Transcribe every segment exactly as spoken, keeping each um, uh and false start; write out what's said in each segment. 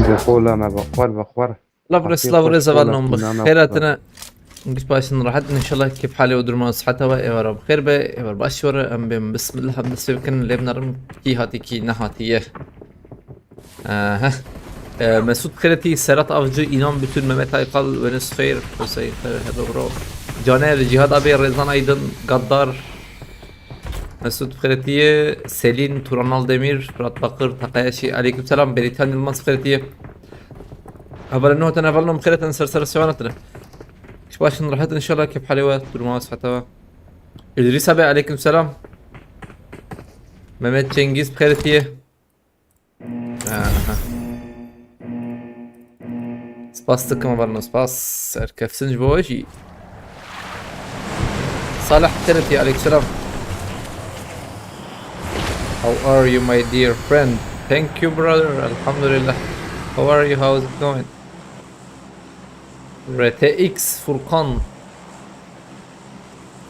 Bixwe lame bixwer bixwer. Lav res, lav res, eval nom bi xêr hatine. Giş başin rahat, inşallah kêf halê û duruma siheta we êvara bi xêr be, êvar baş were, em bên bismillah em destê bikin, lê binerim kî hatî kî nehatî ye. Aha. E, Mesut Xêretî, Serhat Avcı, İnan Bütün, Mehmet Aykal, Venüs Xeyr, Hüseyin Xeyr, Hedo Bro, Caner, Cihad abi, Rezan Aydın, Gaddar, Mesut Xêretî, Selin, Turan Aldemir, Fırat Bakır, Takayashi, aleykümselam, Beritan Yılmaz Xêretî. Hevalê nû hatin, hevalê nû bi xêr hatin, ser ser sewan hatine. Giş başin rahat, inşallah kêf halê we, duruma we, siheta we. İdris abi, aleykümselam. Mehmet Cengiz Xêretî. Aha. Spas dikim, hevalê nû, spas. Serkeftin ji bo we jî. Salih Xêretî, aleykümselam. How are you, my dear friend? Thank you, brother. Elhamdülillah. How are you? How's it going? R T X Furkan.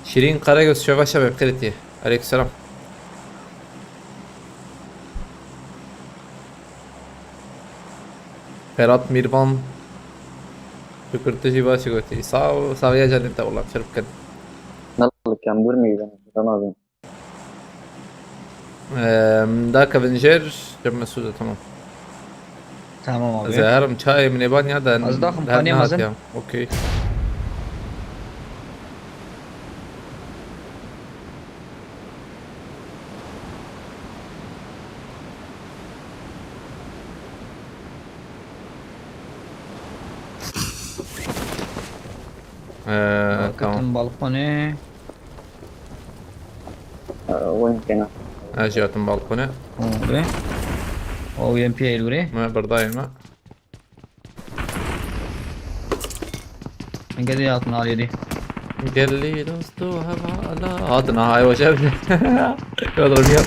Şirin Karagöz, şeva şeva, Xêretî. Aleykümselam. Ferhat Mirvan. Şükür tu jî baş gotî. Sağ ol, saxiya canê te, wela şerf kin. Nasıl kembur meydan? Ramazan. Eee, da kevin jêr, cem Mesûd e, tamam. Tamam abi. Ez ê herim çayê min ê ban ya da Ez daxim her kanê nehat mezin. Ya. Okey. Ee, tamam. Ketim balkonê. Ee, win kena. Ez jî hatim balkonê. Û be. O U M P el gurê. Me berdayê me. Gelî hatin aliyê dî. Gelî dosto hevala. Hatin aha, ay hoca bile. Kadro bir yap.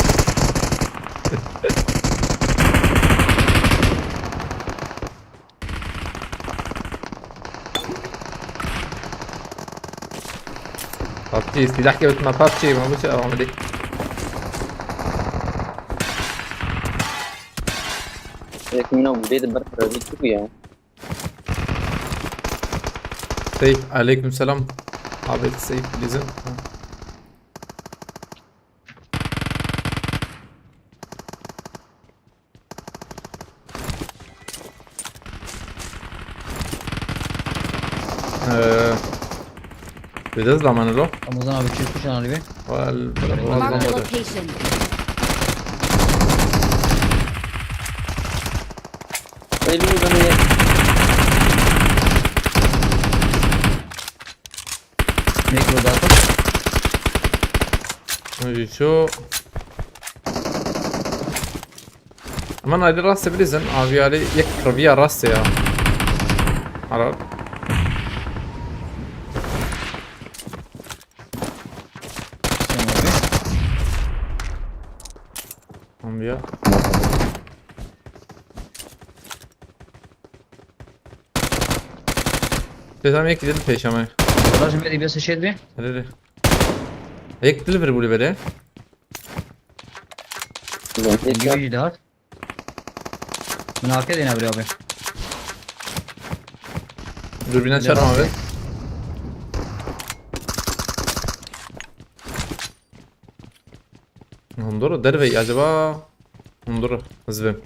PUBG, silah kewtime PUBG, ma biçe Ahmedê. Yek mîna bê de ber pratik ya. Seyf, aleyküm selam. Abi Seyf bizim. Ee, Dede zamanı lo. Ramazan abi, çift kuşan Ali Bey. Well, Mark the location. Elini bana ye. Nekro data. Hadi şu. Ama naydı rastı bilirsin. Abi yani yek kırviya rastı ya. Arar. Tamam ya. Tezam yek gidelim peşamaya. Lazım bir bir şey bir. Hadi hadi. Yek delivery bu libere. Gibi daha. Min arke dene bir abi. Dürbün açarım abi. Hondoro derve acaba? Hondoro hızlı.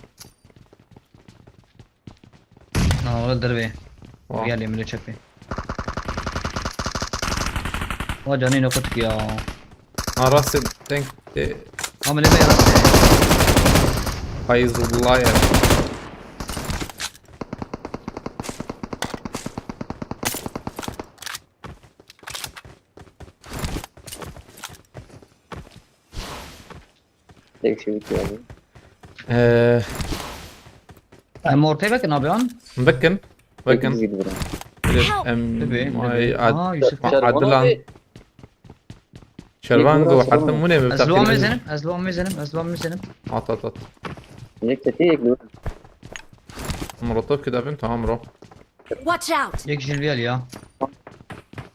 Ha, orada derve. Wow. Gel yemin çöpü. Wa canê ne kutik ya. Ha, rastê denk de. Ama ne be rastê. Feyzullah ya. Tek şey bitiyor abi. Ee, Em ortaya bakın abi lan. Bakın. Bakın. Tek bizi gidiyor. Em, Tabii, ay, tabii. Ad-, Aa, Yusuf. Adilan. Şervan go, hatta mune mi? Ez luan mezenim, ez luan mezenim, ez luan mezenim. At, at, at. Yek teti, yek luan. Molotov kidavin, tamam bro. Watch out! Yek jilviyel ya.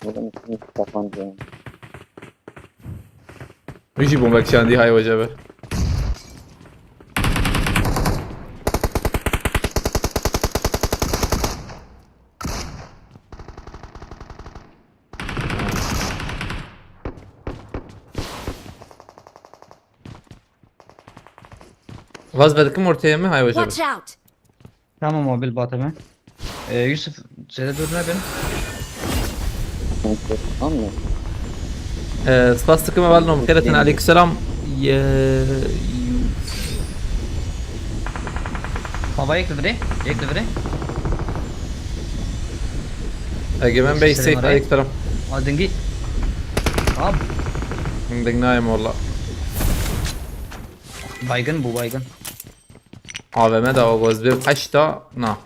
Buradan üstüne kapandı. Wî jî bombek şandî hay wece be. Vaz verdikim ortaya mı? Hay hoca. Watch out! Tamam, mobil batı ben. Ee, Yusuf, size dur ne ben? Tamam mı? Ee, spas dikim hevalno, xêretin, aleykümselam. Ye- Baba, yek li virê, yek li virê. Egemen Bey, Selam safe, aleyküm. Aleykümselam. Adıngi. Ab, Ding nayım valla. Baygın bu, baygın. A V M da o göz bir kaçta? Na.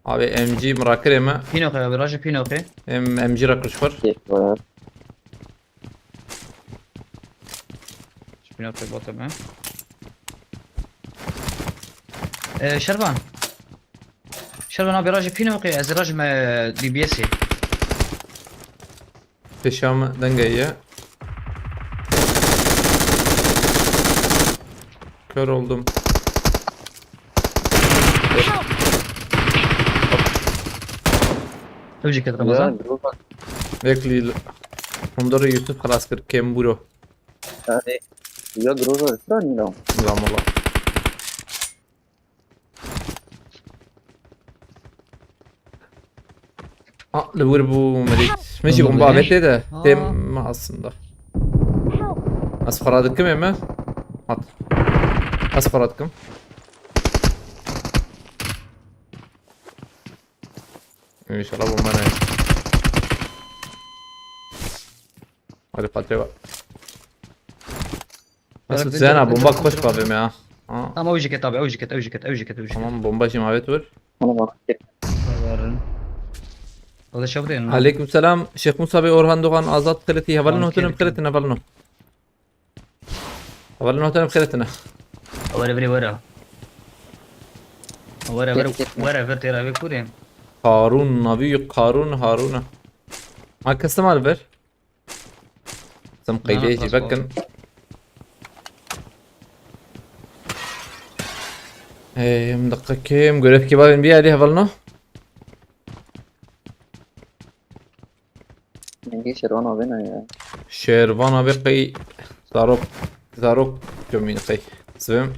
Abi M G mırakır mı? Pinoke abi, Raji Pinoke. Hem M G rakır şukur. Keyif var. Pinoke bota ben. Ee, Şervan. Şervan abi, Raji Pinoke, ez Raji me D B S. Peşam denge ye. Kör oldum. Ölecek Ramazan. Ya, dur bak. Bekli. Onları YouTube خلاص kır. Kemburo. Yani, ya Groza sen ne? Ulan valla. Ah, li wir bû mirî. Min jî Bomba bomba bile. avêtê de. Aa. Têm me aslında. Ez xwe radikim ê me. Hat. Ez xwe radikim. İnşallah bomba ne. Hadi Fatih'e bak. Mesut, Zena bomba koş babim ya. Ha. Tamam, o jeket abi, o jeket, o jeket, o jeket, o jeket. Tamam, bomba jî mavê tur. Ona bak. O da çabuk değil mi? Aleyküm selam. Şêx Musa Bey, Orhan Doğan, Azad Xeletî, hevalin Tamam, hotinim Xeletî. Xeletî, hevalin o. Hevalin hotinim Xeletî ne. Were, were, were. Were, were, Git, git. Were, were, tera ve kurê. Harun, Nabi, Karun, Harun. Ha, kestim al ver. Sem qeydê jî vekin. Ê, em deqe kêm, görev kê bavên bî, alî hevalno. Nengê Şervan abi ne ya? Şervan abi qey zarok, zarok cemîn qey. Sivim.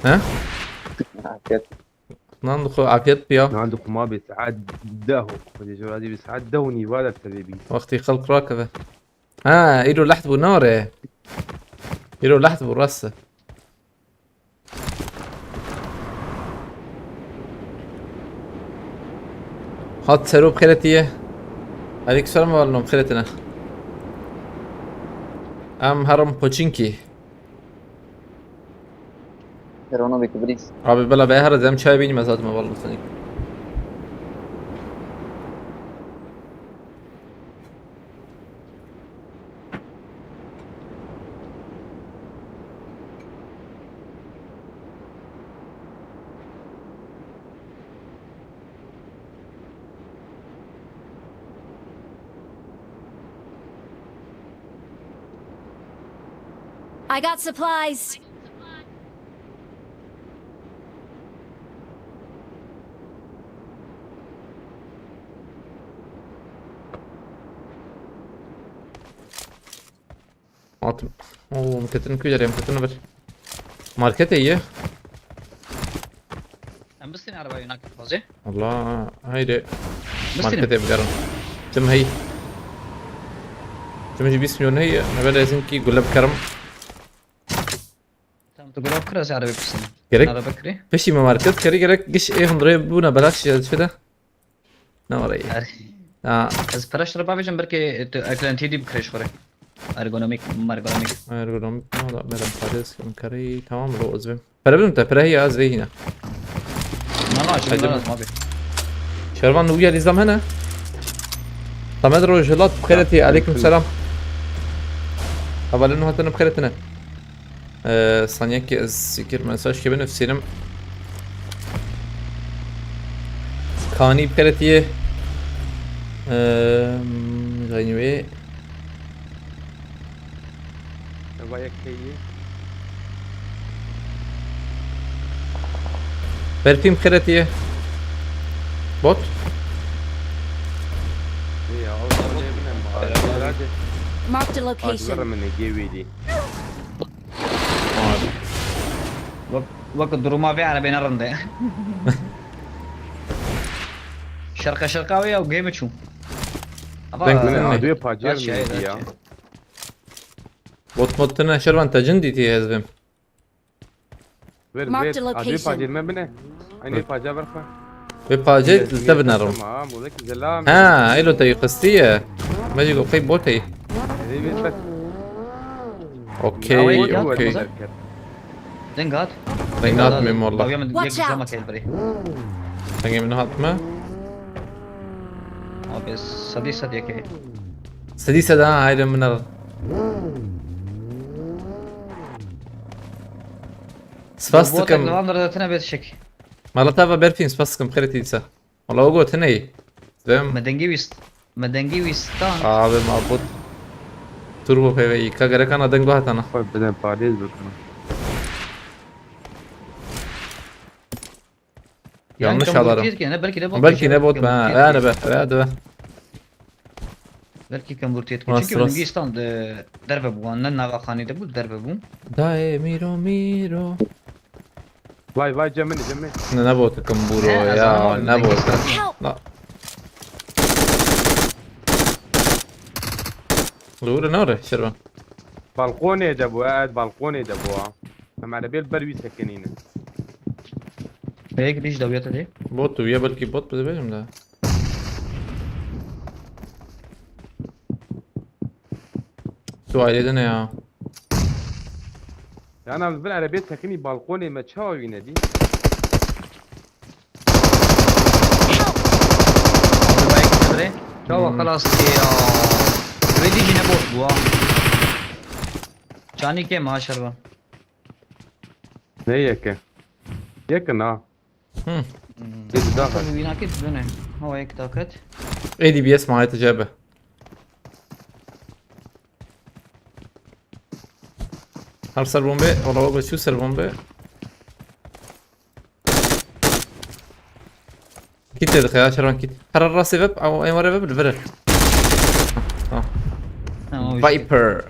He? Afiyet. Nan dixwe afiyet biya. Nan dixwe ma bê saet deh û. Xwedê jora dî bê saet deh û nîva de tevê bî. Wextî xelk rakeve. Ha, îro leht bû, ne were. Îro leht bû, rast e. Hat sero bi xêretî ye. Aleyküm selam, hevalno, bi xêretî ne. Em herim Poçinkî. Şervan abi kibirî. Abi bela be her dem çay bînim ez hatime vallahi seni. I got supplies. Hatim. Oo, em ketin ku derê, em ketin bir. Marketê ye. Em bistîn araba yûnak bazê. Allah, haydi. Bistîn. Marketê bigerin. Tim hey. Tim jî bîst milyon hey. Nebe de ezinkî gule bikerim. Tamam, tu gulav kira, ez araba bistîn. Gerek- Araba kirî. Peşî me market kerî, gerek giş ê hundrê bûne belaş ya dişe de. Ne var iyi? Her. Ha, Ez peraş re bavêjim, belkî tu eklentî dî bikirê ji xwe re. Ergonomik, mergonomik. ergonomik ne da, merem parêz kim kerî, tamam lo, ez vêm. Pere bidim te, pere ya, ez vê hîne. Mala, Hadi. şimdi lazım abi. Şervan, uya lîzam hene. Samed Rojhilat, xêretî, aleyküm selam. Hevalin hatine bi xêretine. Ee, saniyekî ez sikir mesaj kê binivsînim. Kanî bi xêretî ye. Ee, Zaynî wê. Eva yek heye. Berfîn bi xêretî ye. Bot. Ya, o da ne bileyim. Herhalde. Marked a Hadi location. ver min gê wê dî. Wek, wek duruma vê erebê ne rind e. Şerqe şerqa wê ya û gê mi çû. Ava, Denk Min Bilmiyorum. adwê pacêr Gerçi min evet, dî ya. gerçi. Bot mod tine şervan te cin dîtî hezbim. Ver Marked ver a adwê location. pacêr me bine. Aynı paca ver xwe. Ve pace te binarım. Tamam bu da ki zelam. Ha, elo te yıkıstı ya. Mecik okey bot ey. Evet bak. Okey, Yavayı okey. yapma. Deng hat. Deng atmayayım valla. Dawiya min Watch yek cama out. kel biri. Deng emin atma. Abi sadi sadi yek. Sedî seda ha, haydi minar. Spas Bu dikim. Lan da tine bet şek. Malata ve berfin spas dikim xeretî dîsa. Wala o gotine. Dem. Me dengî wîst. Me dengî wîstan. Abi mabut. Turbo P V İ. Ka gerek ana dengo hatana. Xwe bide parêz bikin. Yanlış Yani alarım. Tirkiye ne belki de bot. Belki ne bot be ha. Yani be. Hadi be. Belki kembur Tirkiye. Rast, Çünkü rast. benim İstanbul derbe bu. Annen nava xanî de bu derbe bu. Daye miro miro. Vay vay cemini cemini. Ne ne botu kamburo He, ya, zaman ne abi, botu. Help! La. Doğru ne oraya Şervan? Balkonê de bu, evet balkonê de bu ha. Em erebê li ber wî sekinîne. Pek diş daviyete de. Bot tu ya belki bot bize verim de. Tu ailede ne ya? Yani abi bir erebê sekinî balkonê me çawa wî nedî? Çawa xelas ki ya. Ve diş ne bot bu ha. Canî ke ma Şervan. Ne yeke? Yeke na. Hı. Dedi daha. Tabii wîna ke döne. Hava ek takat. A D B S mahiyeti cebe. Her ser bombe, ola baba şu ser bombe. Git dedik ya, Şervan git. Karar rastı web, ama en var web, vere. Ha. Ha, o işte. Viper.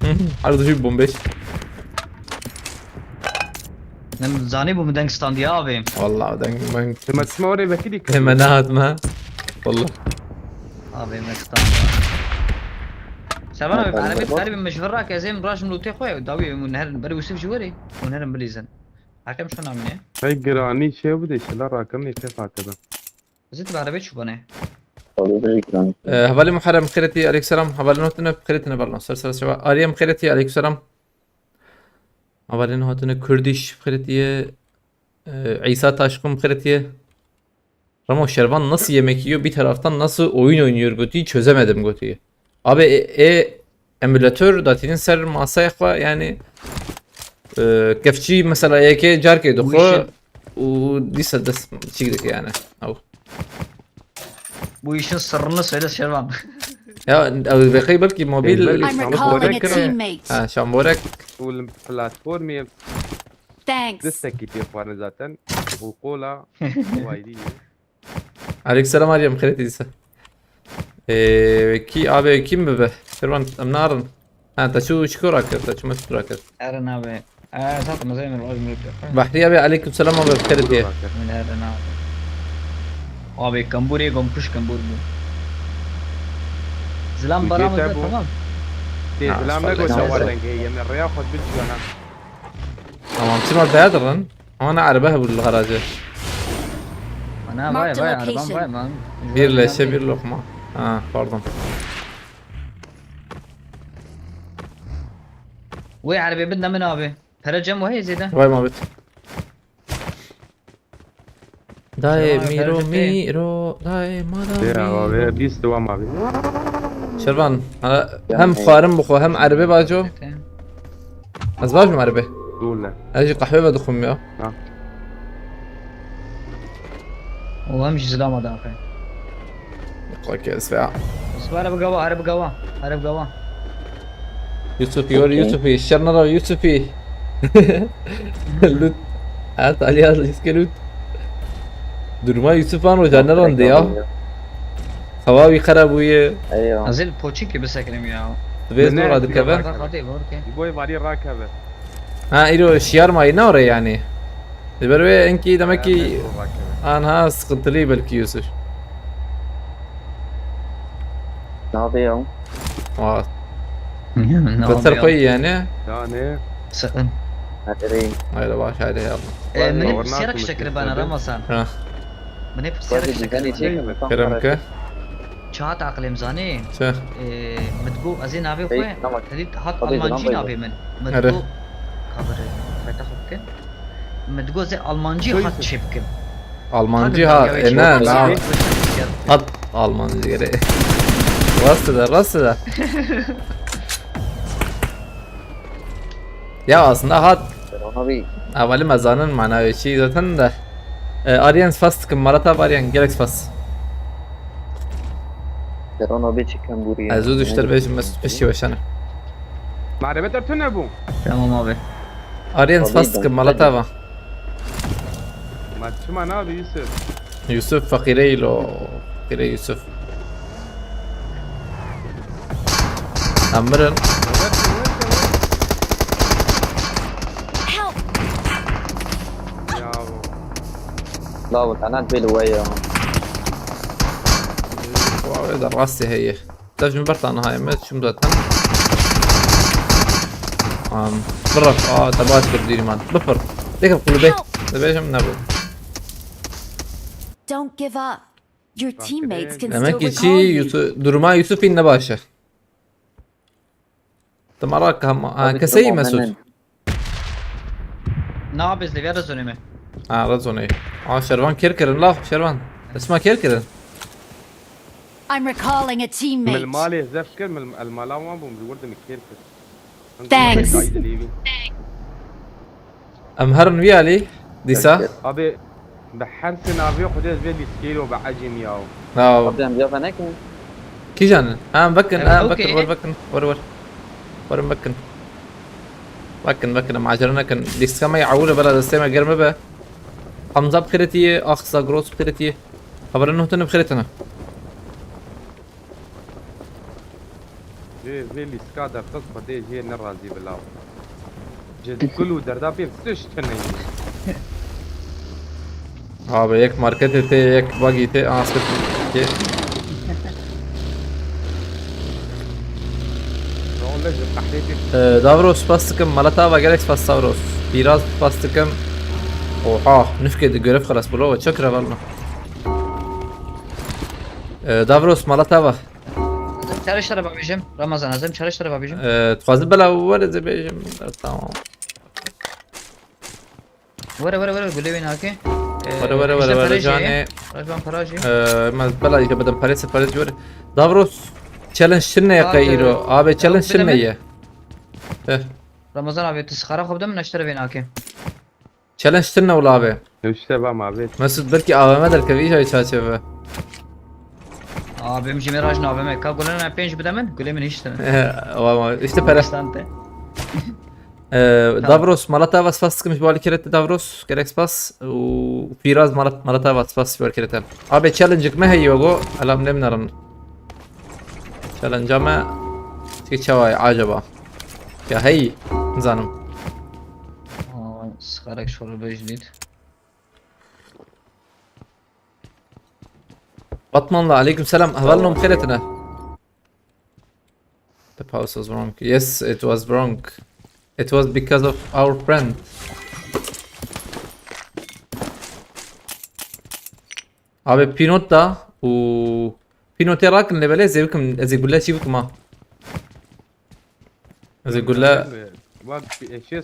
Hı hı, hadi düşün bombe. Nem zani bu mu deng standı ya abi. Vallahi ben ben Te me çima orê vekirî kir? hemen hatma. Vallahi. Abi me standı. Şervan abi, erebê, erebê me ji vir rake, ez êm rajim lûtê xwe, dawî hûn herin ber Wisif ji werê, hûn herin bilîzin. Hekem şo namine. Hey giranî çê bide, şila rakim nê kef hakida. Zit bi erebê çûbane. Ee, hevalê Muharrem Xêretî, aleyküm selam. Hevalên hatine Xêretî ne balon. Ser ser şeva. Ariyem Xêretî, aleyküm selam. Hevalên hatine Kurdiş Xêretî, e, İsa Taşkın Xêretî. Ramo Şervan nasıl yemek yiyor, bir taraftan nasıl oyun oynuyor götüyü çözemedim götüyü. Abi e, e emülatör datînin ser masaya xwe yani e, kefçî mesela yekê carkê Bu dixwe işin- û dîsa dest çîk dike yani. Ew. Bu işin sırrını söyle Şervan. Ya ew veqey belkî mobil Belkî I'm şamborek recalling a kire. teammate. Ha şamborek. Û li platformê Thanks. destekî pê xwarin zaten. Û qola wayrî. Aleykümselam Ariyem Xêretî dîsa. Ee, kî abi kim bibe? Şervan em narin. Ha te çû çiko rakir, te çû me çû rakir. Eren abi. Ee, zaten mezeyim roj mülk yok. Bahri abi aleykümselam abi Xêretî. Min eren abi. Abi kambur ê gom kuş kambur bu. Zilam Bu bara jê te mı bu. tamam. Tê Ha, zilam şöyle me got güzel. çawa dengê yê me rêya xwe bil ciyana. Tamam, çima daya dirin? Ama ne erebe hebû li xeracê. Ana Marked vay a vay araban location. Vay man. Bir leşe bir lokma. Ha pardon. Wê erebê bidne min abi. Pere cem wahê zêde. Vay mabit. Dayê Tamam, miro ben de- miro dayê Tê madam ya miro. ve bîst devam abi. Şervan, ha, hem xwarin bixwe hem erebe baco. Ez bajim erebe. Dur lan. Ez jî qehwe vedixwim ya. Ha. O hem ji zilama daxe. Qakez ya. Sibare bi gava, here bi gava. Here bi gava. Yusuf yor Yusufî, şer nara Yusufî. Lut. Ha, Talya lîske lut. Durma Yusuf an roja ne rande ya. Hewa wî xera bûye. Eywa. Ez ê li poçîkê bisekinim ya. Divê ez dora dikeve. Bak hadi bor ke. Boy varî rakeve. Ha, îro şiyar mayî nare yanî. Li ber wê enkî demekî Rakeve. anha sıkıntılı belki Yusuf. Navê ew. Wa, Ne beter ya? Xweyî yanî. Yani. Sakın. Hadi. Haydi baş, haydi ya. E, Vallahi Min ê Doğru pirsiyarek nasıl ji te mutlu kiribana hissediyorum. Ramazan. Ha. Min ê pirsiyarek Wazî ji te dizanî kiribana. çêkim. Kerem ke. Çi hat aqilê min zanî? Çi? E, Min digot ez ê navê Hey, xwe. Ramazan. Tedî hat Hadi Almancî canım, navê min. Min Ere. digot. Kabir. Xeta xwe bikin. Min digot ez ê Almancî Soy hat isim. Çêbikim. Almancî ha. E, ne, ne. Hat Almancî gere. Rast da, rast da. Ya aslında hat Ona bir Evvelî me zanin manayê çi zaten de. E, Aryan spas dikim, Marat abi Aryan, gelek spas. Serona bir çekem buraya. Ez zû diştir bêjim, Mesut piştî weşane. Marebe te tune bû. Tamam abi. Aryan Tabii, spas tabii, dikim, Marat tabii. abi. Ma çima nabi Yusuf? Yusuf fakireylo. Fakire Yusuf. Emirin. Help! Ya. Lawit, ana bêli we ya. Wa wê de rastî heye. Dev ji min bertan niha me çim zaten. Am, biref, a, te baş kir dîrî man. Bifir. Dêkir kulübe. Dibêjim nebû. Don't give up. Your teammates can still Demek ki çi recall you. Yusuf, duruma Yusufî ne baş e. Te merak hema. Ha, Abi, keseyî tamam, Mesut. hemen. Na biz de vêre zonê me. Ha, rezonê. Aa, Şervan kêr kirin, la Şervan. Esma kêr kirin. I'm recalling a Min teammate. malê zef kir, min el mala wan bûm, ji wir de min kêr kir. Thanks. Em herin wî alî, dîsa. Abi, bi her senaryo Xwedê ez vê lîstkeyê ve ecim ya. Ha, Abi em cevap ne ki? kîjan in? Ha, em vekin, Em ha, em okey. vekin, wer vekin. Wer wer. Wer em vekin. Vekin, vekin, em acele nekin. Lîstka me ewil e, bela destê me germ be. Hamza bi xêrê tî ye, Axsa Gross bi xêrê tî ye. Xebera nuh tune bi xêrê tune. Jê vê lîstka derxist Xwedê jê nerazî bila. Ji kul û derda pê tişt tune ye. Abi yek marketê tê, yek bagî tê, anasir tê. Wele ji qehrê pê Ee, Davros spas dikim, Malatava gelek spas Davros. Biraz spas dikim. Oha, nifkê di görev xelas bû lo, çek re valla. Ee, Davros Malatava. Çare şere babêjim. Ramazan, ez ê çare şere babêjim. Ee, dixwazim bela were dibêjim. Tamam. Were were were gulê wê nake. Ee, Were were were işte were parajê canê. ye. Rajban parajê. Ee, me bela yî bidin parê se parê were. Davros challenge çi ne yaqe Abi, îro? Abi challenge bide çi ne min. Ye? Heh. Ramazan abi, tu sixara xwe bide min, ez ji te re vê nake. Challenge çi ne wila abi? Nuşte ba ma vê. Mesut belki A V M derkevî îja çaçe be. Abim ji me raj navê me. Ka gulê ne pênc bide min, gulê min hiştin. Wa ma işte pere. Stante. Ee, Davros, Malatava spas dikim ji bo alîkirê te Davros. Gelek spas. Û Firaz Malat-, Malatava spas ji bo alîkirê te. Abi challenge-ek me heye go. Elam nem narin. Challenge-a me. Çi çawa ye acaba? Ya hey. Nizanim. Sixarek şoro bejlît. Batmanlı, aleyküm selam. Hevalno bi xêrê tune. The pause was wrong. Yes, it was wrong. It was because of our friend. Abi Pinot da û Pinotê rakin lê belê ez ê bikim, ez ê gulle çî bikim ha. Ez ê gulle Bak, e, şêst,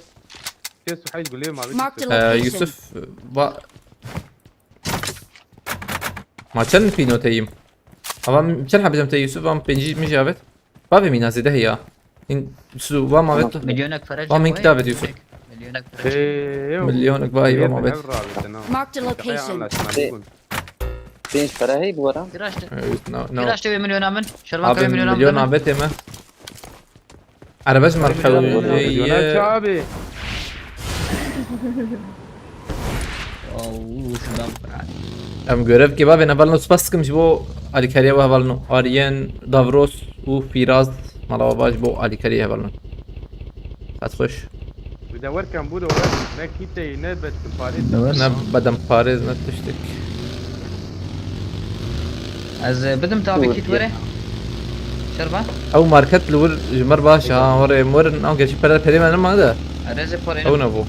şêst û heşt gulê ma vê. Marked a Ee, location. Yusuf, va... Ma çend Pinoteyim? Ama çend hebecem te Yusuf? Ama pêncî min jî avêt. Bavê mîna zêde heya. În su va ma avêt. Milyonek para. Wa min kitabê Yusuf. Milyonek para. Ê, yo. Milyonek vay, Milyonek wa ma avêt. hev ravêtine. Marked a Şaka location. anlaşmalı bûn. Pênc para heye bi were. Viraşte. Ee, no, no. Viraşte wê milyona min. Şervan Abi kavê milyona min. milyon avêtê me. Erebe ji me Milyon, milyon, Milyona xew. çabi. Ew şundan. Em görevkê bavê hevalno spas dikim ji bo alîkariya we hevalno. Aryen, Davros û Fîraz mala we baş bo alîkariyê hevalno. Qet xweş. Bi de werken bû de wer. Ne kîteyî, ne bedemparêz. Ne bedemparêz, ne tiştek. Ez, e, bidim tabî kît were. Şervan? Ew market li wir ji mir baş ha, were em werin, ew gerçi pere, perê me nema de. Erê ez ê parê. Ew nebû.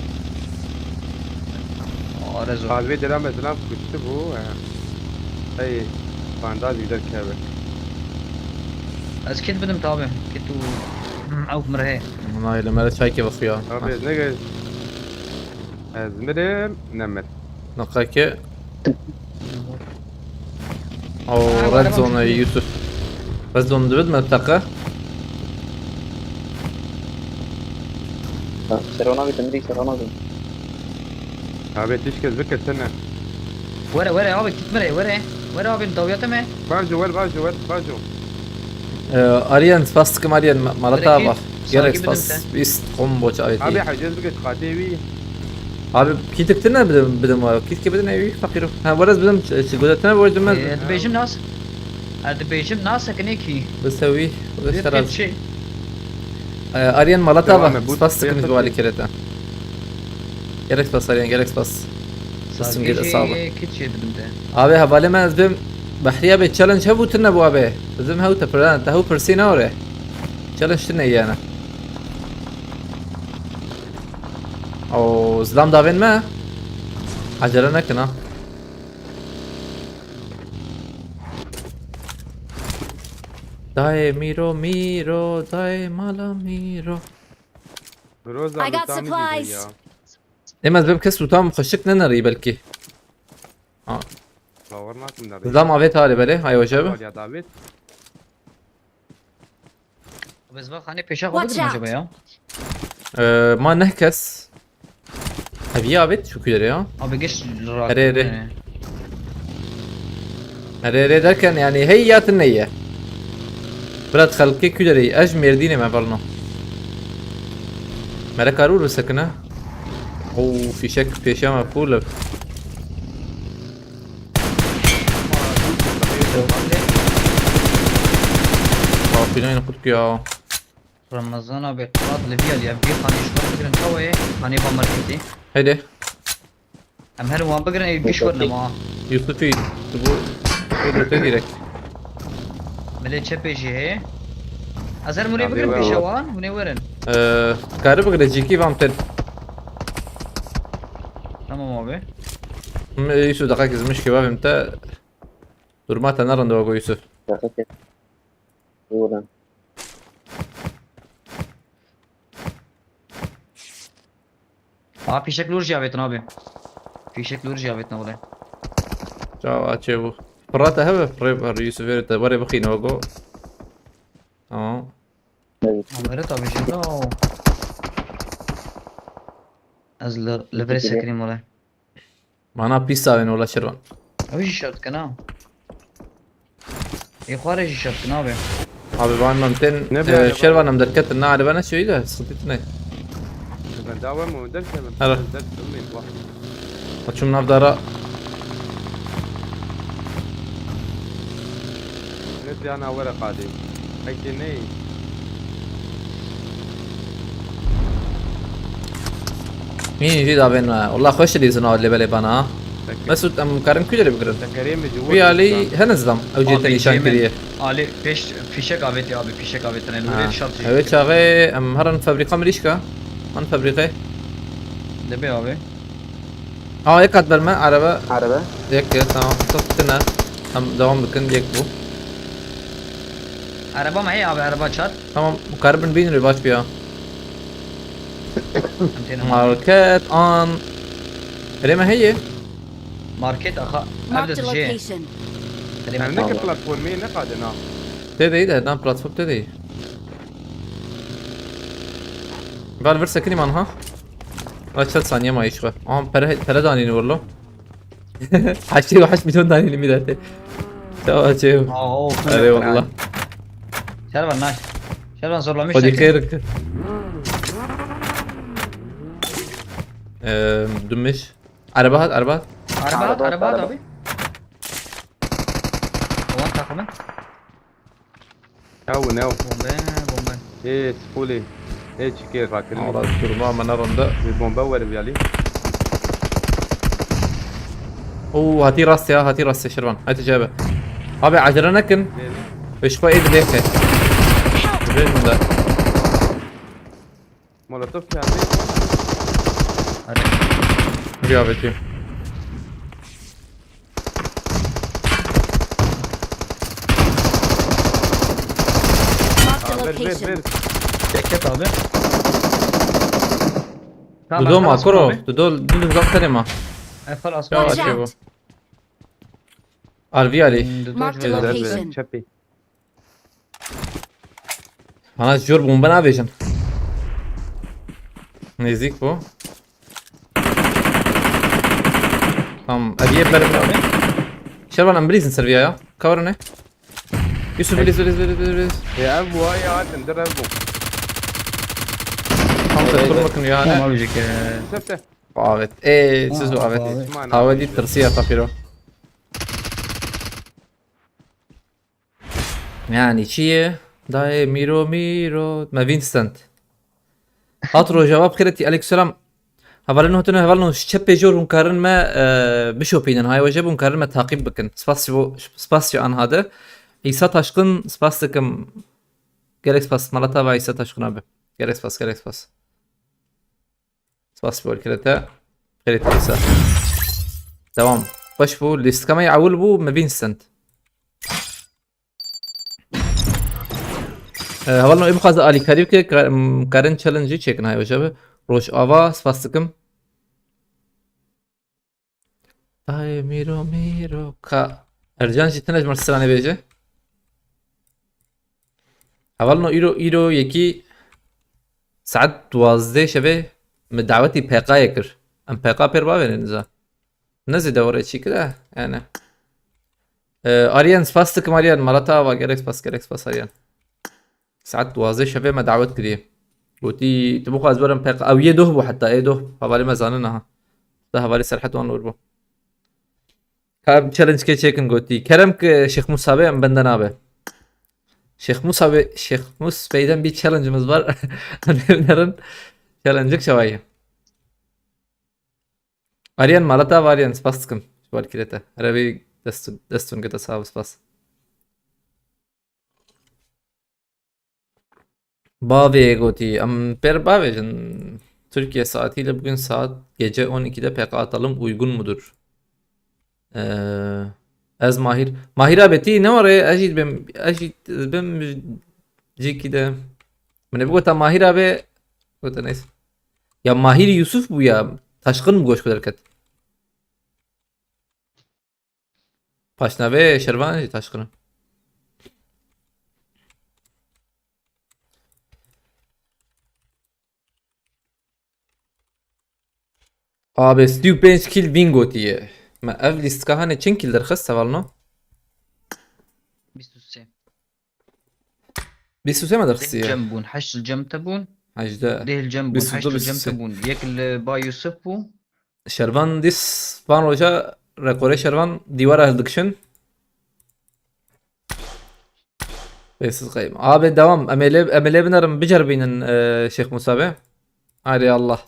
Arê zor. Qadvê dira me zilam kuşti bû, e. Hey, bandaj gider keve. Ez kit bidim tabi. Kit û ew mirê. Nayê li me re çaykê vexuya. Abi, ez ne ge-, ez mirim, ne mir. Naqake. O, ha, red zone Yusuf. Red zone dibit me taka. Ha, serona bir temri, serona bir. Abi, tişkez bikir sene. Were, were, abi, gitme re, were. Were abi, dawiyete me. Bajo, wer, bajo, wer, bajo. Ee, Aryan, spas dikim Aryan, ma-, malata bak. Gerek spas. Bist, kom boç abi. Abi, hacez bikir, qatê wî. Abi, kîtik tine bidim, bidim var. Kîtke bidim evi fakir. Ha, were ez bidim, ç-, ç-, gozetine borcum ben. Ee, dibêjim nas. Ha, dibêjim nas, ki ne ki. Bi sewî, bi şeraz. Ee, Aryan malata bak. Spas dikim ji bo alî kereta. Gerek spas Aryan, gerek spas. Destun gel sağ ol. Kit şey bidim de. Abi hevalê me ez bim Behriya be challenge hebû tine bu abi. Bizim hew te pira, te hew pirsî ne ore. Challenge tine yani. O zilam davên me. Acele nekin ha. Dayê Mîro, Mîro, dayê mala Mîro. Roza I got supplies. Ê, ez bim kes û tam xweşik nenerî belkî. Ha. Bawer nakim da. Zam avêt halê belê, hay hoca bi. Ya David. Biz bak hani peşe kaldık mı acaba ya? Ee, ma neh kes. Ev ya avêt şu kuyere ya. Abi geç rahat. Erê, erê. Erê, erê derken yani hey ya tine ye. Brat xelkê kuderê, ez ji Mêrdînê me, belno. Mere karû risekine. Oo, fîşek pêşiya me full. Mafînayên xurt ya. Ramazan abi, qat li vî alî, ev vî xanî ji xwe bigirin, çawa ye? Xanî va marketê. Heydi. Em herin wan bigirin, ê giş werine ma. Yusufî, tu bu, tu bu te direk. Milê çepê jî heye. Ez herim hûnê bigirin pêşe wan, hûnê werin. Ee, kari bigire, cîkî vam ten. Tamam abi. M-, Yusuf, daqiqek ez mişkê bavêm te. Durma te ne rind e, go Yusuf. Daqiqek. Doğru. Aa, fîşek lûr jî avêtin abi. Fîşek lûr jî avêtin wele. Çawa çê bû? Pirate heve, pirê, pirê Yusuf verê te, were bixîne wego. Tamam. Evet. Amere tabi jî da. Ez li, li vere sekinîm wele. Mana pîs avên wela Şervan. Ew jî şart dikin ha. Ê xwarê jî şart dikin abi. Abi van man tên, ne e, şervan em derketin, na araba ne şöyle, sıkıntı ne? Ben dawa mı? Derken ben. Ara. Derken ben. Açım navdara. Ne diyana were qadê. Peki ne? Mînî jî davên me. Wallah xweş didîzin a lebelê bana ha. Peki. Mesut, em karin ku derê bigirin? Wî alî hene zilam. Ew jê te nîşan kiriye. Alî pêş fîşek avêtî abi, fîşek avêtine. Ha. Ew çaxê em herin fabrîka mirîşka. Han fabrîqê. Debe abi. Aa, yek hat ber me, araba. Araba. Yek, yek, tamam. Çok tine. Em devam bikin, yek bu. Araba mı heye abi, araba çat? Tamam, bu karibin bin lira baş bir ya. Em têne. Market an. Erê me heye. Market aha. Marked a location. Erê me. Em ne ki platformê ne kadena? Te de iyi de, dan platform te de iyi. Val vir sekinî man ha. Ay, çet saniye ma iş var. Ama pere, pere danîne vurlo. Heştê û heşt milyon danîne mi date. Çawa çê. Aa, o, erê wallah. Şervan naş. Şervan zorlamış. Hadi xêr. Eee, dümüş. Araba hat, araba hat. Araba, araba, araba, araba. Abi. Tamam, takımın. Ew ne ew? Bombe, bombe. Ê, spolê. Ê, çikê rakirin. Ala durma me ne rinde. Bir bombe ver bir alayım. Oo, hatî rast ya, hatî rast ya Şirvan. Hadi cebe. Abi acele nekin. Ver. Eşko ê dibê xe. Ver bunda. Molotof geldi. Hadi. Bir abi. Marked a location. Ver, ver, ver. Çeket abi. Tamam, Dudo ben ma, koro. Abi. Dudo, dümdüz bak terema. E, falas. Yavaş. Watch ya bu. Out. Arvi Ali. Hmm, Dudo. Marked a location. Çepi. Bana jor bomba nabêjin. Nêzîk bû. Tamam, Aliye berim. Şervan em bilîzin ser viya ya. Cover ne? Yusuf bilîz, bilîz, bilîz, bilîz, bilîz. Ya ev bu ay ya, dindir ev bu. Tam se kurmakın ya ne? Tamam, ölecek ya. Septe. Avet. Eee, siz bu avet. Avet. Avet tirsiya tapiro. Yani çi ye? Dayê Mîro Mîro. Me Vincent. Hat Rojava bi xêretî. Aleykümselam. Hevalên hatine hevalên ji çepê jor hûn karin me, e, bişopînin. Hay weje bûn karin me taqîb bikin. Spas ji bo, spas ji anha de. Îsa Taşkın, spas dikim. Gerek spas. Malata ve Îsa Taşkın abi. Gerek spas, gerek spas. Spas bol kirete. Xêrê te wisa. Tamam. Xweş bû. Lîstika me ya ewil bû, me Vincent. Ee, hevalno, ê bixwaze alîkarî bike, ka-, em, karin challenge çêkin hay wejabe. Rojava, spas dikim. Ay, Mîro, Mîro, ka. Ercan jî tine ji min stranê bêje. Hevalno, îro, îro yekî saet duwazdeh şevê min dawetî P K yê kir. Em P K pêr bavêne niza. Ne zêde were çî kire, yani. Ee, Aryan, spas dikim Aryan, Malata ava, gerek spas, gerek spas Aryan. Saet duwazdeh şevê me dawet kiriye. Gotî, tu bixwaz werin P K, ew yê doh bû heta, ê doh, hevalê me zanin aha. Da hevalê Serhet wan li wir bû. Ka em challenge kê çêkin gotî. Kerem ki Şêx Musa bê, em bende nabe. Şêx Musa bê, Şêx Mus beyden bir challenge'ımız var. Em nerin challenge'ik şevayê. Aryan Malata ve Aryan, spas dikim. Ji wan kirete. Revî destun, destun gete sağ ol, spas. Bavê gotî, em pêr bavêjin. Türkiye saatiyle bugün saat gece on ikide P K atalım, uygun mudur? Ee, ez Mahir. Mahir abi tî ne were? Ez jî dibêm, ez jî dibêm cîkî de. Min ê bigota Mahir abi. Gota neyse. Ya Mahir Yusuf bû ya. Taşkın bû goş ku derket. Paşnavê Şervan jî Taşkın e. Abi, sî û pênc kill win gotiye. Me ev lîstika hanê çend kill derxist hevalno? Bîst û sê. Bîst û sê me derxistiye. Cem bûn, heşt li cem te bûn. Hejdeh. Deh li cem bûn, bîst û du, heşt li cem te bûn. Yek li ba Yusuf bû. Şervan dîs van roja rekore Şervan dîwara hildikişin. Bêsiz qayim. Abi devam. Em ê lê, em ê lê binerin, biceribînin, e, Şêx Musa be. Arê Allah.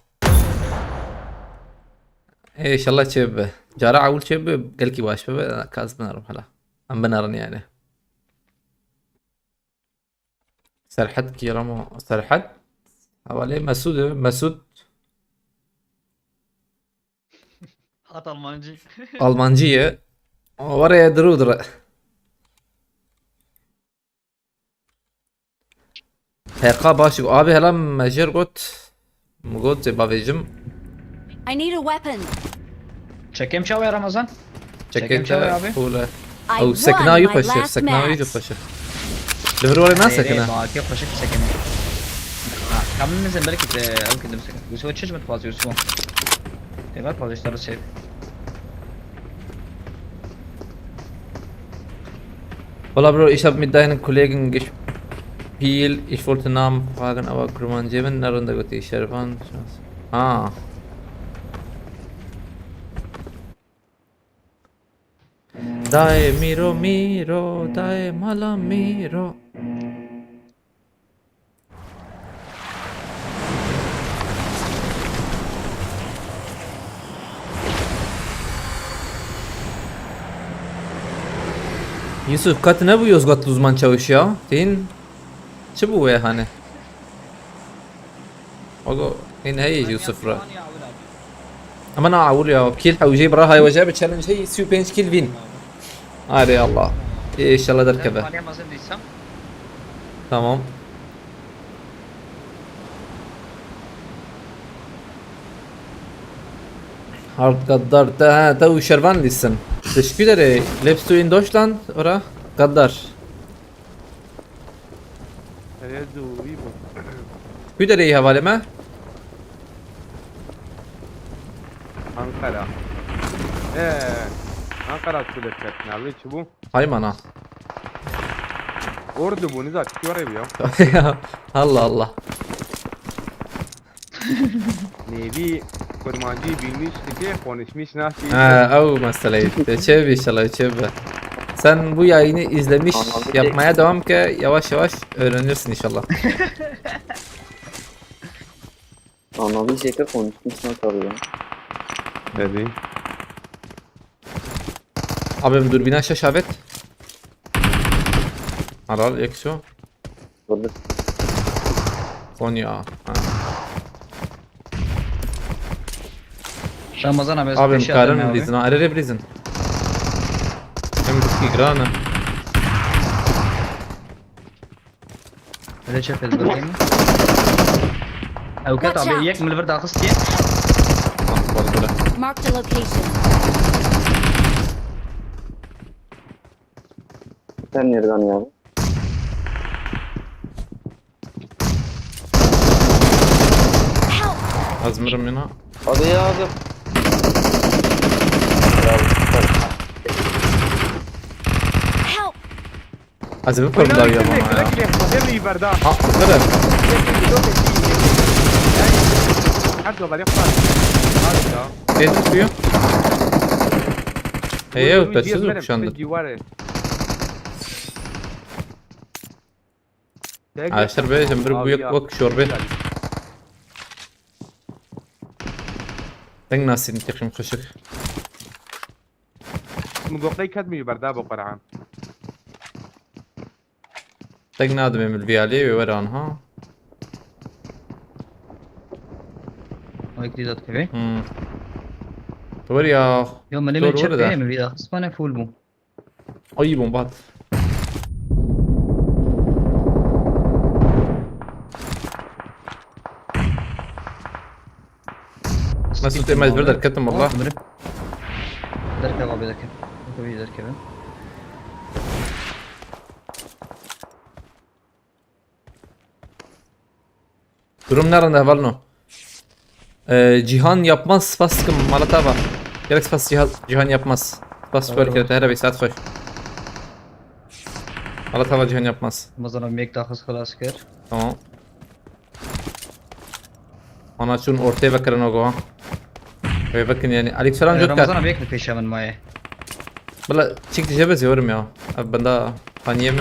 Ê, inşallah çê bibe. Cara ewil çê bibe, gelkî baş bibe, kaz binerim hala. Em binerin yani. Serhet kî Ramo? Serhet? Hevalê Mesûd e. Mesûd. Hat Almancî. Almancî ye. Were ye dirû dire. P K baş abi, hela me jêr got. Min got zê bavêjim. I need a weapon. Çekêm çawa ya Ramazan? Çekêm çawa abi? Pûle. I won my last match. Ew sekna yû xweş e, sekna yû xweş e. Li vir were nasekine. Ê, ê, ma ke xweşik sekine. Ha, kamil min zem belki de, ew ke dim sekine. Yusuf, çi ji min dixwazî Yusuf? Ê, ver pazê ji te re sêv. Hola Bro, ich habe mit deinen Kollegen gespielt. Ich wollte Namen fragen, aber Kurmancê min ne rinde gotî Şervan. Ha. Dayê Mîro, Mîro, dayê mala Mîro. Yusuf, ka tu nebû Yozgatli uzman çawiş ya? Tîn çi bû wê hane? Ogo, hîn heyî Yusuf ra. Ama na awul ya, kil hewjê bira hay wece bi challenge hey sî û pênc kil win. Arê Allah. Ê, inşallah derkeve. Tamam. Hard gaddar te, ha, te û şervan lîsin. Teşekkür ederim. Lebst du in Deutschland, ora? Gaddar. Nereye doğru bu? Ku derê yî hevalê me? Ankara. Ee, Ankara tu dest ketin abi, çi bu? Hay mana. Ordu bu, ne zaten, çi var ya? Allah Allah. Nevi Kurmancı bilmiş ki konuşmuş nasıl? Ha, ew meseleyê. Te çê bi inşallah, çê bi. Sen bu yayını izlemiş yapmaya devam ke yavaş yavaş öğrenirsin inşallah. Anladım, şey konuşmuş nasıl ya? Dedi. Abim, dürbüne şaş evet. Aral, yekso. Vurdu. Konya. Ha. Ramazan abi, Abim, peşe karin adam ya abi. Bilizin. Arere bilizin. Hem riski grana. Öyle çöp ez bırakayım. Ewkat abi, yek mi li vir daxist diye. Marked a location. Sen nereden ya? Help! Ez mirim yine. Hadi ya, hadi. Help! Ez ê bipirim dawiya bana ya. Ha, bipirim. Her zaman yapar. Harika. Têt tutuyor. Hey, ew te çi zû kuşandin? Aşır bêjim, bir bu yek wek şorbê. Deng nasîn teqîm xişik. Min goxley ket min ji berda bo Qur'an. Deng nadimê min vî alî wê were anha. Ay, dî dat kevê. Hmm. Were ya. Yo, min ê min çek kevê, min vî daxist, min full bû. Ay, bomba hat. Mesut, em ez bir derketim valla. Derkev abi, derkev. Derkev, derkev. Durum nerede hevalno? Ee, Cihan Yapmaz, spas dikim, mala te ava. Gerek spas Cihan, Cihan Yapmaz. Spas, sağ ol, her bir saat hoş. Mala te ava Cihan Yapmaz. Ramazan abi, mek daxist xilas kir. Tamam. Ana çûn ortê vekirin o go. Wê vekin yani. Aleykümselam, ee, Jotkar. Ramazan abi, yek mi pêşe min maye? Bila çik dije be zêwerim ya. Ev benda paniye mi?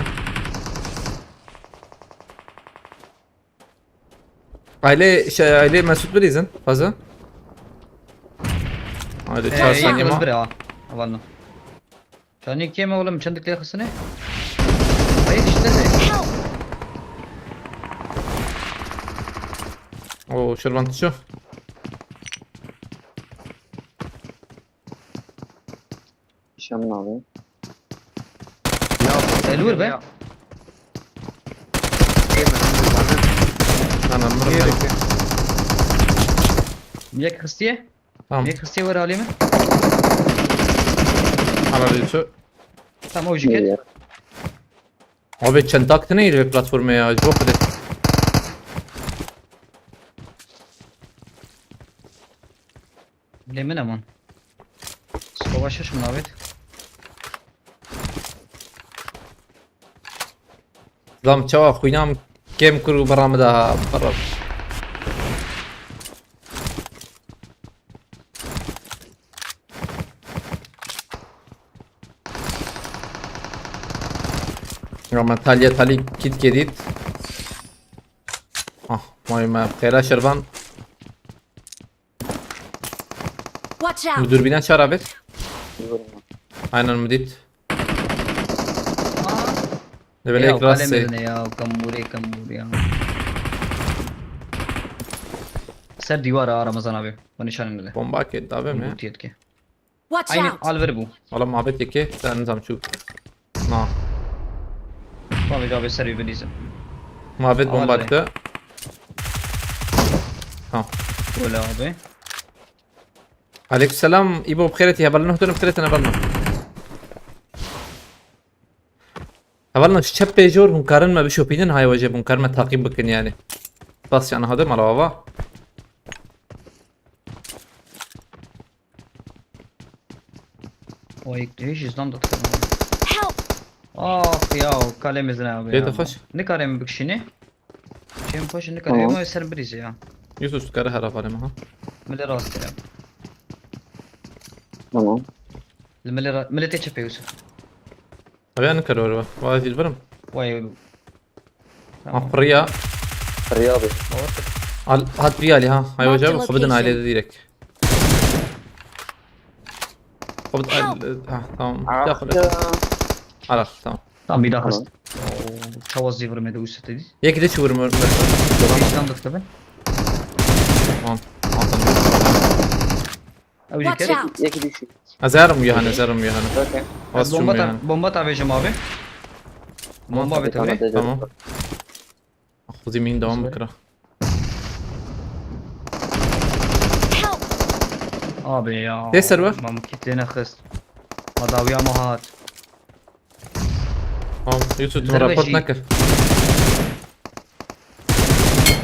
Aile, şey, aile Mesut bilîzin fazla. Aile, ee, çar saniye ma. Bir ya. Avalno. Çanik yeme oğlum, çendik lê xisine. Hayır işte de. Oo, şervan tişo. Şam ne abi? Ya, elur be. Ya. Tamam, bunu. Yek xistiye. Tamam. Yek xistiye var alemi. Ara diyorsun. Tamam, o jiket. Abi çend tak ne yeri platforma ya? Çok hadi. Lê min eman. Sova şiş min avêt. Zam çawa xwîna min kêm kir û bera min da bera. Ya me talî talî kit kedît. Ah, may me xêra şervan. Watch Bi out! Durbîna çara bir. Aynen mi dît? Levelek Ya kalem rastê. Edine ya, kambur ê kambur ya. Ser dîwar ha Ramazan abi. Bu nîşanî nede. Bomba kê dabe mi? Bûtiyet ki. Watch Aynı out! alver bû. Wala mabet yekê sen nizam çû. Na. Bavê abi ser bir bilîzim. Mabet Tamam, bomba hadi. Attı. Tamam. Böyle abi. Aleykümselam. İbo bixêretî hevalno hotun bixêretî hevalno. Hevalno şu çep pêjor hûn karin me bişopînin hay wece hûn karin me taqîb bikin yani. Bas yani hadi mala baba. O ilk hiç izdan da. Help! Ah ya kalem Edine abi Lê ya. de xweş. Ne kalem bikşini? Çem xweş ne Tamam. kalem ama ser biriz ya. Yusuf tu kare hera valê me ha. Mile rast ya. Tamam. Mile ra- mile te çepe Yusuf. Abi ne kare var? Vay zilberim. Vay. Ha qırıya. Riya abi. Al hat bir ali ha. Hay Mark wece the xubidin location. ailede direkt. Xubid al ha tamam. Ah, Daxil. ya. Al al tamam. Tamam bir daha Tamam. hızlı. Oo, çawaz zî vurmedi Yusuf dedi. Yek de çi vurmur. Bizden de tabii. Tamam. Tamam. Ew jî Watch kere. out! Yek düşük. Ezerim uyahane, ezerim uyahane. Zaten. Bas Bomba şunu yani. ta, bomba ta vejim abi. Bomba abi tabii. Tamam. Xwezî min dewam bikira. Help! Abi ya. Tê ser be. Mam kitlê nexist. Ma dawiya ma hat. Tamam. Yusuf tu Derbe raport jî. Nakir.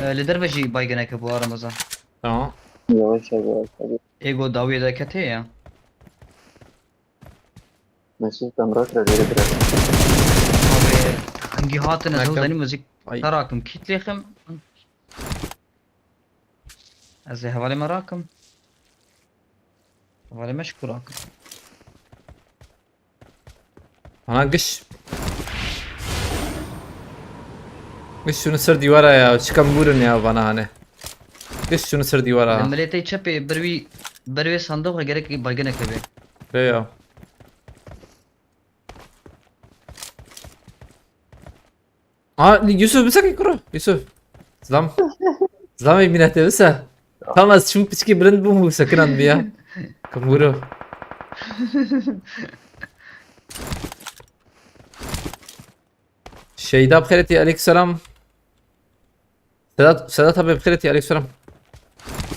E, li derve jî baygıneke bu Ramazan. Tamam. Yavaş yavaş. Hadi. Ego dawiye de kete ya. Mesut Emrak da biri bırak. Abi hangi hatine Nakam. zozani müzik Ay. tarakim kitlêxim. Ez ê hevalê me rakim. Hevalê me şikû rakim. Ana giş. Giş şunu ser dîwara ya. Çıkan vurun ya bana hani. Giş şunu ser dîwara. Li miletê çepê bir wî ber wê sandoxa gerek baygıneke be. Be ya. Aa Yusuf bir sakın kuru. Yusuf. Zlam. Zlam ê minete wisa. Tam ez çim piçkî bilind bûm û sekinan bi ya. Kımuru. Şeyda bixêretî aleykümselam. Sedat, Sedat abi bixêretî aleykümselam.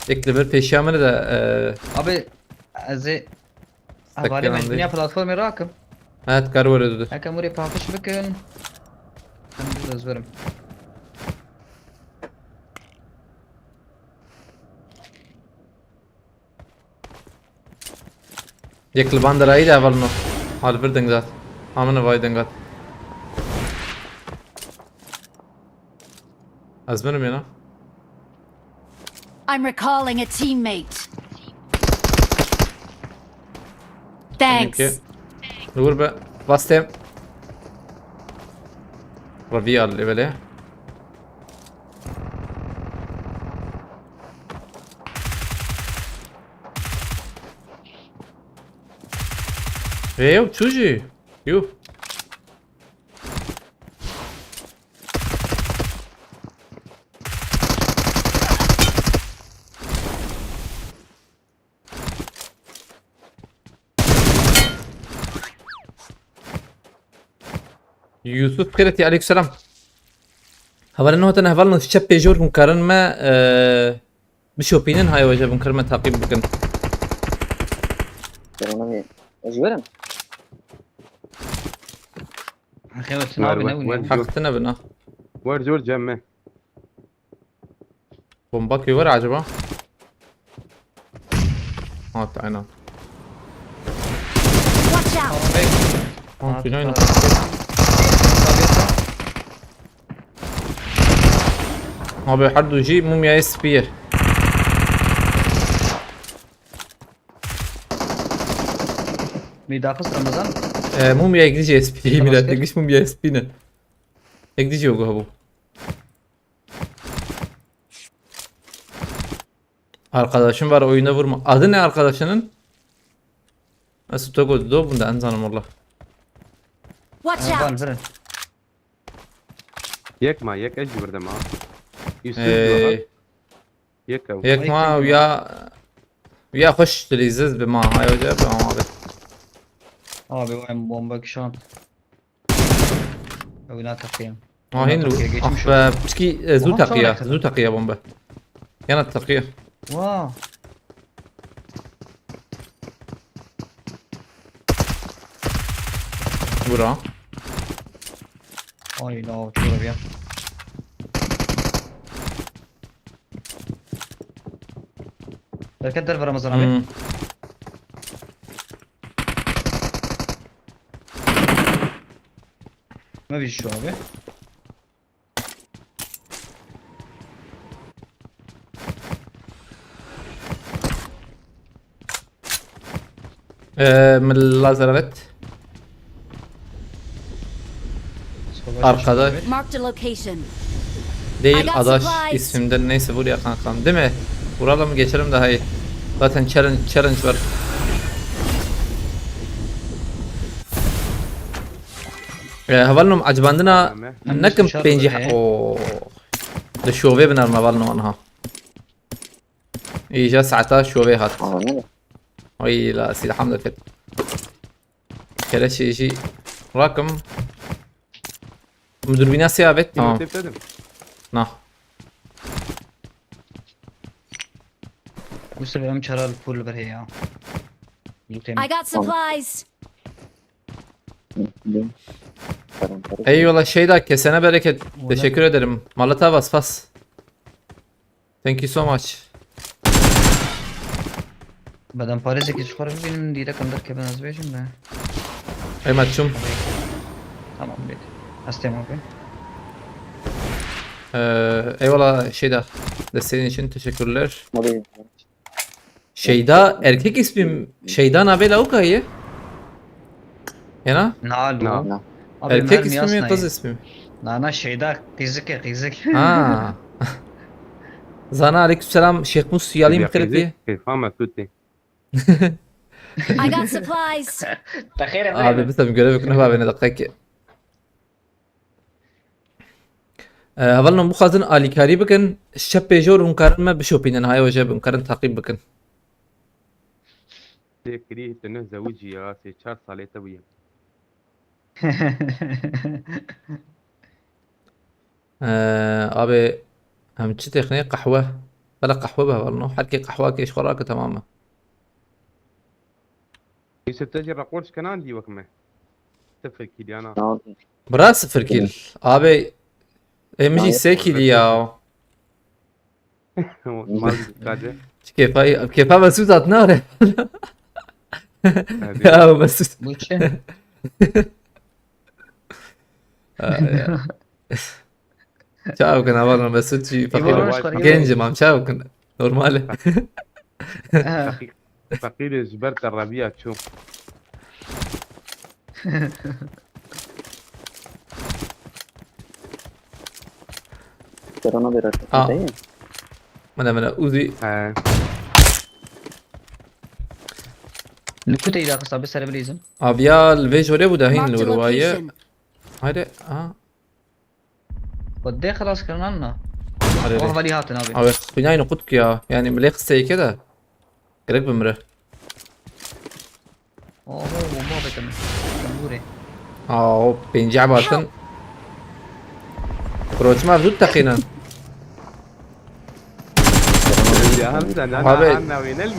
Ek li vir pêşiya min de e, Abi ez ê hevalê me Sekinan ji dê. Dinya platformê rakim. Evet kar were dudu. Hekem were paqij bikin. Em dû ez werim. Yek li banderayî de hevalno. Hal vir dengat. Amine vay dengat. Ez benim yana. I'm recalling a teammate. Thanks. Nur be. Bastem. Ravi al levele. Hey, yo, çuji. Yo. Yusuf Kretî, aleykümselam. Hevalên hotin hevalin çep pêjor hûn karin me, e, bişopînin, hay weje hûn karin me taqîb bikin. Selamünaleyküm. Ez werim. Xewe sınav ne Wer, wine? wer. Haq tine bina. Wer zor cem me. Bomba kê were acaba? Hat aynen. Watch out! Ha, tünayno. Abi her du jî mumyayê spî ye. Mîdaxist Ramazan. E, mumyayê gidî jî spî ye. Tamam, Mîdat asker. giş mumyayê spî ne. Tek dijî yoga hebû. Arkadaşım var, oyuna vurma. Adı ne arkadaşının? Ez to got do bunda en zanim valla. Watch Van out! Virin. Yek ma, yek ez jî birdim ha. Yusuf diyor ha. Ee, Yek ew. yek ma ya ya hoş dilîziz bi ma hayo ce bi ama abi. Abi vay bomba kişan. Ew ne takayım. Ma hin Ona takıya geçmiş ah be piçkî e, zu Aha, takiya, sonra zu takiya bombe. Yana takiya. Wow. Bura. Ay la, şurada bir yer. Bereket der Ramazan abi. Hmm. Ne bir şu abi? Ee, min lazer evet. Savaş Arkada. abi. Marked a location. Değil I got adaş supplies. ismimden neyse buraya kankam değil mi? Vuralım geçelim daha iyi. Zaten challenge, challenge var. Ee, hevalnum acibandina Hemen nekim dışarı penci be. Oo. De şove binar hevalnum anha. Îja saeta şovê hat. Aa, ne? Ay la sî hamle fet. Keleşê jî rakim. Min durbîna sê avêt. Tamam. Tep dedim. Nah. Mustafa em çara li pul ber heya. Mutem. I got supplies. Bin. Param, param. Eyvallah Şeyda, kesene bereket. Wala. Teşekkür ederim. Malata vas pas. Thank you so much. Bedem parêzekî ji xwe re bibînim, dîrek em derkevin ez bêjim de. Eymet çum. Tamam bêt. Ez têm abi. Ee, eyvallah Şeyda. Desteğin için teşekkürler. Hadi. Şeyda erkek ismim. Şeyda nabê lawika ye? Yana? Na lo. Na. Na. Abi Erkek mermi ismi mi yasna kız ye. ismi mi? Na na Şeyda qîzik e qîzik. Ha. Zana aleykümselam Şeyh Mus yalim Ya, kırıp ye. Fama tuti. I got supplies. Te xêr e Abi bitem görev kune bavêne dakika ki. Ee, hevalno bixwazin alîkarî bikin, şepê jor hûn karin me bişopînin, hay weje hûn karin taqîb bikin. Tê kirî tu ne zewicî ya, sê çar salê te bûye. Ee, abi, em çi têxinê qehwe? Bela qehwe be hevalno. Her kê qehwakê ji xwe rake temam e. Yusuf te jî rekor ji kenan dî wek me. Sifir kîlyana. Tamam. Bira sifir kîl. Abi, em jî Tamam. sê kîlî ya. Mal kace. Çi kêfa, kêfa Mesut hat nare. Ya Mesut. Bu çi? Ha, ya. Çaw kin hevalno Mesut jî Eyvallah, fakir. hoş geldin. Gencim am çaw kin. Normal e. Ha. Feqîr, feqîrê ji ber te reviya çû. Corona bir Ah. Değil mi? Mene mene Uzi. He. Li ku te îda xista bi ser bilîzim. Aviya li vê jorê bû dahîn li Marked a wirwaye. location. Haydi. Ha. Xwe dê xilas kirinan na. Hadi. Oh velî hatin abi. Abi xwînayên qut ya. Yani milê xisteyê ke de. Gerek bimire. Oh bomba bekeme. Bure. Aa, o pêncî batin. Proçma zû teqînin. Ya Hamza ne Abi. Anna wê ne lî?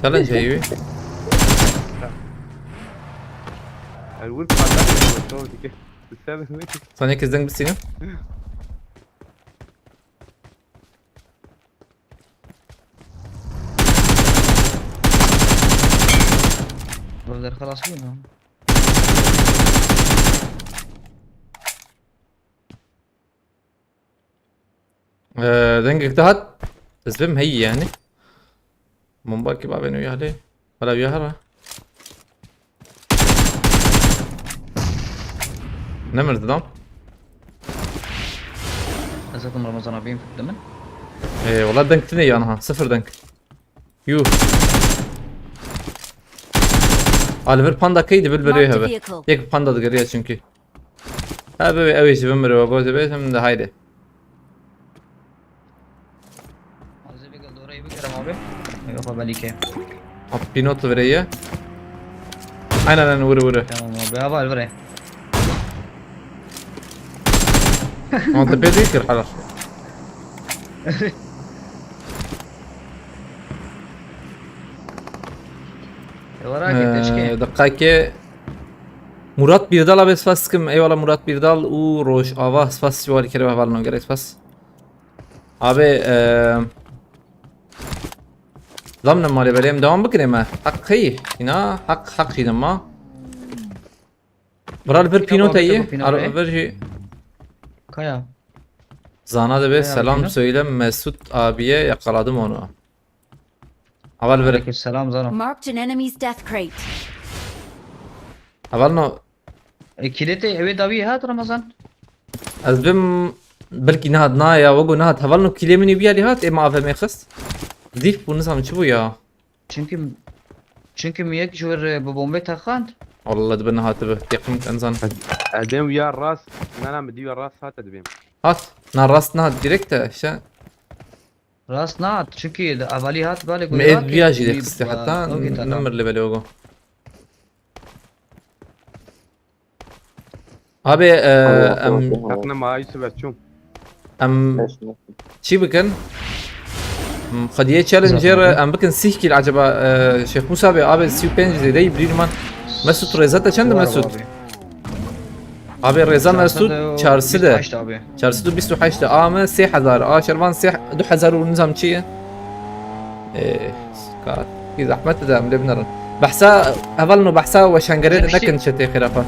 Challenge heyî. El wir patak to dike. Sen ne? Sana kes deng bisînim. Bölder xelas bû ya. Ee, dengek dahat. Ez bim heyî yani. Bomba ki bavên wî hale. Hala wî hara. Ne mirdi lan? Ez hatim Ramazan abiyim, fikir min. Ee, wala denk tine yan ha. Sıfır denk. Yuh. A, li vir panda key dibil birê hebe. Yek panda digeriya çünkü. Ha, be, ew ê ji bin mirê we goze be, hem de haydi. Azê vê gel doreyê bikirim abi. Yok, belî ki. Abi, pînot virê ye. Aynen, aynen, vurê, vurê. Tamam abi, ha, var virê. Ama tepe değil ki, hala. E, var ha, ee, teşke. Dakikê. Murat Birdal abi, spas dikim. Eyvallah Murat Birdal û Rojava, spas ji we alîkariya we, hevalno, gelek spas. Abi, e, zam ne malê belê em devam bikin eme. Haq heyî. Îna haq, haq jî dema. Bira li vir pînot heye. Ar vir jî. Kaya. Zana dibe, selam söyle Mesut abiye, yakaladım onu. Heval vir. Aleyküm selam Zana. Marked an enemy's death crate. Hevalno. E, kilêtê ewê dawî hat Ramazan? Ez bim belkî nehat, na ya, wego nehat. Hevalno, kilê min ê wî alî hat, ê me A V M xist. Zîf bû, nizam çi bû ya. Çünkü, çünkü mi yek ji wir, e, bi bombê texand. Allah dibe nehatibe. Teqim en zan. Edem ya rast, nana mi diwa rast hate dibêm. Hat. Na rast nehat, direkt de işte. Rast nehat, çünkü de avalî hat, balê. Me êd viya jî lê xistî heta nimir lê belê ogo. Abi, e, em, heqne ma Yusuf ez çûm. Em çi bikin? Em, Xwediyê Challenger em bikin sîh kîl acaba, e, Şêx Musa bê, abi sî û pênc zêdeyî birî man. Mesut, rêza te çend e, Mesut? Abi, rêza Mesut çar sed e. Çar sed û bîst û heşt e. A me sê hezar. A Şervan sê, du hezar û nizam çi ye? Ê, ka, kî zehmet de em lê binerin. Behsa, hevalno, behsa weşangerê de nekin çetê xêrafa.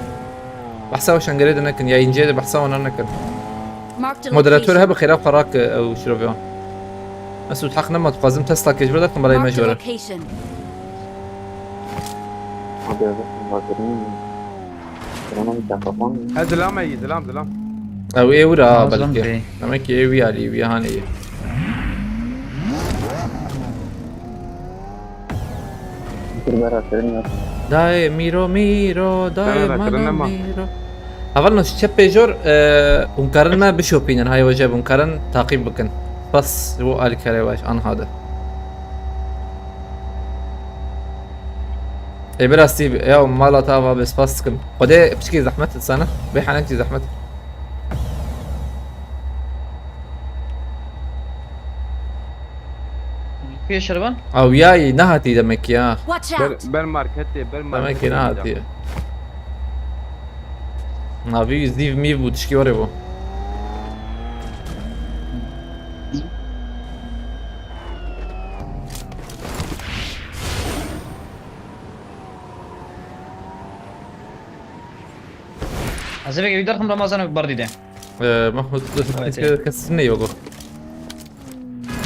Behsa weşangerê de nekin. Yayıncıya de behsa wana nekin. Moderator hebe xêrafa rak ew şirovê wan. Mesut, heq nema, dixwazim Tesla kê ji vir derxim, belê me ji were. Hadi, hadi, hadi. Tamam, tamam. Ha, zilam ey, zilam, zilam. Ew ê wira ha, belkî. Demek ki ê wî alî, wî hanê ye. Dayê mîro mîro, dayê mano mîro. Hevalno, çepê jor, e, hûn karin me bişopînin, hay weje hûn karin taqîb bikin. Spas ji bo alîkarê we, anha de. Ê, bi rastî, ya mala te ava be, spas dikim. Xwedê piçkî zehmet dîsane. Bê henek jî zehmet. Kê Şervan? Ew yayî nehatî demek ya. Watch out! Ber, ber marketê, ber marketê. Demek ki nehatî. Navî zîv mîv bû, tişkî were bû. Ez ê vekê wî derxim Ramazan û berdî de. Ee, Mahmut, kes ne yok.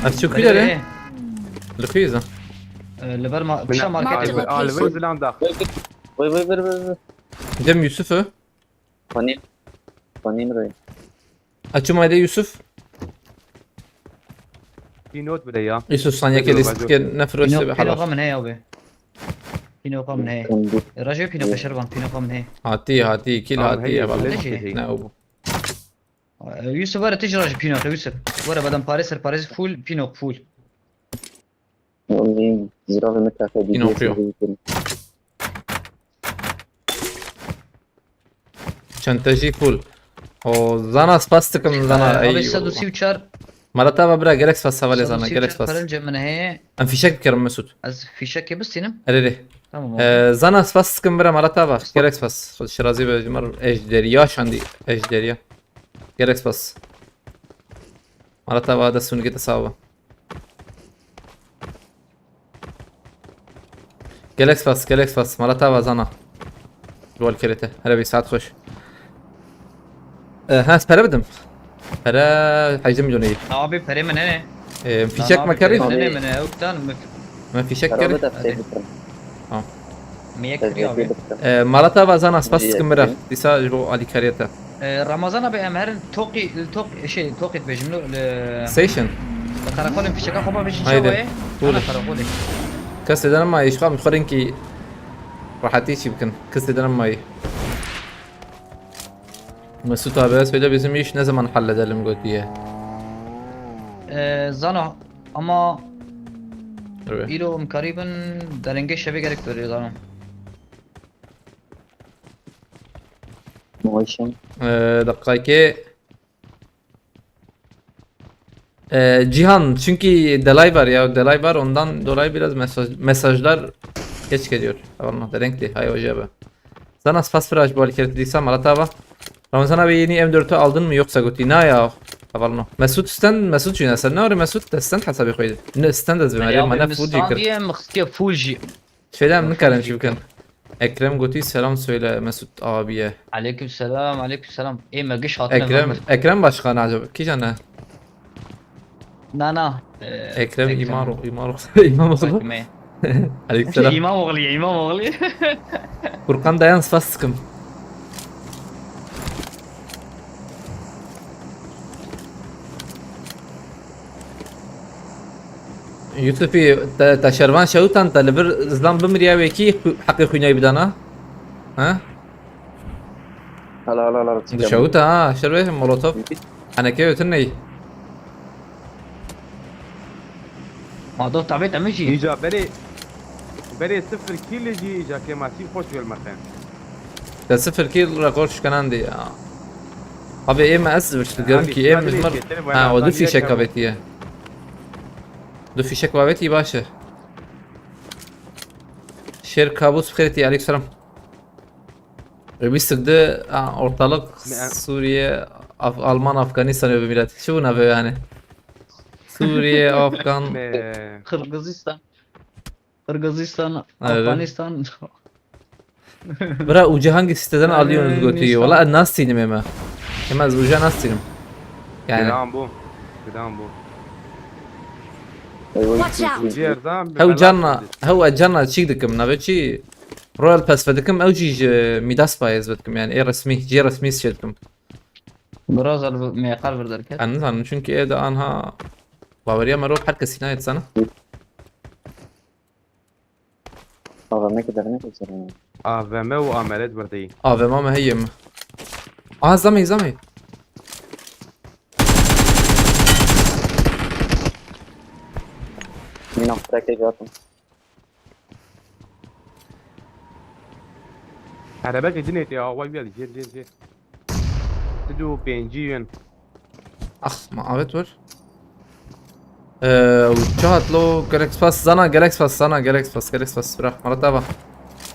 Ez çi kuyla re? Li kuyiza. Ee, li ber ma-, pişa marketê. Alve zilan da. Vay, vay, vay, vay, vay. Dem Yusuf e. Panim. Panim re. Açım ayda Yusuf. Pinot bile ya. Yusuf, sen yeke listike ne fırıştı be halas. Pinoka min heye abi. Pinoka min heye. Raje pinoka Şervan, pinoka min heye. Hati, hati, kil hati ya bak. Ne o bu? Yusuf, were tij raje pinoka Yusuf. Were badem pare ser pare full pinok full. Oğlum, benim zirave metrafe. Pinoka. Çente jî full. O Zana, spas dikim Zana. Abi, ey, sed û sî û çar. Mala te ava bira, gelek spas, hevalê Zana, gelek spas. Sed û sî û çar parim cem min heye. Em fîşek bikerim Mesut. Ez fîşekê bistînim. Erê rê. Tamam abi. Ee, Zana, spas dikim bira, mala te ava. Gelek spas. Xwedê şirazî be, ji me re ejderiya şandî, ejderiya. Gelek spas. Mala te ava, dest û nigê te sax be. Gelek spas, gelek spas. Mala te ava Zana. Rol kerete. Here bî, saet xweş. E, ha, ez pere bidim. Pere hejde milyon ê. Abi, perê min hene. E, fîşek me kerî? Perê min hene, min ew tan, min Me fîşek kerî? Tamam. Mi yek kiriya abi. E, mala te ava Zana, spas dikim bira. Dîsa ji bo alîkariya te. Ee, Ramazan abi, em herin Toqî, li Toq-, şey, Toqî dibêjim, li, li, Station. li qereqolên fişeka xwe bavêjin Haydi. çawa ye? Buyurun. Ana qereqolê. Kesê de nema, îşxal mixwerinkî rahatî çî bikin. Kesê de nema. Mesut abiye söyle bizim iş ne zaman halledelim gotiye. Ee, Zano, ama Evet. îro em karîbin derengê şevê gerek bêrê Zano. Ee, dakikayê. Ee, Cihan, çünkü delay var ya, delay var, ondan dolayı biraz mesaj, mesajlar geç geliyor. Eyvallah, renkli, hay hoca be. Sana spas biraz bu hareketi diysa Malat abi. Ramazan abi yeni M dörtü aldın mı yoksa goti? Na ya. Eyvallah. Mesut Sten, Mesut Cüna, sen ne var Mesut? Sten hesabı koydu. Ne Sten de zıvın, Ya bana bi full stand yıkır. diye mıxtiye full jî. Şeyden Ya mi karım full çıkın? Ekrem Goti selam söyle Mesut abiye. Aleyküm selam, aleyküm selam. Ê me giş hatine Ekrem, verme. Ekrem Başkan acaba? Ki canı? Na na. Ee, Ekrem Ekrem. İmaro, İmaro, İmamoğlu. Bakma. Aleykümselam. İmamoğlu, İmamoğlu. Furkan dayan spas sıkım. Yusufî, te, te şervan şewtan te li vir zilam bimiriya wekî xu-, heqê xwînayî bidana? Ha? Hala hala hala. Di şewta ha, şervê molotov. Heneke ötün ney. Ma do tabê te min jî. Îca berê berê sıfır kill jî îca kêmasî xweş gel mexe. Te sıfır kill rekor şikenandî ya. Abi êm ez diyorum ki êm jimir. Ha, o du fîşek avêtiye. Du fîşek avêtî baş e. Şêr Kabus bixêrî tî, aleyküm selam. E, wî sikdi, ha, ortalık Me- Suriye, Af- Alman, Afganistan öbür millet. Şu bu ne böyle yani? Suriye, Afgan. Me- Kırgızistan. Kırgızistan, Evet. Afganistan. Bira uca hangi siteden Yani alıyorsunuz götüyü? insan- Valla nasıl inim ema? Ema ez uca nasıl inim? Yani. Gidam bu. Gidam bu. Watch out! Cêrdan. Hew canla, hew e canla çîk dikim, navê çi? Royal Pass vedikim, ew jî ji Midas payê ez vedikim, yani ê resmî, cê resmî şey dikim. Biraz al me qal vir derket. Ez nizanim, çünkü ê de anha baweriya me rop her kesî nayê sana. Baba ne kadar ne kadar. A V M û ameret berdeyî. A V M me heye mi? Aha, zamê, zamê. Mina frekê gördüm. Erebeke cinê te ya, vay vay, cêr cêr cêr. Sidu pêncî yön. Ah, ma avet var. Ee, çahat lo, gelek spas, zana, gelek spas, zana, gelek spas, gelek spas, bira, mara tava.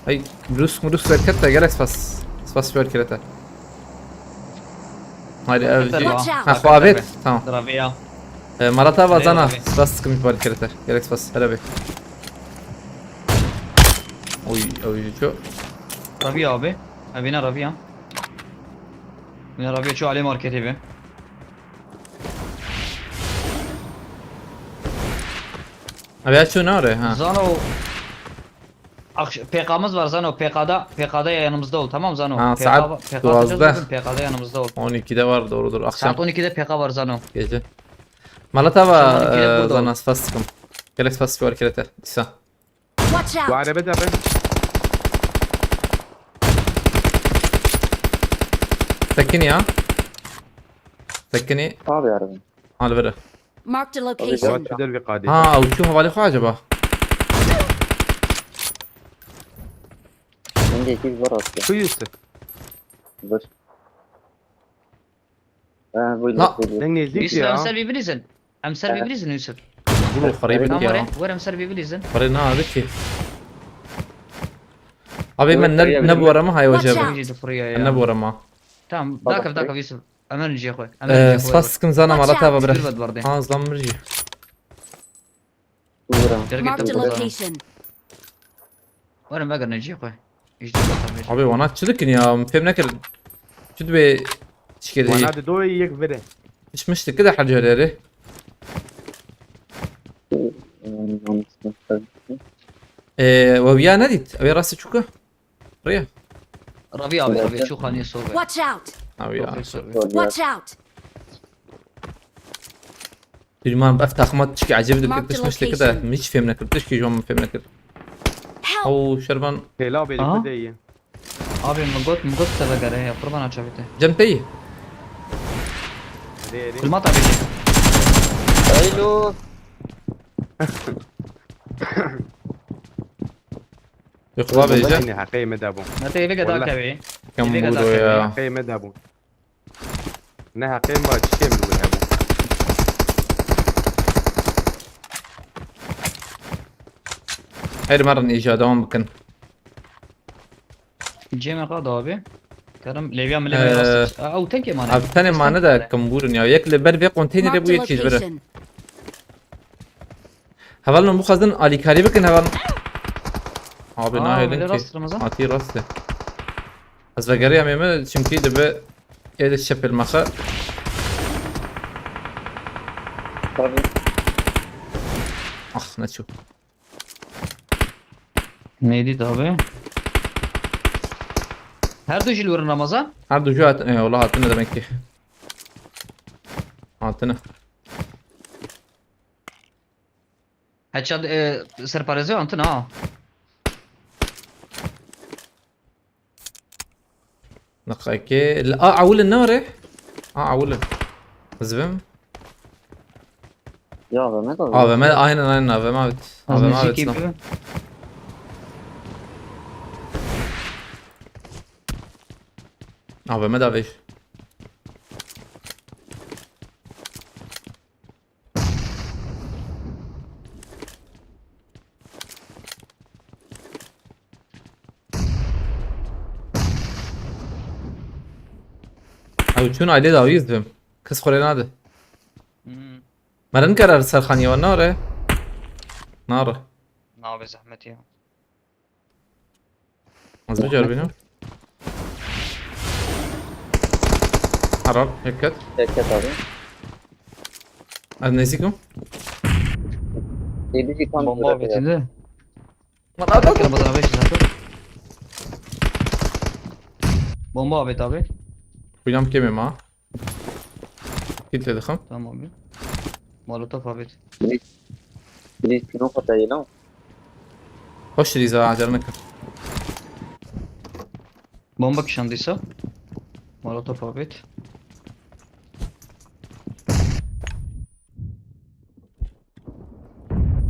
Ay, Rus, Rus verket de, gelek spas. Spas verket de. Haydi, ev, Watch out! Ha, xwe avet, tamam. Draviya. Ee, mara tava Ne zana, abi? spas sıkıntı verket de, gelek spas, hele bir. Oy, oy, çok. Raviya abi. Evine Raviya. Evine Raviya şu alê marketê be. Abi, açıyor ne oraya, ha? Zano. Akş- P K'mız var Zano. P K'da, P K'da yanımızda ol, tamam Zano? Ha, P K saat var, P K dokuzda. atacağız bugün, P K'da yanımızda ol. On ikide vardı, doğrudur. Akşam Saat on ikide P K var Zano. gece. Malatava, Akşamdan ikide e, burada zana ol. spas sıkım. Gelek spas verket de. İsa. Watch Bu out! araba da ben. Sekini ya. Sekini. Abi arabam. Al vere. Marked a Abi, location. Bak şu derbi kadi. Ha, uçu havali xo acaba? Şimdi iki var aslında. Şu Yusuf. Dur. Ha, buyurun, La- buyurun. Sen ne Yusuf, ya? em ser bibilîzin. Em ser bibilîzin Yusuf. Bunu xarip Tamam, ya. were, were em ser bibilîzin. Xarip ne abi ki? Abi Yok, ben ne, ya, ne bu arama hay Watch hocam. out. Bizi fırıyor Ben ya. ne bu arama? Tamam, dakika, dakika Yusuf. Em önce koy. Em Ee, önce koy. Spas sıkım zana Watch Malatava out. bırak. Şükür var diye. Ha, zlanmır jî. Buyurun. Gerek Marked a ettim. Location. Var mı ben önce koy. İşte bakalım. Abi wana çi dikin ya? Fem nekir. Çi dibe çikedi. Wana de doy yek vire. Hiç miştik de hacerleri. Ee, ve ya ne dit? Abi rastı çuku. Rıya. Ravi abi, Ravi şu hani sobe. Watch out! Abi ya. Profesör. Watch out! Dûman ev taxima tişkî ecêb dikir, Marked tişt mişt dikir de, location. Min hiç fêm nekir, tişkî ji wan min fêm nekir. Help! Ew şervan. Hêla bê Aha. Xwedê ye. Abi min got, min got te vegere ya, qurbana çavê te. Cem te yî? Hadi, hadi. Kulmat abi. Eylo. Yoxla bêje. Yine heqê me de bû. Mete eve gada Wallah. Kevê. Kem eve gada bûro kevê. Ya. Heqê me de bû. Ne heqê me, çişê min wê hebû. Her merin îca devam bikin. Cê me qada abi. Karim lêviya milê me Ee, rast. Aa, ew tenê mane. Abi tenê mane de kim bûrin ya. Yek li ber vê konteynerê bûye çî bire. Marked a location. Hevalno bixwazin alîkarî bikin heval. Abi Aa, nahêlin ki. Rast Ramazan. Hatî rast e. Ez vegeriyam ême çimkî dibe ê de şepil mexe. Tabii. Ah neçû. Neydi tabi? Her du jî li wir in Ramazan? Her du jî hat, e, wala hatine demek ki. Hatine. Headshot, e, serparêzê antin ha. Naqekê. A, ewil nare. A, ewil. Zibim. Ya, A V M de. A V M, aynen, aynen, A V M avit. A V M avit. A V M da vej. Ew çûn ailê dawî dibim. Kes xwe rê nade. Hmm. Meren karar serxaniye wan nare. Nare. Nabe zehmet ya. Ez biceribînim. Heral, yek ket. Yek ket abi. Ez nêzîkim. Ê, bijî tam Bomba zirehê ya. Avêtinde. Lan adam. Kırmızı abi, şimdi. Bomba abi tabi. Kuyam kemim ha. Kitle dixim. Tamam abi. Molotof abi. Please, please, pino xwe te yê lan. Xweş rîza, acele neke. Bomba kişandîsa. Molotof abi.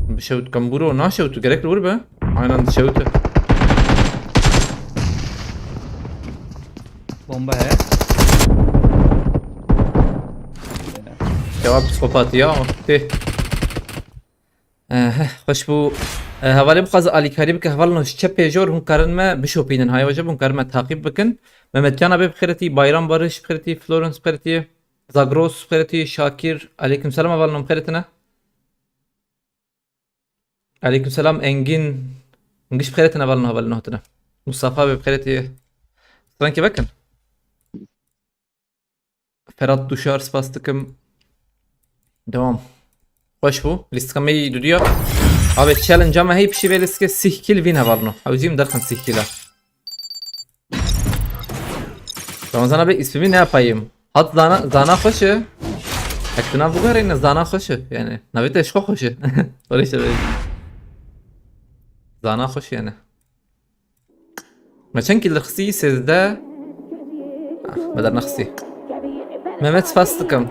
Bişewt kembûro, naşewt, gerek li wir be. Aynen dişewt. Bomba he. Cevap psikopat ya, tê. Eh, heh, xweş bû. Eh, hevalê bixwaze alîkarî bike, hevalno ji çepê jor hûn karin me bişopînin. Hay weje hûn karin me taqîb bikin. Mehmet Can abi bi xêretî, Bayram Barış bi xêretî, Florence bi xêretî, Zagros bi xêretî, Şakir. Aleyküm selam hevalno bi xêretine. Aleyküm selam Engin. Engiş bi xêretine hevalno, hevalno hatine. Mustafa abi bi xêretî. Strankê vekin. Ferhat Duşar, spas dikim. Devam. Xweş bû. Lîstika me yî dudiya. Abi challenge me hey pişî vê lîstikê sih kill vîn hevalno. Ew jî min derxin sih killa. Ramazan abi ismimi ne yapayım? Hat zana, zana xweş e. Ek tu nav biguherîne zana xweş e. Yani navê te ji xwe xweş e. Öyle işte böyle. Zana xweş yani. Me çend kî derxistî? Sêzdeh. Ah, me dernexistî. Mehmet, spas dikim.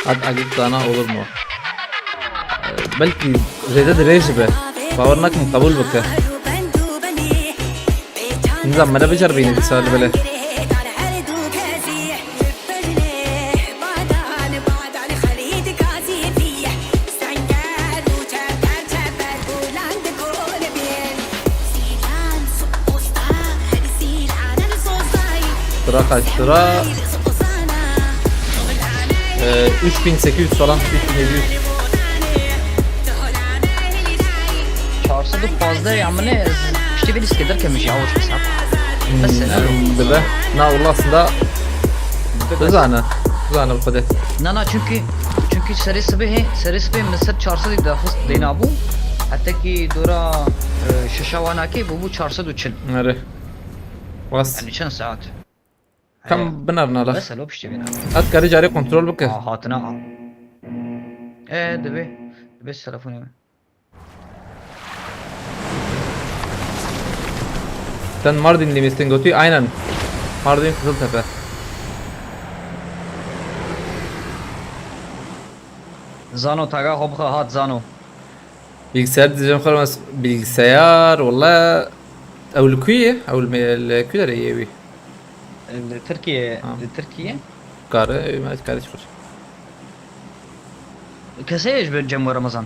Hadi Agit Dana olur mu? Ee, belki zêde dirêj be. Bawer nakim qebûl bike. Nizam, me de bicer bîne dîsa li bile. Sıra kaç sıra? Ee, üç bin sekiz yüz falan, üç bin yedi yüz. Çar sed û pazdeh ya min e, piştî vê lîstikê derkemiş ya, hoş hesap. Bes e, ne? Dibe. Na, wala aslında bizane. Bizane bi Xwedê. Na, na, çünkü çünkü serê sibê hê, serê sibê min ser çar sed daxist deyna bû. Heta ki dora e, şeşa wanakê bû bû çar sed û çil. Nere. Rast. Yani çend saat? Kam binerna la. Bes e, lo piştî vê. At karî carê kontrol bike. Aa, hatına al. E, dibe. Dibe telefonê min. Sen Mardinli misin, gotî? Aynen. Mardin, Kızıltepe. Zano taga hobxa hat Zano. Bilgisayar diyeceğim, bilgisayar, wala. Ew li ku ye? Ew li me-, li ku derê ye wî? Li Tirkiye, Tamam. Li Tirkiye. Kare, me kare çıkır. Kesê ji bin Cem Ramazan.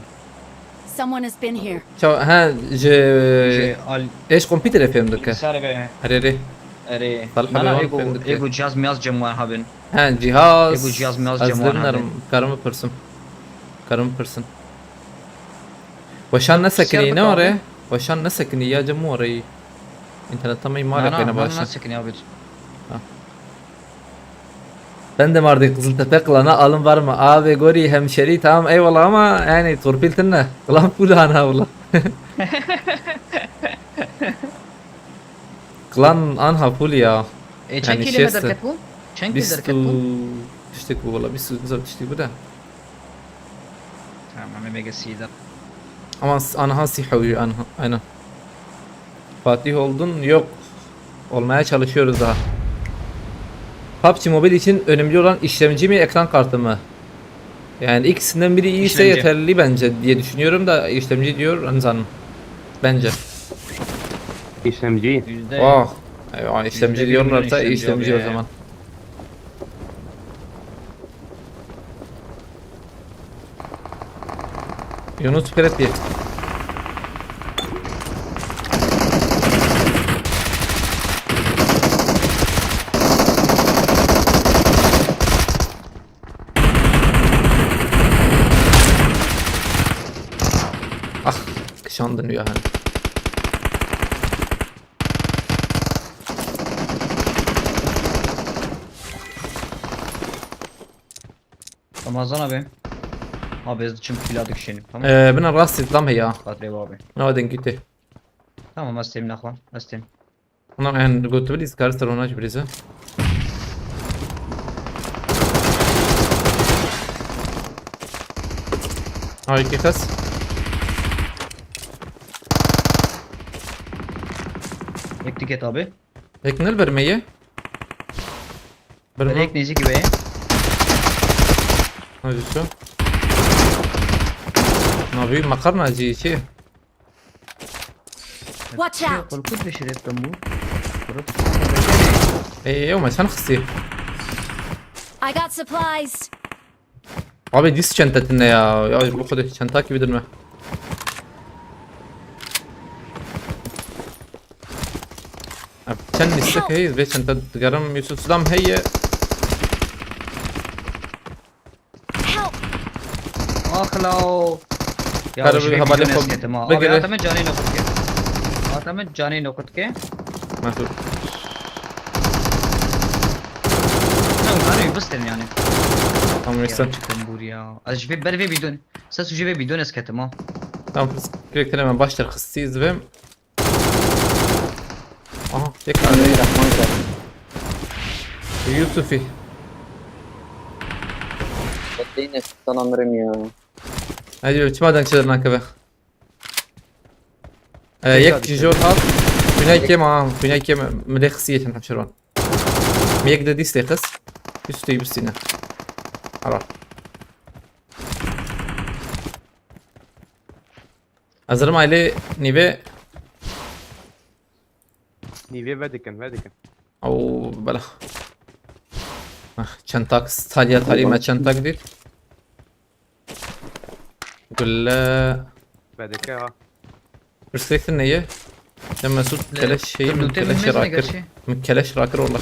Someone has been here. Çaw, ha, ji Ji al eş kompîterê fêm dike. Sare be. Erê, erê. Erê. Salih Na, abi na, wan ego, fêm dike. Ego cihaz mi yaz Cem Wan habin. Ha, cihaz. Ego cihaz mi yaz Ez Cem Wan dibnerim, abi. Karim pirsim. Karim pirsin. Weşan ne sekinî, Siyar ne abi. Oraya? Weşan ne sekinî ya, Cem orayı. İnternetten mi Na, imal na, yapayım na, na, başla. Sekin abi. Ben de Mardin Kızıltepe, klana alım var mı? Abi gori hemşeri, tamam, eyvallah ama yani torpil tınne. Klan full ana valla. Klan anha full ya. E, çend Yani kilo şey derket bu? Çend kilo derket bu? Tiştek bu valla, bir sürü tiştek bu da. Tamam, eve geçeyim. Ama s-, anha siha uyu, anha, aynen. Fatih oldun? Yok. Olmaya çalışıyoruz daha. PUBG Mobile için önemli olan işlemci mi, ekran kartı mı? Yani ikisinden biri iyiyse İşlemci. Yeterli bence diye düşünüyorum da işlemci diyor Ramazan. Bence. İşlemci. Yüzde Oh. Eyvah, işlemci Yüzde bir diyorlarsa milyon işlemci işlemci o oluyor ya. Zaman. Yunus Piret diye. Ah, kışandın ya hani. Ramazan abi. Abi ez çim pila dikişenim, tamam. Ee, bina rast İslam heya. Kadri abi. Ne var dengüte? Tamam, ez têm nexwe. Ez têm. Ona en gotu bir izkar ser ona bir izin. Ay ki kas. Yek tiket abi. Pek nel vermeye? Berek nêzîkî wê ye. Hadi şu. Na büyük makarna acı içi. Watch out! Kul kul peşiret bu. Ey, ey, ma sen xisi. I got supplies. Abi diz çentetinde ya. Ya bu kadar çenta gibi durma. Abi, çend liste heye ve çenta digaram Yusuf Slam heye. Help! Ax lao. Ya Kare ji bir vê habale bidon xwe esketim ha. Abi bigire. Ateme canê noqutke. Ateme canê noqutke. Mesut. Ne utanıyor, bıstın yani. Tamam işte. Çıktım buraya. Az ji vê ber vê bidon. Ses ji vê bidon esketim ha. Tamam, kırık hemen başlar kıstıyız ve. Aha, tek Bismillahirrahmanirrahim. Yusufi. Bekleyin, sana mirim ya. Hadi çima dan çadırına kebe. Ee, yek jor hat. Güney kem ha, güney kem milek xisiyetin hemşirvan. Yek de diste kız. Üstü üstüne. Ara. Hazırım aile nive. Nîvê vedikin, vedikin. Oo, bela. Ah, çentak, talya talya me çentak değil. Gülle. Vedike ha. Perspektif neye? Ya Mesut Le- keleş şeyi Dur, mi? dur, Keleş dur, rakir. gerçi. Mi keleş rakir ola.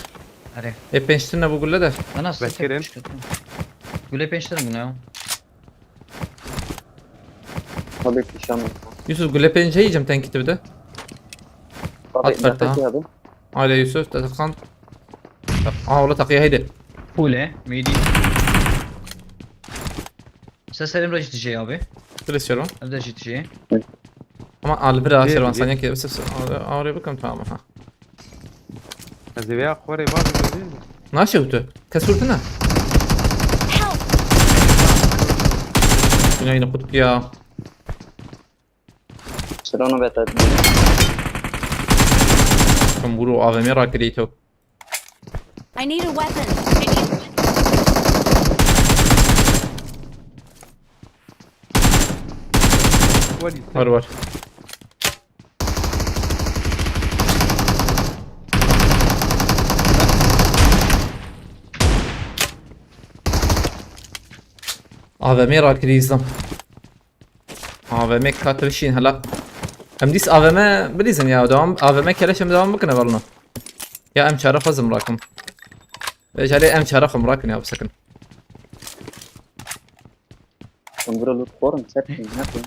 Are. E pençtin ne bu gülle de. Ana Vekirin. Sıkıntı. Gule pênc tane bûne ya. Tabii ki şan. Yusuf, gule pênc heyî cem tenkî tu bide. Tabii At berta. Tabii abi. Aile Yusuf, te tıkan. Aha, ola takiye, heydi. Pule, midi. Seslerim de G T J abi. Dur istiyorum. Hem de G T J. Ama al bir aşırı Gel, ben gel. saniye ki. Oraya bakın, tamam, ha. Ez ê vêya xwarê baz bibînim. Naşe utu. Kes vurtuna. Yine yine kutuk ya. Şirano beta. Kan buru A V M rakirî to. I need a weapon. Welî. Var var. A V M rakirî izlam. A V M katil şîn hala. Em dîs A V M bilîzin ya, devam, A V M keleş em devam bikin evelno. Ya em çare xwezim rakim. Ve jale em çare xwem rakin ya bisekin. Sen burada loot korum, sen ne yapıyorsun?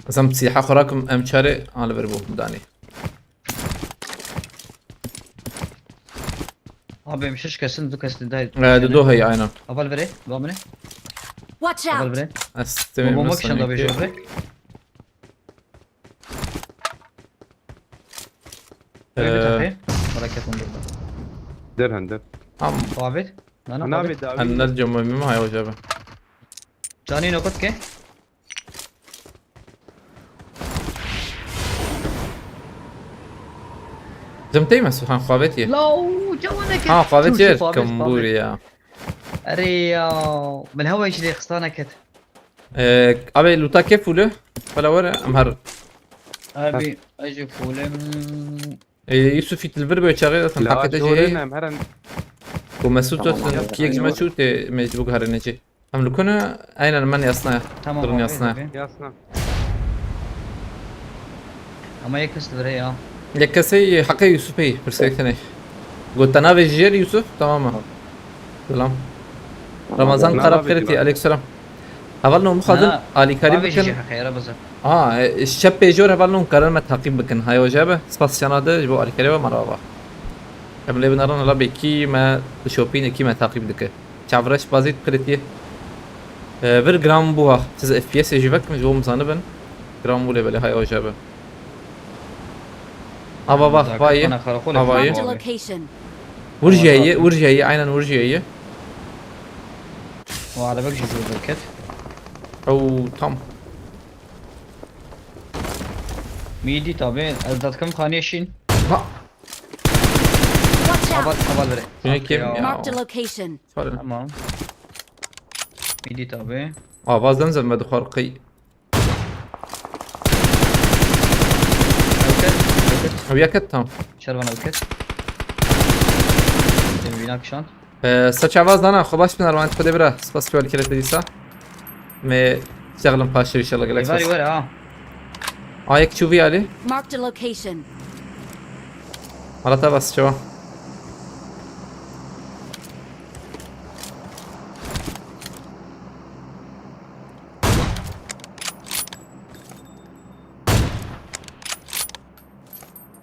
Ez em sîha xwe rakim, em çare a li vir bû danî. Abi em şeş kesin, du kesin daha. Ee, du do heye aynen. Aval vere, bamine. Watch Aval out! vere. Ez temem Bomba nasıl kişan da ki? beşe vere. Ee, Öyle bir takı. Merak etme burada. Der hender. Am, Abi. Nana Ana abi. be dawi. Hender cemomim hay hoca be. Canı yok ki. Cem tey mi? Subhan xavet ye. Lau, cevane ki. Ha, xavet Dur, ye, şu xavet, kambur xavet. Ya. Erê ya. Min hewa jî lê xistana ket. Ee, abi luta ke fulu. Fala were, em her. Abi, acı fulem. Ee, Yusuf itil bir böyle çağırıyor zaten. La Hakikaten şorê şey. Ne em her em Bu Mesut Tamam, olsun. abi. Ki egzime çû te mecbur harine çi. Em lukunu aynen men yasna. Tamam Durun abi, yasna. tabii. Yasna. Ama yakası vere ya. Yek kesê heqê Yusufê pirsek tenê. Got te navê jêr Yusuf, tamam mı? Selam. Ramazan Navê Karap jêr. Xeriti, aleyküm selam. Heval no mixwazin alîkarî bikin. Xeyra bize. Ha, e, şep pêjor heval no karin me taqîb bikin. Hay hoca be, spas şana de ji bo alîkarî ve merhaba. Em lê binaran la bekî me dişopîne kî me taqîb dike. Çavreş bazî qiritiye. E, vir gram bû ha. Siz F P S jî vekin ji bo min zanibin. Gram bû lê belê hay hoca be. Ava va, va ye. Ava ye. Marked a location. Urjiye ye, Urjiye ye, aynen Urjiye ye. O arabek jî zor ket. Ew tam. Midi tabi. Ez datkim xaniyê şîn. Ha. Watch out! Aval aval vere. Yine kim Ya. ya? Marked a location. Sorry. Tamam. Midi tabi. Ava zemzem ve dixwar qey. Ewket. Ewket. Ew yeket tam. Şervan ewket. Seni bina kişand. Ee, saç avaz dana, xwe baş bin arwan xwe de bira. Spas ki wali kerete dîsa. Me şexlim paştir inşallah gelek Ivari spas. Ivari ha. Ayek çuvi ali. Marked a location. Hala ta bas çava.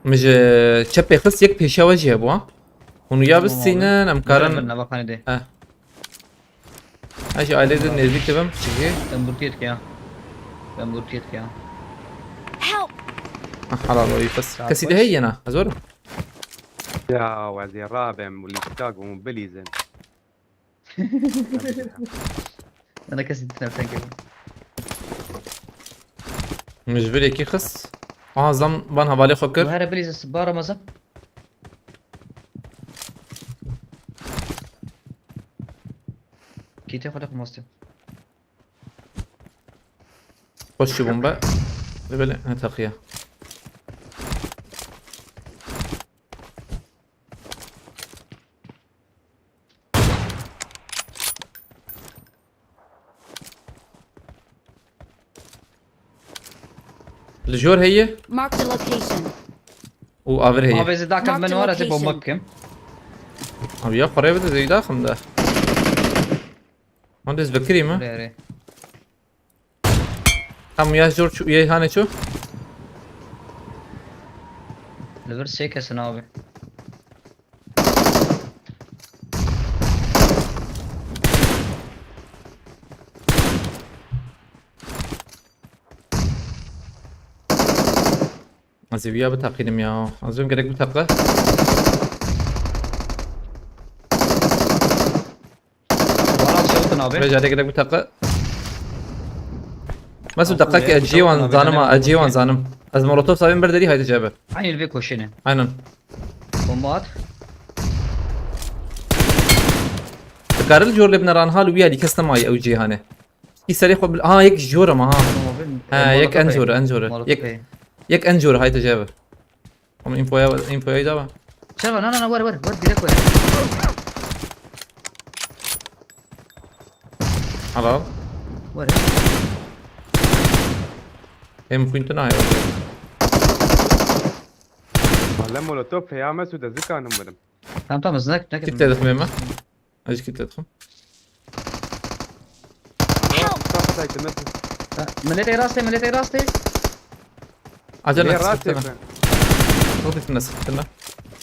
Min ji çepê xist yek pêşiya we jî hebû ha. Hûn ya bistînin em karin. Nava xanê de. He. Ez ji ailê de nêzîk dibim çikî. Ben burtiyet ya. Ben burtiyet ya. Help! Ah, helal o yî kes. Kesî de heye yena. Ez werim. Ya ez ê rabem û lîstak û bilîzin. Ana kesî dine sen kebin. Min ji vir yekî xist. Aha zam van hevalê xwe kir. Bu here bilîze sibba Ramazan. Kîtê xwe de xumastê. Xweş çûbûm be. Lê belê ne teqiya. Li jor heye Marked a location. û avir heye. Abi zê dakim Marked ben wara zê location. Bomba kim. Abi ya parayı bir de zeyda xim de. Hûn dest vekirî me? Erê, erê. Tam ya jor çû, ya hane çû? Li vir sê kesin abi. Ez ê wiya biteqînim ya. Ez ê gerek biteqe. Bana çevitin abi. Ve jare gerek biteqe. Mesut, deqe ki ez cê wan zanim ha, ez cê wan zanim. Ez molotof savên ber derî, haydi cebe. Aynı bir koşuyla. Aynen. Bomba at. Dikaril jor lê bine ranha li wiya lî kes nemaye ew cê hane. Ki serê xwe bil-, ha, yek ji jor ama ha. Tamam abi. Ha, e, yek molotof en e. Jor, en jor. Molotof yek, e. Yek en jor, haydi cebe. Ama infoya, infoya da var. Şeva, na, na, na, were, were, were, direkt were. Helal. Were. Hem kuintin ay. Valla molotof ya Mesut, ez dikanim birim. Tamam, tamam, znak, znak. Kit dedim hemen. Ez kit dedim. Help! Kapataydı Mesut. Ha, milletê rastê, milletê rastê. Acele. Milletê rastê. Çok üstünde sıktın lan.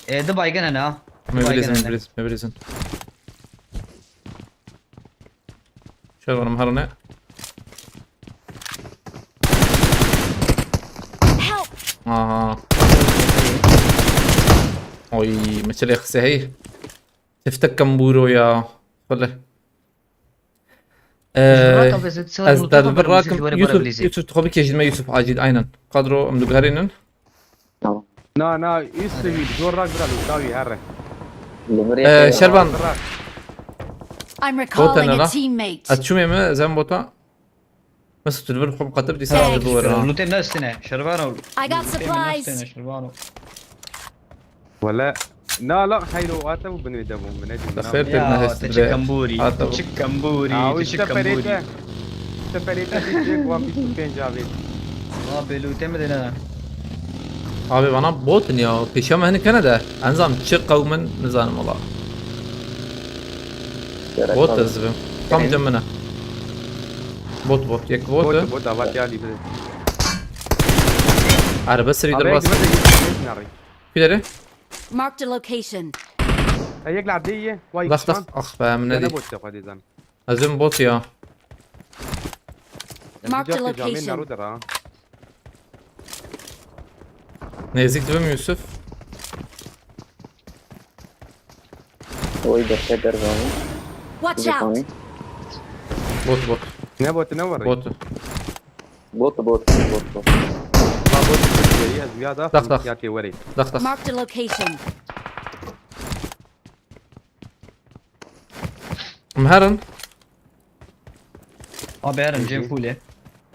E, di baygın hene ha. Di baygın hene. Mevrizin, mevrizin. Şöyle oğlum, harune. Help! Aha. Oy, meçele xse hey. Tiftek kembûro ya. Xwele. Ee, ez te li vir rakim. Yusuf, Yusuf, tu xwe bikêjî me, Yusuf, acîl, aynen. Kadro, em diguherînin. Tamam. Na, na, üst seviye, zor rak bira, dawî herre. Ee, Şervan. Bot hene la. Ez çûmê me, zem bota. Mesut, tu li vir xwe biqetir dîsa. Thanks. Lûtê me üstüne, Şervano. I got supplies. Lûtê me üstüne, Şervano. Wele, na la, heyro, ate bu binê de bû, binê de. Xêr tê nehişt. Ya, te çi kembûrî, çi kembûrî, te çi kembûrî. Te perê te, te perê te, te wan bîst û pênc avêt. Wa bê lûtê me de ne. Abi, bana bot in ya, pêşiya me hinek hene de. Enzam çi qewmin nizanim wala. Bot ez dibim. Tam cem min e. Bot, bot, yek bot. Bot, bot, avat ya lî bide. Araba serî derbas. Kî derê? Marked a location. Yek li erdê ye. Vay, dax, dax. Ax be, min nedî. Bot te xwedî zan. Ez ê bot ya. Marked a location. Nêzîk dibim Yusuf. Oy, derse dervanî. Watch out! Bot, bot. Ne bot, ne var? Bot. Bot, bot, bot, bot. Ha, bot, bot, ya, ya da. Dax, dax. Ya ke were. Dax, dax. Marked a location. Em herin. Abi herin, cem full e.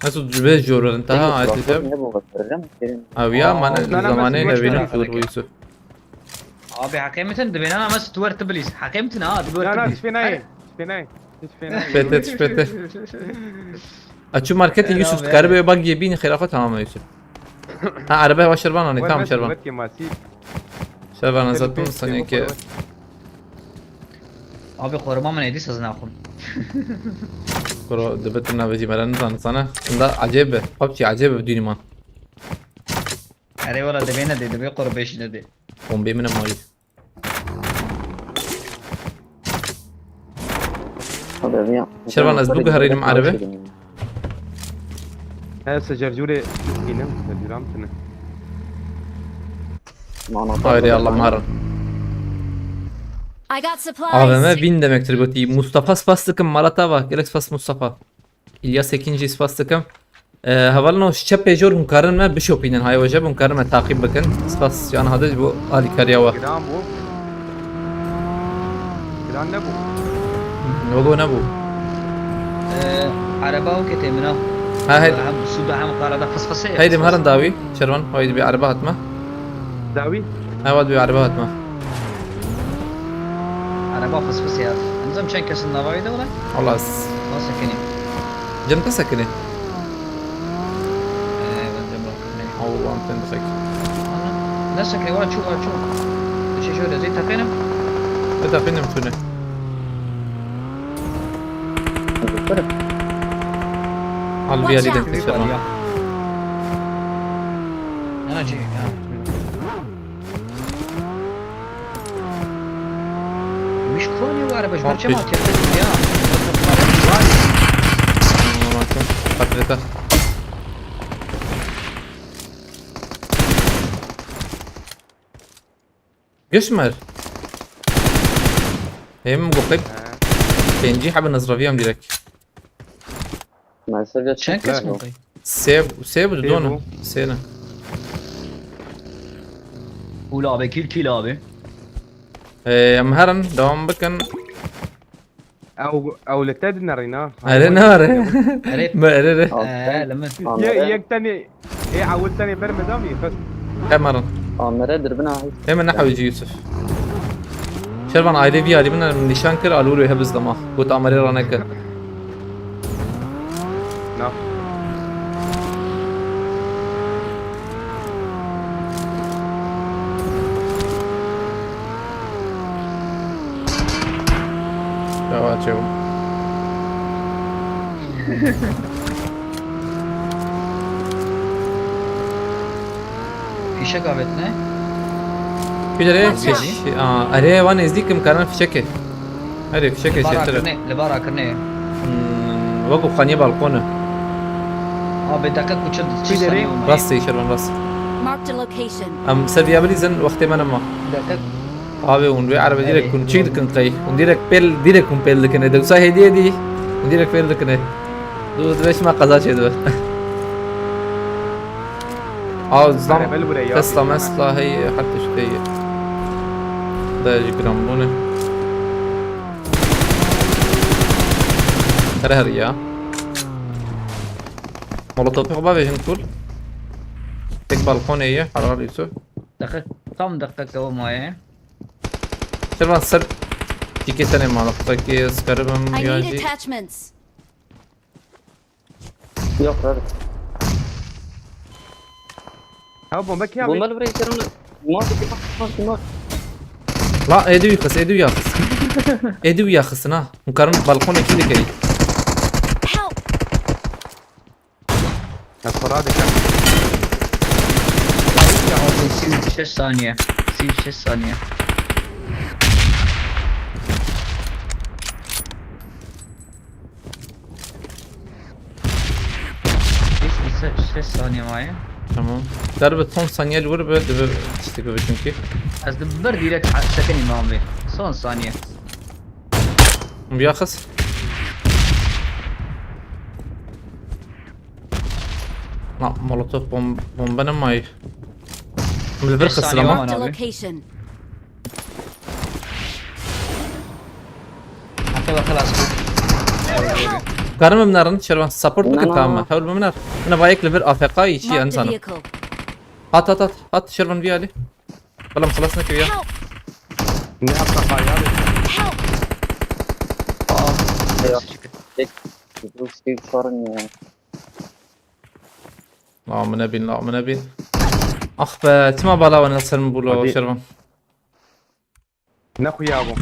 Nasıl cübe jorin, taha aytı cem. Abi ya, mane zamanı ne benim tur bu Yusuf. Abi, heqê min tin, dibêne na, Mesut, tu wer tu bilîs. Heqê min tin, ha, tu wer tu bilîs. Na, na, spênayê. Spênayê. Spênayê. Spête, spête. Açu marketê Yusuf, dikarî bê bag yê bînî, xêra xwe tamam e Yusuf. Ha, araba hewa Şervan anî, tamam Şervan. Şervan, ez zaten sanıyorum ki. Abi, xorma min êdî siz naxwim. Kuro, dibe tu navê jî me re nizanisane. Inda ecêb be. PUBG ecêb be, dûnî man. Erê wela, divê nedê, divê qur beşî nedê. Bombê min e mayî. Şervan, ez biguherînim erebe. He, se cercûrê bînim, cercûram tine. Haydi Allah marin. I got supplies. A V M bin demektir gotî. Mustafa spas dikim, mala te ava. Gelek spas Mustafa. İlyas Ekinci spas dikim. Ee, hevalino, ji çepê jor hûn karin me bişopînin, hay weje hûn karin me taqîb bikin. Spas Can Hadic, bu alîkariya we. Giran bû. Giran nebû. Logo nebû. Ee, araba o ketê min a. Ha, hey. Hem suda hem karada fısfısı. Heydi, herin dawî. Şervan, haydi bir araba hatma. Dawî? Ha, wat bir araba hatma. Araba fısfısı ya. Nizam çend kesin navayı da ola? Allah. Nasıl kenî? Cem te sekinî? Ee, ben Cem bırakıp ne? Allah'ım sen de sek. Ana, ne sekinî? Var çu, var çu. Bir şey şöyle, zey tepenim. Ne tepenim şunu? Al bir Watch Ali out. denk şervan. Ana şey. Ha. Miş koni var baş Tamam, parça mı peki. atıyor ya? Tamam, tamam. Patlete. Göşmer. Hem gokek. Pêncî hebe nizraviyam direk. Mesela Çend kes mi? Sê, sê bu Sê donu. bu. Sê ne. Kul abi, kil kil abi. Ee, em herin, devam bikin. Ew, ew li te dinerîn ha. Ere ne are? Ere. Me ere re. Eee, leme. Ye, yek tenê, ê ewil tenê ber me da mî? Bes. Hemerin. Amere dirbina hiç. Hemen ne hawî Yusuf. Şervan aile bir alimine nişan kir, alû wê hebz dema. Got amere raneke. Na. Dewa çew. Fişek avetine. Kudere Watch out. fiş. Aa, are wan nêzdîk im karan fişeke. Hadi fişeke Li bar çetir. akirine, li bar akirine. Hmm, wekî xaniye balkone. Abi dakika kuçu Kudere. Rastî şervan rast. Marked a location. Em ser diya bilîzin wextê me nema. Dakika. Abi hûn vê erebe direk hûn çî dikin qey. Hûn direk pêl, direk hûn pêl dikine. Dewsa hêdî hêdî. Hûn direk pêl dikine. Du, du beş ma qeza çê dibe. Aw zam. Erebe li buraya ya. Tesla mesla hey her tiştê. Da ji giran bûne. Her her ya. Molotofê xwe bavêjin kul. Tek balkonê ye, Haral Yusuf. Dakika, tam dakika kava maye. Şervan ser. Çîkê tenê mala. Xwekê skaribim I ya need jî. Attachments. Yok abi. Ha bomba kî abi? Bomba li buraya içeri onu. Muhabbeti bak bak bak. La êdî wî xist, êdî wî ya xist. Êdî wî ya xistin ha. Hûn karin balkonê kî dikey. Help! Ez para dikim. Abi, sil şeş saniye. Sil şeş saniye. Hiç şeş saniye maye. Tamam. Darbe son saniye li wir be, dibe tiştek be çünkü. Ez de bir direkt sekin imam be. Son saniye. Biyaxis. Na, molotof bom bomba ne may. Min li vir Beş saniye xisir ama. var. Marked a Abi. Location. Hatta bak halas. Karim min narin şervan support Na, bikin na, tamam. na. Hewl min nar. Buna bayek li vir A F K içi en Marked a sana. Vehicle. At at at at şervan bir ali. Balam xelas nekir ya. Help! Ne yapsa ya? Help! Ya. Bu Steve Foreign ya. La min nebîn, la min nebîn. Ah be, tima bala wana ser min bû lo Hadi. Şervan. Ne xuya bû?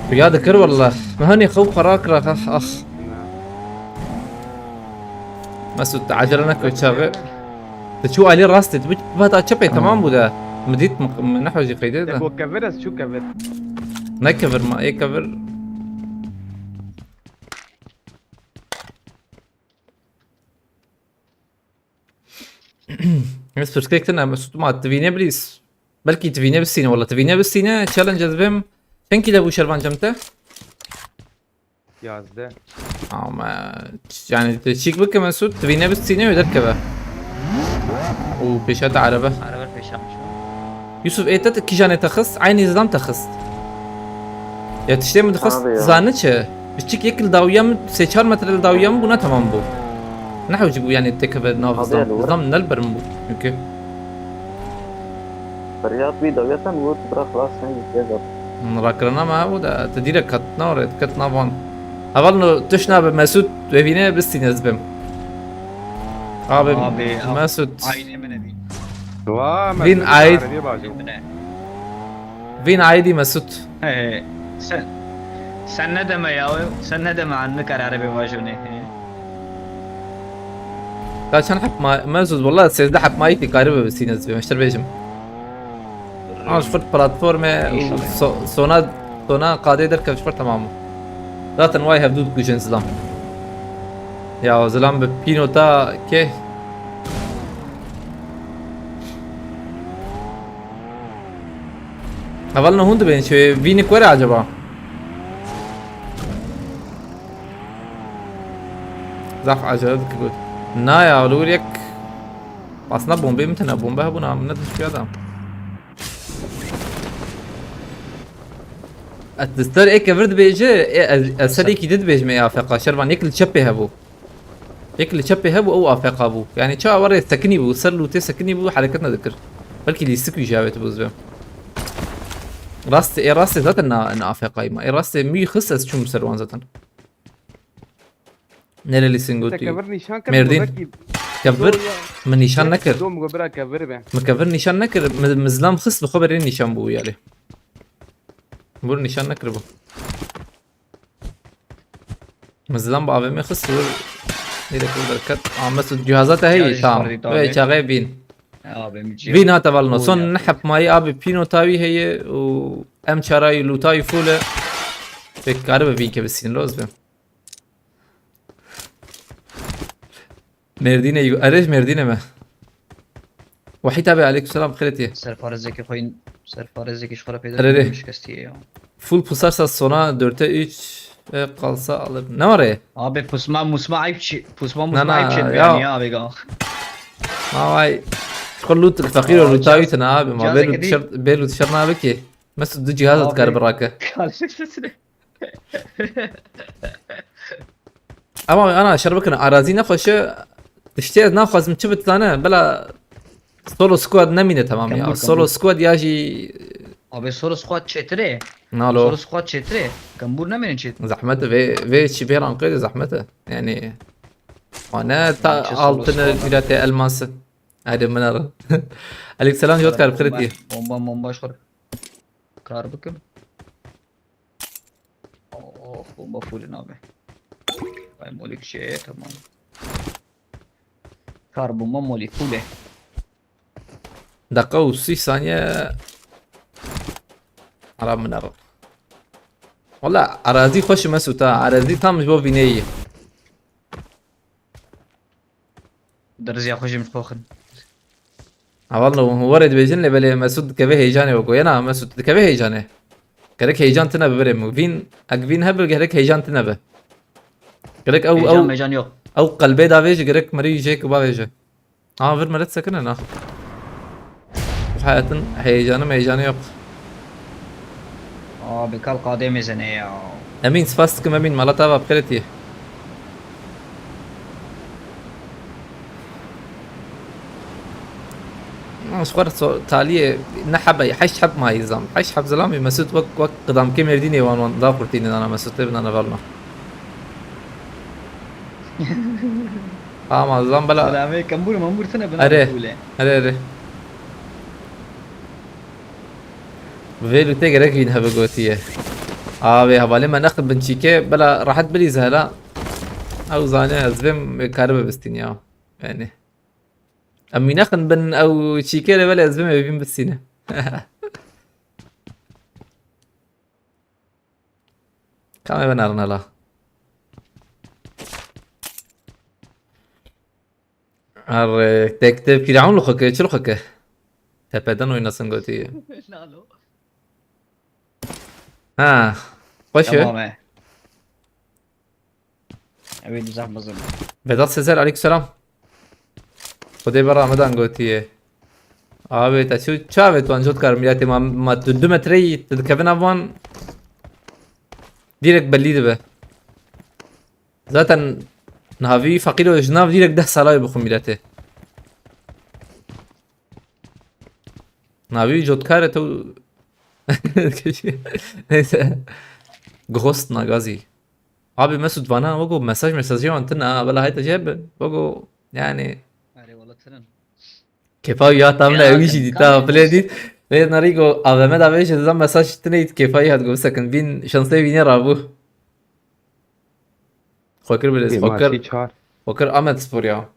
Xuya dikir wallah. Me hanî xew xwe rakira ah ah. Mesut acele neke çaxê. Tu çû alî rastê, tu bit bata çepê tamam bû de. Min dît min nehwecî qeydê de. Te bo kevir ez çû kevir. Ne kevir ma, ê kevir. Ez pirsgirêk tune Mesut ma divîne bilîz. Belkî divîne bistîne wala divîne bistîne challenge ez bêm. Çend kîle bû şervan cem te? Yazdeh. Ama yani çîk bike Mesut divîne bistîne wê derkeve. Û pêşa te erebe. Araba peşanmış. Yusuf ê te kîjanê te xist? Eynî zidam te xist. Ya tiştê min dixist Abi ya. Zani çi? Piçik yek li dawiya min sê çar metre li dawiya min bû ne tamam bû. Ne hewcî bû yani têkeve nav Abi zidam. ya, doğru. Zidam nel birim bû. Çünkü Feryat bir daveten vur bırak lan sen gideceğiz abi. Rakirina me hebû de tu dîrek ket nav re ket navan. Heval no tuş nabe Mesut ve vîne bistîne ez bim. Abi, Abi, abi. Mesut. Aile mi ne diyeyim? Wa Bin Aid. Arabî bacım. Bu ne? Vîn aîdî Mesut. He, sen. Sen ne deme ya, sen ne deme, anlık kararı bir vajone. Ya çend hep ma Mesut, valla sêzdeh hep mayî karibe bi sîne zibê, meştir bêjim. Ama ji xurt platformê û İnşallah. so- sona sona qadê derkev ji xurt temam. Zaten way hevdû dikujin zilam. Ya zilam bi pînota kê. Hevalno hûn dibên çi vînik were acaba? Zaf acele dikir got. Na ya, li wir yek. Aslında bombê min tene bombe hebûna, min nediştiya da. Et di ser ê kevir dibêje, ê, ez, ez ser êkî di dibêjim ê A F K, şervan yek li çepê hebû. Yek li çepê hebû, ew A F K bû. Yani ça warê sekinî bû, ser lûtê sekinî bû, hereket nedikir. Belkî lîstik wî ji avêt bû zibê. Rastê, ê rastê zaten na, na A F K ma. Ê rastê mî xist ez çûm ser wan zaten. Nere lîstin Te gotî? kevir nîşan kir. Mêrdîn. Belkî Kevir Doğru ya. min nîşan nekir. Dom go bira kevir be. Min kevir nîşan nekir. Mi, mi zilam xist bi xwe berê nîşan bû yalê. Bûr nîşan nekir bû. Mi zilam bi A V M xist bû. Nêre kul derket. Ames û cihaza te Ya, heye ji tamam. xaritî Ve tabi. çaxê bîn. Abi mi ciya. Vîn hate valno. Bû Son ya. Ne hep mayî abi pîno tawî heye û em çarayî lûtayî fûle. Pek karibe vîn ke bisîn loz be. Mêrdîne yu. Erê ji Mêrdîne me. Wahît abi aleyküm selam, xêrê tiye. Serparêzekî xwe, serparêzekî ji xwe re peyda Erê, erê. Şikestiye ya. Full pusarsa sona dörte üç e, kalsa alır. Ne var e? Abi pusma musma ayıp çi. Pusma Na, musma na, ayıp çi. ya. Ya abi ga. Ma vay. Xwe lut fakir Aa, û lutawi cihaz- tine abi. Ma cihaz bê lut ekedi. şer bê lut şer nabe ki. Mesut du cihaz Abi. dikar birake. Karşı sesine. Ama ana şer bikin, arazî nexweşe. Tiştê ez naxwazim çi bitizane, bila solo squad nemîne tamam ya. Kambur, Solo kambur. Squad ya jî Abi solo squad çetire. nalo. Solo squad çetire. Kambur ne menen çet. Zahmet e, vê vê çi bê ranqê de zahmet e. Yani wane ta Çi solo altını squad. Milete elması. Hadi min ara. Aleyküm selam, Jot kar, xêrê tiye. Bomba bomba şor. Kar bikim. Oh, bomba full abi. Ay molik şey tamam. Kar bomba molik full. Dakika û sî saniye. Ara min ara. Valla arazî xweş e Mesut ha. Arazî tam ji bo vîneyî. Derziya xwe jî min xwe xin. Hevalno hûn warê dibêjin lê belê Mesut dikeve heyecanê weko. Yena Mesut dikeve heyecanê. Gerek heyecan tine bi birê min. Vîn, ek vîn hebe gerek heyecan tine be. Gerek ew, Heyecan ew, mecan yok. ew qelbê davêje gerek merî jê ki bavêje. Ama vir meret sekine na. Hayatın heyecanı meyecanı yok. Abi kal kademizene ya. Emin, spas dikim Emin, mala tava bi xêrê tî. Ji xwe so taliyê ne hebe, heşt heb mayî zam. Heşt heb zilamî Mesut wek, wek qidamkê Mêrdînê wan wan da qurtîne dana Mesut tê binana valma. Ama zam bela. Selamê kambur mambur tine bina Are. Kule. Erê, erê. Bi vê lûtê gerek vîn hebe gotiye. Avê hevalê me nexin bin çîkê, bela rehet bilîze hela. Ew zane ez vêm karibe bistîn ya. Yani. Em wî nexin bin ew çîkê lê belê ez vêm vîn bistîne. Kamê venerin hela. Her, e, tek de Firavun li xwe ke, çi li xwe ke? Tepeden oynasın gotiye. Lalo. Ha, xweş e. Tamam he. Evet, uzak mızın. Vedat Sezer, aleykümselam. Xwedê bera me dan gotiye. Abi, te çi, çavê tu ancot kar miletê ma, ma tu du metreyî, tu dikevin avan. Direkt bellî dibe. Zaten navî feqîr û ji nav direkt deh sala bixwe miletê. Navî cotkar e tu. Neyse. Ghost nagazî. Abi Mesut vana wego mesaj mesajê wan tine ha, bela hayta jê bin. Wego yani Are wala tinen. kefa ya tam Ya, ne ewi kan- jî dî kan ta yapmış. Play dît. Lê Narigo, A V M da vêjê dizan mesaj tine ît kêfayî hat go bisekin. Vîn şansê vînê rabû. Xwekir biliz, Ê, xwekir, maçî çar. Xwekir Ahmet Spor ya.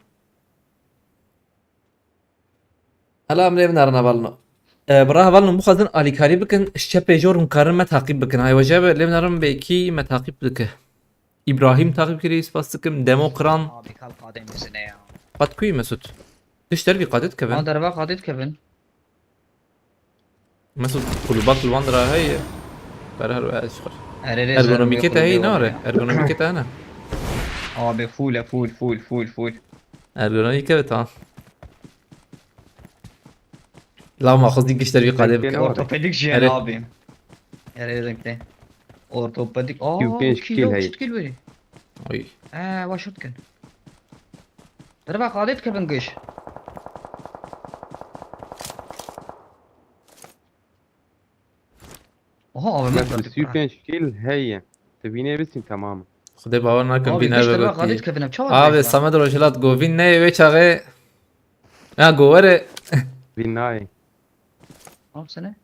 Hela em lê binarina valno. E, bira hevalno, bixwazin alîkarî bikin, ji çepê jor hûn karin me taqîb bikin. Hay weje be, lê binarin belkî me taqîb dike. Îbrahîm taqîb kirî, spas dikim. Demo Kran. Abi kal qadê mezine ya. Qat kuyî Mesut? Tişt dervî qadê dikevin. Ha, derva qadê dikevin. Mesut, kulubak li wan dira heye. Karar ve ez xwe. Erê, erê, Ergonomîkê te heye nare. Ergonomîkê te hene. Abi full e, full, full, full, full. Ergonomîk evet ha. La ma xwezî giş dervî qadê bike. Ortopedik jî hene abi. Erê renkte. Ortopedik. Aa, kilo, kilo heye. Oy. Ee, wa şut kin. Derva qadê dikevin giş. Oha, A V M. Mesut, sî û pênc kil heye. Tu vînê bisîn, tamam. Xwedê bawer nakim. Abi, vîn giş heve derva qadê dikevin, ev çawa? Abi, Samet Rojhilat go vîn neyê wê çaxê. Ya go were. Vîn nayê. Al sene.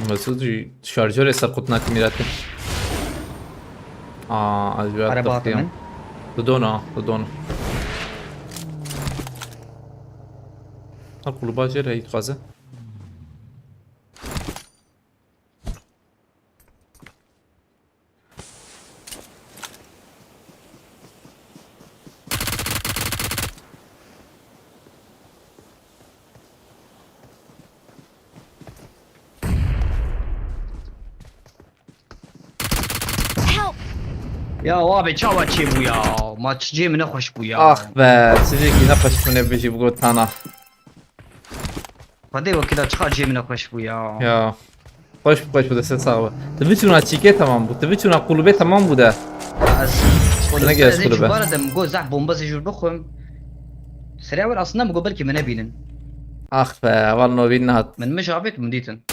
Mesut jî şarjorê ser qutna kimîratê. Aa, ez jî Araba atixtiyam. Didona, didona. Ha, kulüba jê re yî dixwaze. Help! Ya abi çawa çêbû ya? Maç cê min nexweş bû ya. Ax be, çizêkî nexweş min ê bijî bigotana. Xwedê wekî da çiqa cê min nexweş bû ya. Ya. Xweş bû, xweş bû, destê sax be. Tu biçûna çîkê temam bû. Tu biçûna qulubê temam bû de. Ez ne gerek ez kulübe. Çubara dem go zah bomba zê jûr bixwim. Serê wer aslında min go belkî min nebînin. Ax be, heval novîn nehat. Min mij avêt min dîtin.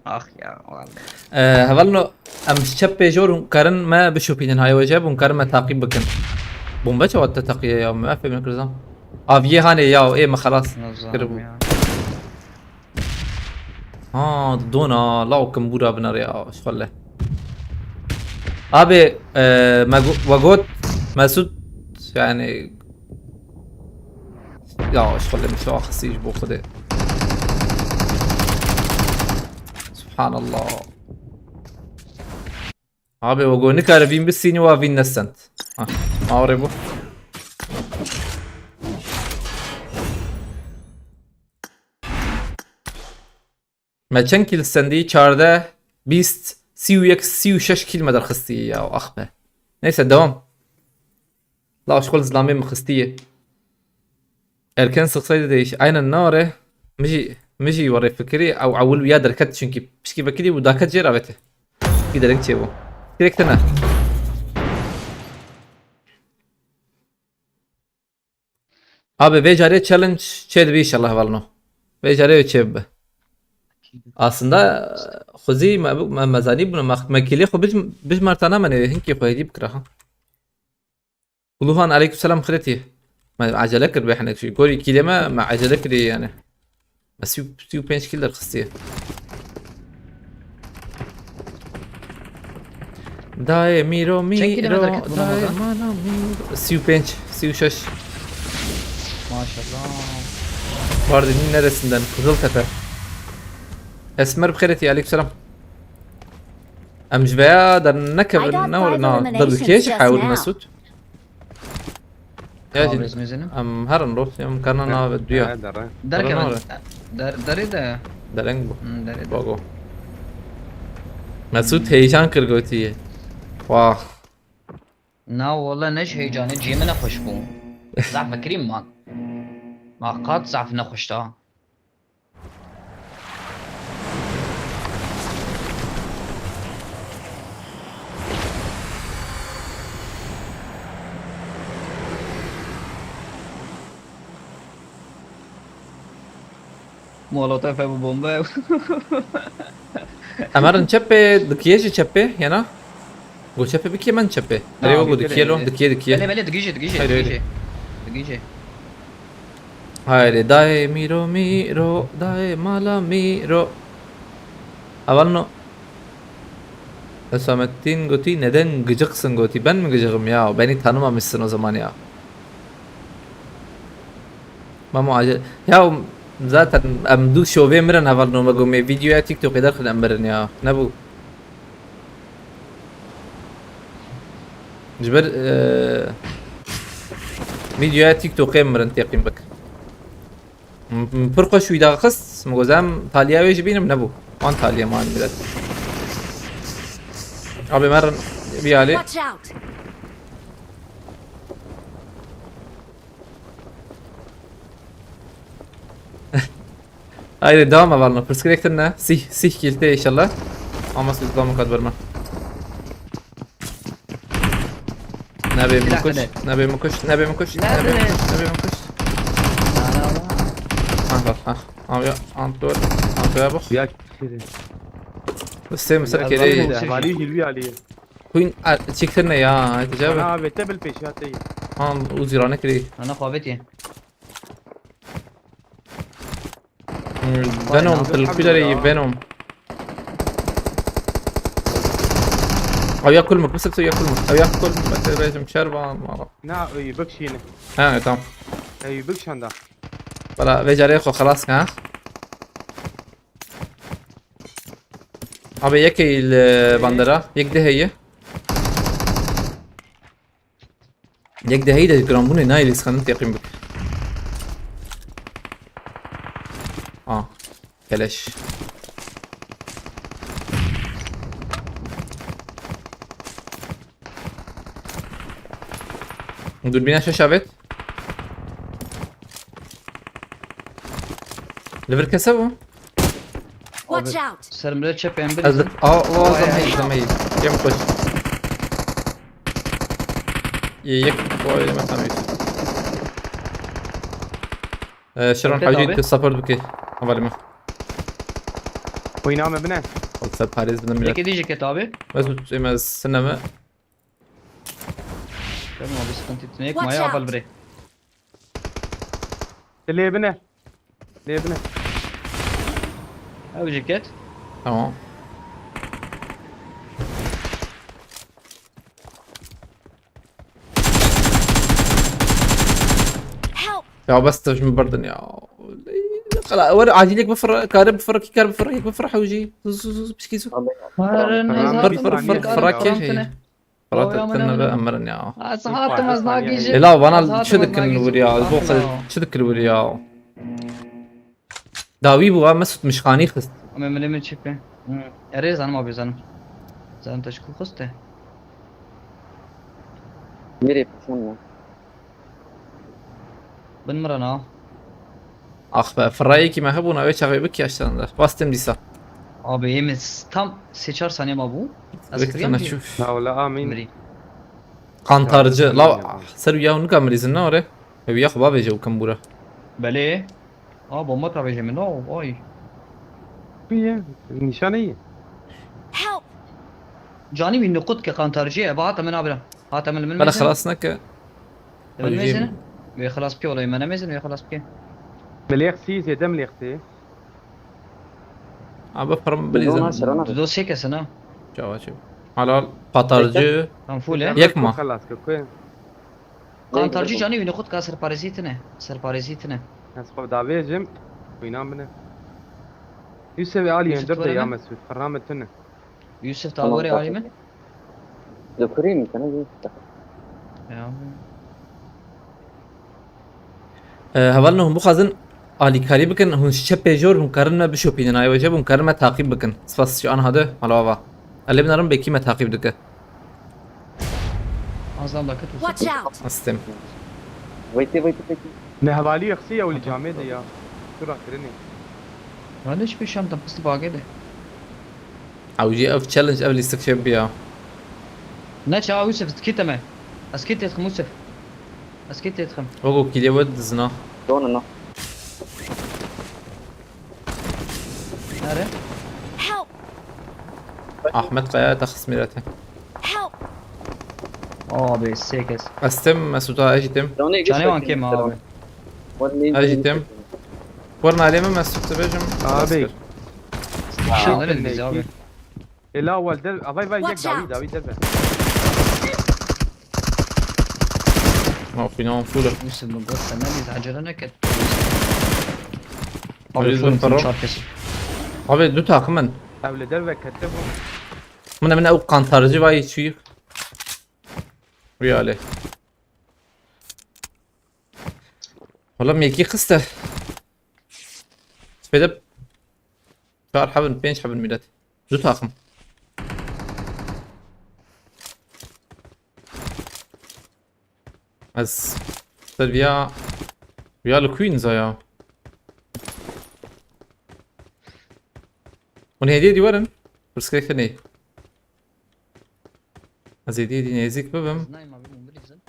Ax ya, vallahi. Ee, hevalno, em ji çep pêjor hûn karin me bişopînin, hay weje hûn karin me taqîb bikin. Bombe çawa te teqiye ya, me fêm nekir zam. Aviyê hanê ya, ê me xelas kiribû. Ha, dona, law kimbûra binare ya, şixwele. Abi, e, me go-, we got, Mesut, yani, Ya, şixwele min şaxisî ji bo Xwedê. Subhanallah. Abi, we go nikare vîn bisînî, wa vîn nesend. Ha, awre bu. Me çend kîl sendî? Çardeh, bîst, sî û yek, sî û şeş kîl me derxistî ya, ax be. Neyse, devam. La şixul zilamê min xistî ye. Erken sıksaydı değiş. Aynen, ne are? Mijî, mijî warê fikirî, ew ewil wiya derket çünkü. Pişkî vekirî û daket jê ravete. Bir dereng çê bu. Direkt ne? Abi, vê carê challenge çê dibe inşallah, hevalno. Vê carê wê çê bibe. Aslında, xwezî me, me, me zanî bûne, me, me kîlê xwe bij-, bijmartana me nêvê, hinkê xwe hêdî bikira, ha. Uluhan, aleyküm selam, xirêtî. Me acele kir bê hinek jî. Gorî kîlê me, me acele kirî yani. Me sî û, sî û pênc kîl derxistiye. Dayê Mîro, Çend kilometre Mîro, git buna dayê baba? Mano Mîro. Sî û pênc, sî û şeş. Maşallah. Mardin'in neresinden? Kızıltepe. Esmer, bi xêretî, aleykümselam. Em ji veya dernekevin, ne were na. Derdikê ji hewil Mesut. Ya jî, em herin ro, em karna nave duya. Derkevin. Der, derê de. Dereng bu. Hmm, derê de. Bago. Mesut heyecan kir gotiye. Wah. Na wala ne ji heyecanê cê min nexweş bû. Zaf vekirî ma. Ma qat zaf nexweş da. Molotof bu bombe. Emerin çepê, dikiye ji çepê, yana? Go çepê bikiye, men çepê. Erê, go dikiye lo, dikiye, dikiye. Belê, belê, digije, digije, digije. Hayır, hayır. Digije. Gece. Haydi dayê Mîro, Mîro, dayê mala Mîro. Hevalno. Hüsamettin gotî, "Neden gıcıksın?" gotî. Ben mi gıcığım ya? Beni tanımamışsın o zaman ya. Mamo acil. Ya zaten em du şovê mirin hevalno me gomê. Videoya TikTokê derxin em mirin ya. Ne bu? Ji ber, e, videoya TikTokê mirin têqîn bik. M-, m-, pir xweş wî daxist, min got, "Em taliya wê jî bînim," nebû. Wan taliye man biraz. Abi merin bir hali. Watch out! Haydi devam edelim. Pirsgirêk tune. Sih, sih kilte inşallah. Ama siz devam kadar verme. Nebê min kuş, nebê min kuş, nebê min kuş, nebê min kuş, nebê min kuş. Ha bak, ha. Abi ya, Anto, Anto'ya bak. Ya kiri. Üsteyim ser kere. Valî hilwi alî. Queen, a, çektirine ya, Hatice abi. Ana abi, te bil pêşiya te ye. Han, uzirane kiri. Ana xabetî. Hmm, Venom, tilkû derê Venom. Ew ya kulmik, bisip ya kulmik. Ew ya kulmik, bete rejim şervan, mala. Na, ew bikşîne. Ha, tamam. Ew bikşanda. Bala, vê carê xwe xelas ke, ha? Abi, yekê li bandera, yek de heye. Yek de heyî de giranbûnê nayê lîsxanin teqîn bike. Ah, keleş. Durbîna şeş avêt. Li vir kese bû? Watch out! Ser mire çepê em Ez birizin. Aa, o Vay. Zam heyî, zam heyî. Yem koş. Yek, o yeme tam yük. Ee, Şeron Okey, hacı abi. Support bike. Havalime. Oyname bine. Olsa Paris bine millet. Yeke diyecek et abi. Mesut, emez, sineme. Tamam abi, sıkıntı etme. Watch out. Maya aval bre. Lê bine. Lê bine. Ew ceket. Tamam. Help! Ya bes te ji min birdin ya. Xela, wer acîlek bifir, kare bifir, kî kar bifir, yek bifir hewcî. Zuz, zuz, zuz, pişkî zuz. Fir, fir, fir, fir, fir, kê. Fırat ettin ve emirin ya. Ez hatim, ez nagîjim. Ela bana çi dikin wir ya? Çi dikir wir ya? Dawî bû, ha, Mesut mişxanî xist. Em ê milê min çi bike? Erê zanim abi zanim. Zanim te ji ku xiste? Nereye pişman mı? Bin mira na. Ax be, firayekî me hebûna wê çaxê bikî aştan de. Bastim dîsa. Abi êmin tam sê çar saniye ma bû. Ez Wek kiriyam tena jî. Çû. Hawla amin. Mirî. Kantarcı. Ya, la ya. Ser ya nika mirîzin ne ore? Ev ya xwe bavêje û kim bûre. Belê. A bomba tavêje min. O, oy. Piye. Nîşane ye. Help! Canî wî niqut ke kantarcı ye. Ba hata min abira. Hata min min. Bela xelas neke. Demir Hocam. Mezin. Ve xelas bike olayı, mene mezin ve xelas bike. Milêxsî zêde milêxsî. Abi param bilizin. Dona serana. Dudo sê kesin ha. Çava çi. Halal patarcı. Tam full e. Yek ma. Xelas ke koy. Kantarcı canî wî niqut ka serparêzî tine. Serparêzî tine. Ez xwe davêjim. Wîna min e. Yusuf Ali Yusuf yendir de ya Mesut. Ferrame tine. Yusuf Tamam, Tavori tamam. Alî min. Li kurî min tene Yusuf. Ya. Ee, hevalno hûn bixwazin alîkarî bikin, hûn ji çepê jor hûn karin me bişopînin, ayê wece hûn karin me taqîb bikin. Spas ji anha de, malava. Elê binarim bêkî me taqîb dike. Azam dakika tu. Watch out! Astim. Weytê, weytê, weytê. Mehvalî yexsî ya wî camê de ya. Tu rakirinê. Hadi şu bir şamdan pıstı bagê de. Ew jî ev challenge, ev lîstik şey biya. Ne çawa Yusuf, ez kî te me. Ez kî te dixim Yusuf. Ez kî te dixim. Wego kîlê we dizina. Dona na. Nere? Help! Ahmet Kaya te xismîrete. Help! Abi sê kes. Ez tim, Mesut ağa, ez jî tim. Canê wan kêm abi. Ez jî tim. Werna alê min, Mesut dibêjim. Abi. Şanlı bizi abi. Ela wal der, avay vay yek Watch dawi out. dawi der be. Ma xwîna wan full e. Yusuf, min got sen nebî, ecele neket. Abi, Abi dur, full paro. Çar kesin. Abi, du takım in. Ev li derve kete bû. Min min ew kantarcı vay çûyî. Rüyale. Oğlum, yekî kıstı. Spedip. Çar hebin, pênc hebin millet. Du takım. Ez ser viya, viya li Queens a ya. Hûn hêdî dî werin. Pirsgirêk tenê. Ez hêdî dî nêzîk bibim. Nayma bir mumur izin.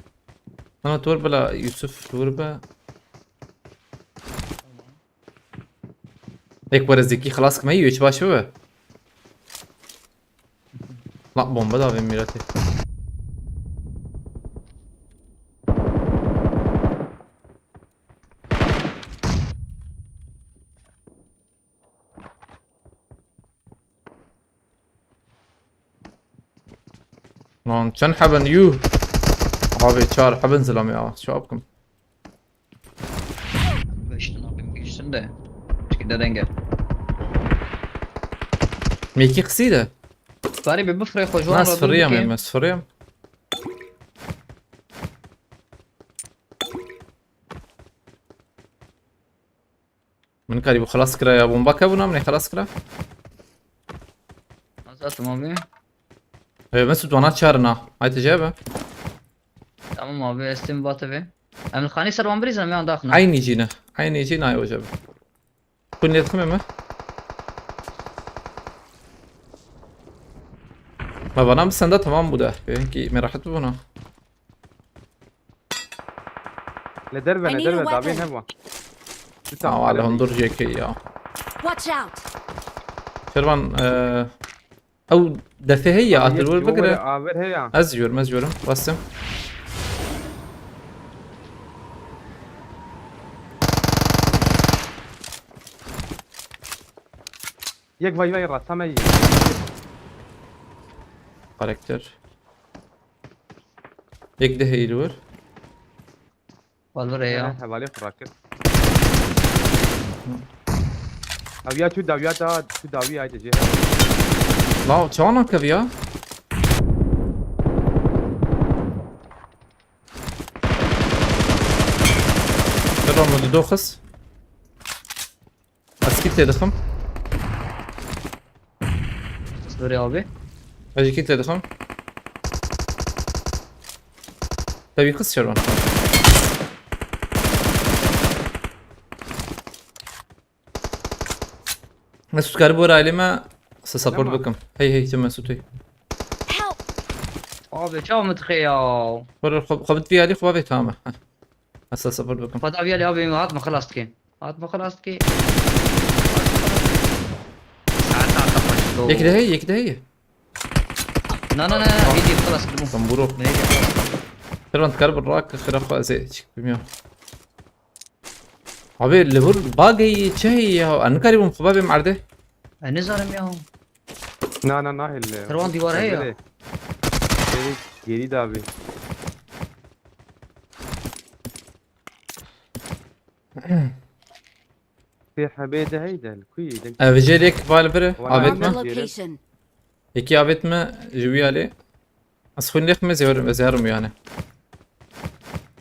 Ana tu wir bila Yusuf tu wir be. Ek were zikî xilas kime, hiç baş bibe. La bomba da ben mirati. Lan çend heben yu? Abi çar heben zilam ya. Çap kim? Geçtin abi, geçtin de. Çünkü de denge. Meki kısıydı. Bari bir bifre kocaman Nasıl fırıyam ya? Nasıl fırıyam? Min karî bû xilas kira ya, bomba kebûna min ê xilas kira. Azat abi. Ee, Mesut, wana çarina. Haydi cebe. Tamam abi, estim bat abi. Em xanî ser wan birîzin, em yan daxin. Aynı cini. Aynı cini ay o cebe. Kun ne tıkım mi? Ma bana bir sende tamam bu da. Benimki merahat bu buna. Li derve, I li need a derve, davi weapon. heva. Aa, wala hundur J K ya. Watch out! Şervan, eee, ew defê heye ya, atir wir bigire. Aver heya. Ez yiyorum, ez yiyorum. Bastım. Yek vay vay rasta me yî. Karakter. Yek de heyli var. Valvere ya. Hevalê xwe rakir. Ev ya tu dawiya ta, tu dawî ayde jê. La çawana kev ya. Dur ama, dur doxuz. Ez kit tê dixim. Sorry abi. Ez jî kit tê dixim. Tabii kız Şervan. Mesut, karî bor aileme size support bikim. Hey hey, tu Mesut hey. Help! Abi çawa min dixê ya? Bor xwe bit vî alî xwe bavê tamam. Heh. Ez size support bikim. Xweda vî alî abi, hat min xilas dike. Hat min xilas dike. Saeta kapaşto. Yek de heye, yek de heye. Na na na na, hêdî xilas kiribû. Tamburo. Ne hêdî xilas. Şervan, tu karî bor rak xira xwe ez ê çik bim ya. Abi li vir bagê çi heye ya? Ez nikarîbûm xwe bavêm erdê. E, nizanim ya. Na na na hille. Şervan, dîwar heye ya. Geri davi. Sê hebê de heyde, kuyê de. Ev jê lêk bal bire. Wala Avêtme. Marked a location. Yekî avêtme ji wî alî. Ez xwîn lêxme, zêr, zêrim yani.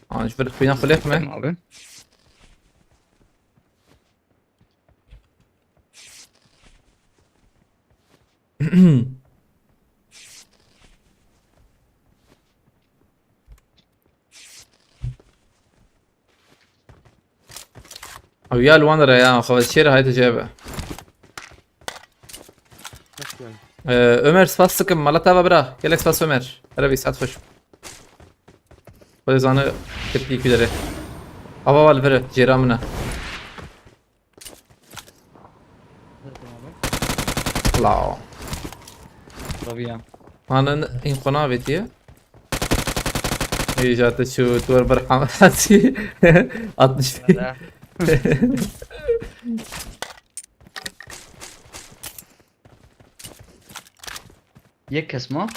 An ji vir xwîna xwe lêxme. Tamam abi. Ew ya li wan re ya, xwe şêr hayte cebe. Ee, Ömer, spas dikim, mala te ava bira. Gelek spas Ömer. Hele bir saat hoş. Xwedê zane kirtî ku derê. Ava ava li vir e, jêra min e. Lao. Tabii ya. Anan in xwe navêtiye. Hêja te çû, tu wer ber Hemed Hacî. Altmış bin. Hele. Yek kes ma?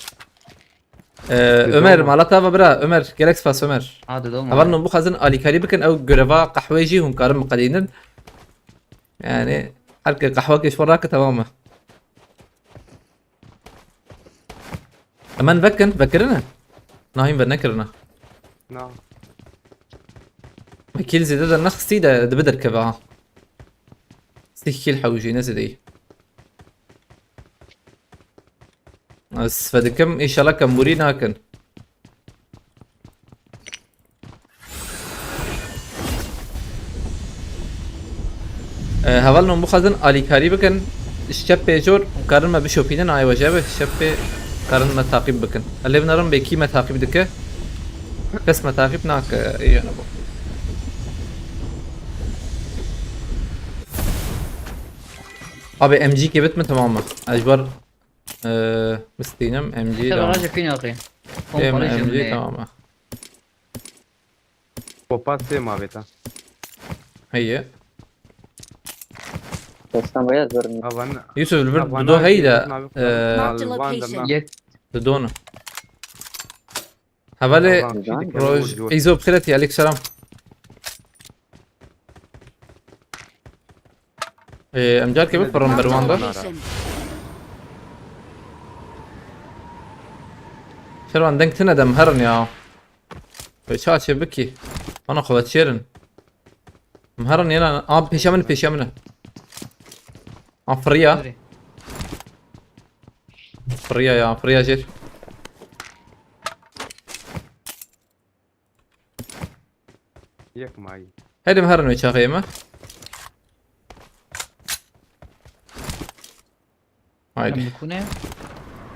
Ee, Ömer, mala te ava bira. Ömer, gelek spas Ömer. Ha, didom. Hevalno bixwazin alîkarî bikin, ew göreva qehweyê jî hûn karin biqedînin. Yani, her ke qehwekê ji xwe rake, temam e. Emen vekin, vekirine? Na, hîn ve nekirine. Na. Me kîl zêde de nexistî de dibe derkeve ha. Sih kîl hewjî, ne zêdeyî. Ez fedikim, înşallah kembûrî nakin. Ee, hevalno bixwazin alîkarî bikin, şepê jor karin me bişopînin, ay weje be, şepê karin me taqîb bikin. Ez lê binerim bê kî me taqîb dike. Kes me taqîb nake, ê jana bo. Abi M G kê bit min temam e. Ez ji ber, e, bistînim M G Te devam. Barajê kî naqî? Ê, Kompanî M G jemleyê. Tamam e. Kopa sê mavê te. Heye. Destan beyaz görünüyor. Havan. Yusuf, li vir Havan dudo abi, heyî de, Havan abi, e, Marked a Havan da location. Na. Yek. Dudon. Hevalê Havan. Roj. Roj. Eyzo, bi xêretî, aleykum selam. Ee, em carkê bipirin ber wan de. Marked a location. Şervan deng tine de em herin ya. Wê çaçê bikî. Bana xwe çêrin. Em herin yena. A, pêşiya min, pêşiya min. A, firiya. Firiya ya, firiya jêr. Yek mayî. Herim herin wê çaxê me. Haydi. Em li ku ne?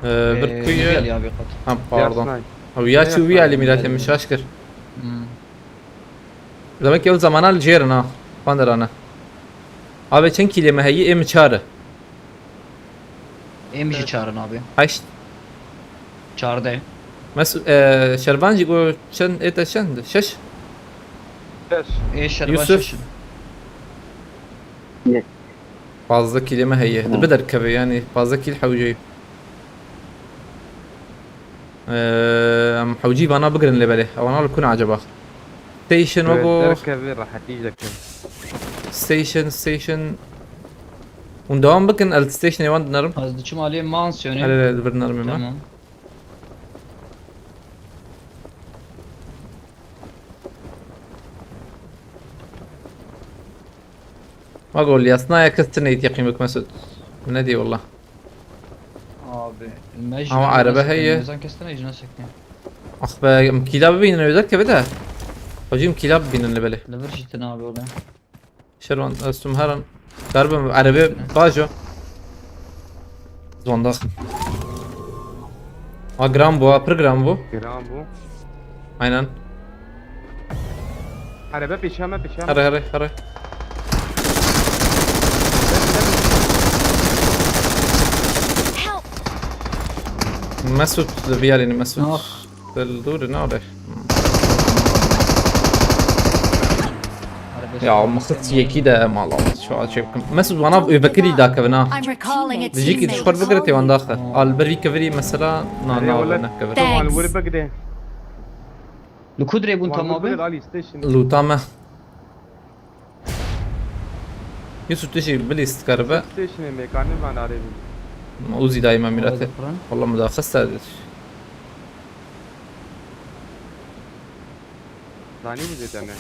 Ee, bir Ee, kuyu. Miguel ya bir kat. Ha, pardon. Yasnay. Ew ya çû wî alî mîratê min şaş kir. Hmm. Demek ki ew zamana li jêr in ha. Panderane. Abi çend kîlê me heyî? Ê min çar e. Êm jî çar in abi. Heşt. Çardeh. Mes-, e, Şervan jî got çend, ê te çend? Şeş? Şeş. Ê Şervan Yusuf. Şeş in. Yek. Pazdeh kîlê me heye. Tamam. Dibe derkeve yani. Pazdeh kîl hewceyî. Ee, em hewcî vana bigirin lê belê. Ewana li ku ne acaba? Station wego. Derkeve rehetî jî derkeve. Station, station. Hûn devam bikin, ez stationê wan dinerim. Ez diçim aliyê mansiyonê. Hele, hele, li vir dinerim ême. Tamam. Ma gol yasnaya kes tine yî teqîm bik Mesut. Min nedî walla. Abi, me jî Ama araba heye. Nezan kes tine jî nasekne. Ax be, em kîla bibînin, özel keve de. Hocam kîla bibînin li belê. Li vir jî tine abi orada. Şervan, ez tu heran. Darbim, arebe bajo. Zonda. A, gram bu, a, pir gram bu. Gram bu. Aynen. Araba pêşiya me, pêşiya me. Here, here, here. Help! Mesut, bir yerine Mesut. Ah. Dil dûr nade. Ya, mixit yekî de mala. Şu an çekim. Mesut bana öbekiri dakevina. I'm recalling a Dijî ki teammate. Dişxor bigire tê wan daxe. Al ber vî kevirî mesela na, Erê na wele. Nekevir. Thanks. Mal were begde. Li ku dirê bûn tam abi? Lûta me. Yusuf tu jî bilîst karibe. Stationê mekanê van arê bûn. Uzî dayî me mîrete. Wala mudaxiste. Zanî bu zêde ne.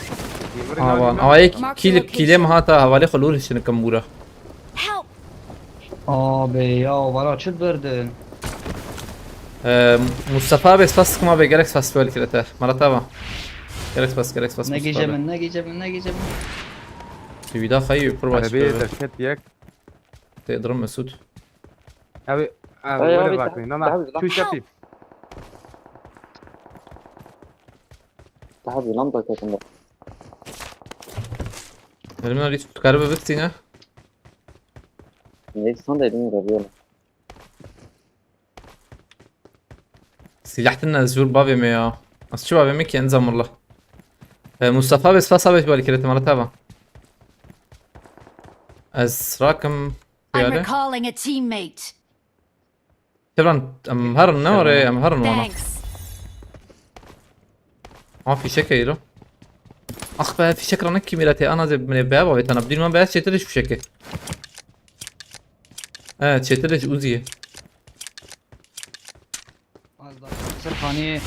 Awan, awa yek kîl, kîlê mi hata hevalê xwe lûr hişin kim bûra. Help! Abi ya, vara çi birdin? Ee, Mustafa abi spas dikim abi, gerek spas böyle kirete. Marat abi. Gerek spas, gerek spas Mustafa abi. Ne giyeceğim, ne giyeceğim, ne giyeceğim? Tüvida xayı pir baş. Arabaya derket yek. Te durum Mesut. Abi, abi, Ay, öyle abi, bakmayın ama daha, daha şu bir şey yapayım. Daha bir lan bak yakında. Elimden hiç çıkarıp öbür sine. Neyse, sen de elini vuruyor. Silah tine zor bavê me ya. Ez çi bavê min ki en zamurla. E, Mustafa bê spas abi ji bo alîkirê te mala te va. Ez rakim. I'm Yare. Recalling a teammate. Tevran, em herin ne were, em herin wana. Thanks. Ha fîşek heyro. Ax be, fîşek ranek kimîra te ana ze mine be bavê tana. Bidîn man be çêtir iş fîşeke. Evet, çêtir iş Uzi'ye. Az daha. Sırf hani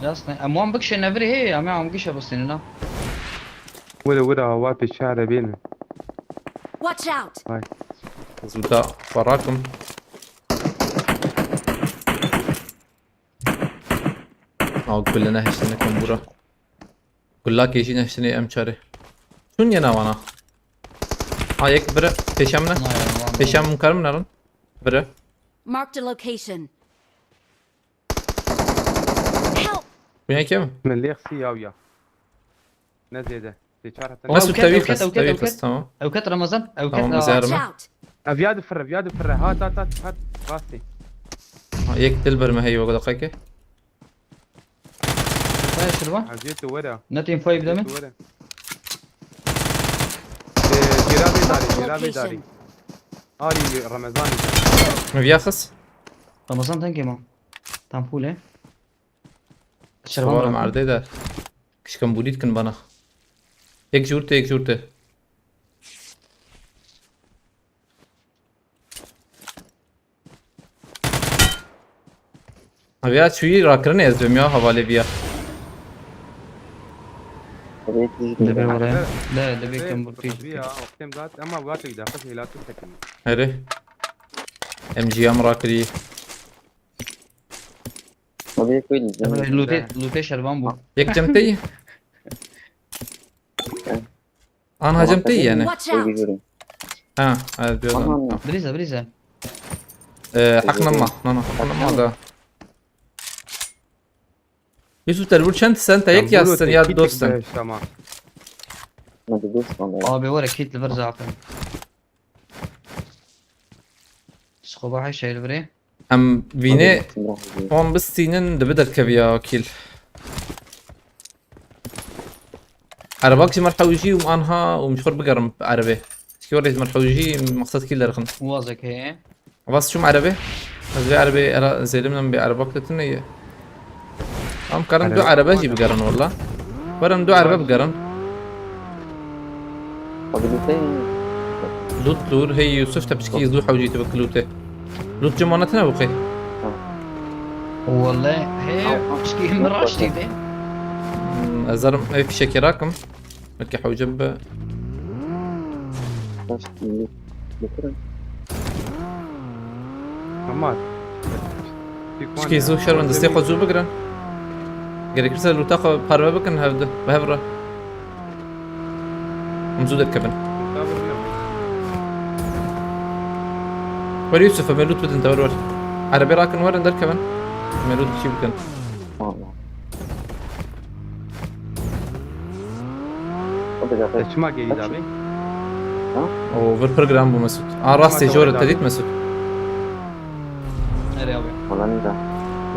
yaz ne? Em wan bikşe nevirê hê, em ê em gişe bistînin ha. Wira wira wa pê çare bêne. Watch out! Vay. Zûta xwe rakim. Aw gule nehiştine kembura. Gulakê jî nehiştine em çare. Çûn yena wana. Ha yek bire pêşem ne? Pêşem karim nerin. Bire. Marked a location. Help! Dünya kim? Min lêxsî yaw ya. Ne zêde. Tê çar heta. Mesut tewî xist, tewî xist, tamam. Ew ket Ramazan, ew ket. Tamam, ez herim. Watch out! Ev ya difire, ev ya difire. Hat, hat, hat, hat. Rastî. Ha, yek dil bir me heyî wek deqeke. Kaya şirvan. Eziyet were. Net infoyu bide mi? Were. Ee, Cêra bê darî, Cêra bê darî. Arî Ramazan. Ev ya xist. Ramazan tengê ma. Tam pûle. Şirvan bırakın. Erdê de. Kişkan bulî dikin bana. Yek jûr te, yek jûr te. Abi ya çuyi rakirin ez dönüyor havale bir ya. Debe oraya. De, debe kim bu ya, oktem zat ama bu artık daha fazla ilatı çekin. Hadi. M G M rakiri. Abi koyun. Lute, lute şervan bu. Yek cem tey. Anha cem tey yani. Watch out! Ha, evet diyor lan. Tamam. Birize, birize. Ee, aknama. No, no, aknama da. Yusuf Telbur çend sen te yek ya sen ya dostun. Tamam. Abi var ya kit liver zaten. Skoba hay şey livre. Em vînê wan bistînin dibi derkeviya kîl. Erebak ji mer hewjî û anha û ji xwe bigerim erebê. Çikî werê ji mer hewjî maqsed kîl derxin. Wazek heye. Vas çûm erebê. Ez vê erebê era zêlim nem bê erebak de tune ye. Em karin du erebe jî bigerin walla. Werin du erebe bigerin. Abi lûtê. Lût lûr hey Yusuf te piçkî zû hewcî tu bik lûtê. Lût cimana tine bixê. Wallahî hey piçkî min raştî de. Hmm, ez zarim ev fişekê rakim. Belkî hewce bibe. Baş, bikirin. Tamam. Çikî zû şervan destê xwe zû bigirin. Gerekirse lûta xwe parve bikin hevdi, bi hev re. Em zû derkevin. Wer Yusuf, em ê lût bidin te wer wer. Erebê rakin werin derkevin. Em ê lût çî bikin. Tamam. Te çima gêrî dabî? O vir pir giran bû Mesut. A rastê jor te dît Mesut. Nereye abi? Falan da.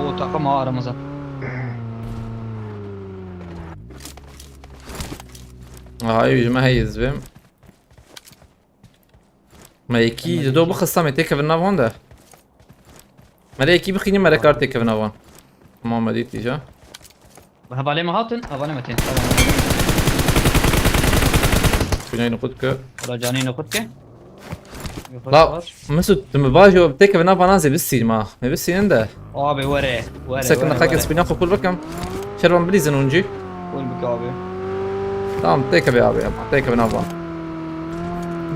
O takım ha aramıza. Aha, ew ji me heye ez bêm. Me yekî di do bixista me têkevin nav wan de. Me lê yekî bixînî me lê kar têkevin nav wan. Tamam me dît îca. Hevalê me hatin, hevalê me tên. Tamam. Kuyayê nixwe dike. Wala canî nixwe dike. La Mesut, tu mi vaj o têkevin nav wan zê bistînim ha. Me bistînin de. Abi were, were. Sekin were, xakê were. Spîna xwe kul bikim. Şervan bilîzin hûn jî. Kul bike abi. Tamam, têkevê abi, ama têkevê nav wan.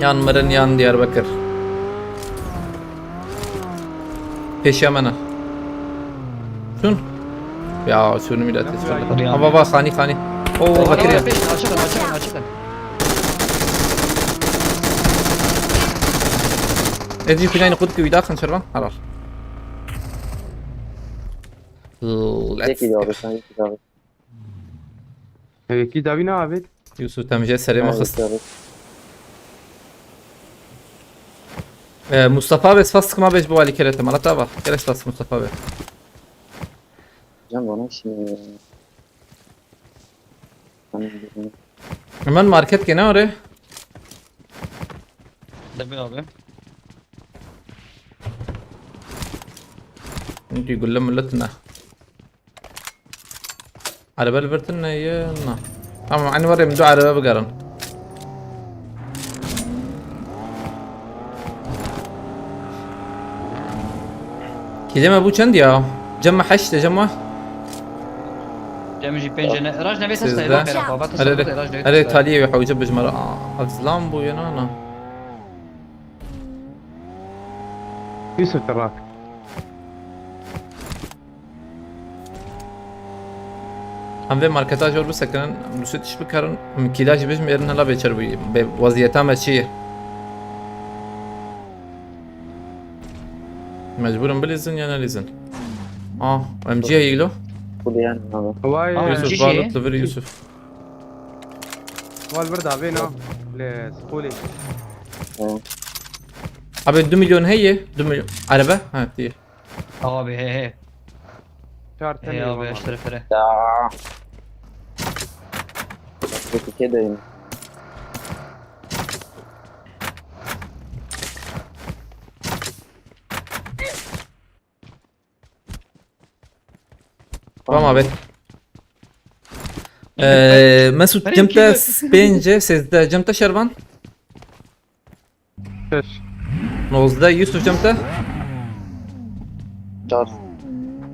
Yan mirin, yan Diyarbekir. Pêşiya me ne. Çûn? Ya, çûn millet. Nasıl ya? Ha, va, va, xanî, xanî. Oo, Vekirî. Açıkın, açıkın, açıkın. Ez jî pînayî qut ki wî daxin şervan. Helal. Let's go. Yekî de abi, sen yekî de abi. Yekî dawî ne abi? Yusuf Temje serê me xist. Ee, Mustafa abi, spas dikim abi ji bo alîkirê te. Mala te ava. Gelek spas Mustafa abi. Can bana şimdi. Hemen market gene oraya. Demir abi. Çünkü gülle millet ne? Araba li vir tune ye, na. Tamam, aynı var ya, min du araba bigerin. Kîlê me bû çend ya? Cem me heşt e, cem me. Cem jî pênc ne. Raj nevê ses Sizde. tayê bakera baba. Hele, hele, hele taliyê wê hewce bijmara. Aa, ev zilam bû ya, na, na. Yusuf Tirrak. Em vê marketa jor bisekinin, em duşê tiş bikarin, em kîla jî bijmêrin hela bêçer bûyî. Bê weziyeta me çi ye? Mecbûr in bilîzin ya nelîzin? Ah, M G heye lo? Kuliyan abi. Vay. Aa, Yusuf, M G balut li vir Yusuf. Wal vir davê na. Li skolê. Abi du milyon heye, du milyon. Araba? Ha, diye. Abi he he. Çar He tenê abi var. Eşref here. Ya. Peki kedeyim. Tamam abi. Ee, Mesut, cem te pênc, sêzdeh, cem te Şervan? Şeş. Nozdeh, Yusuf, cem te? Çar.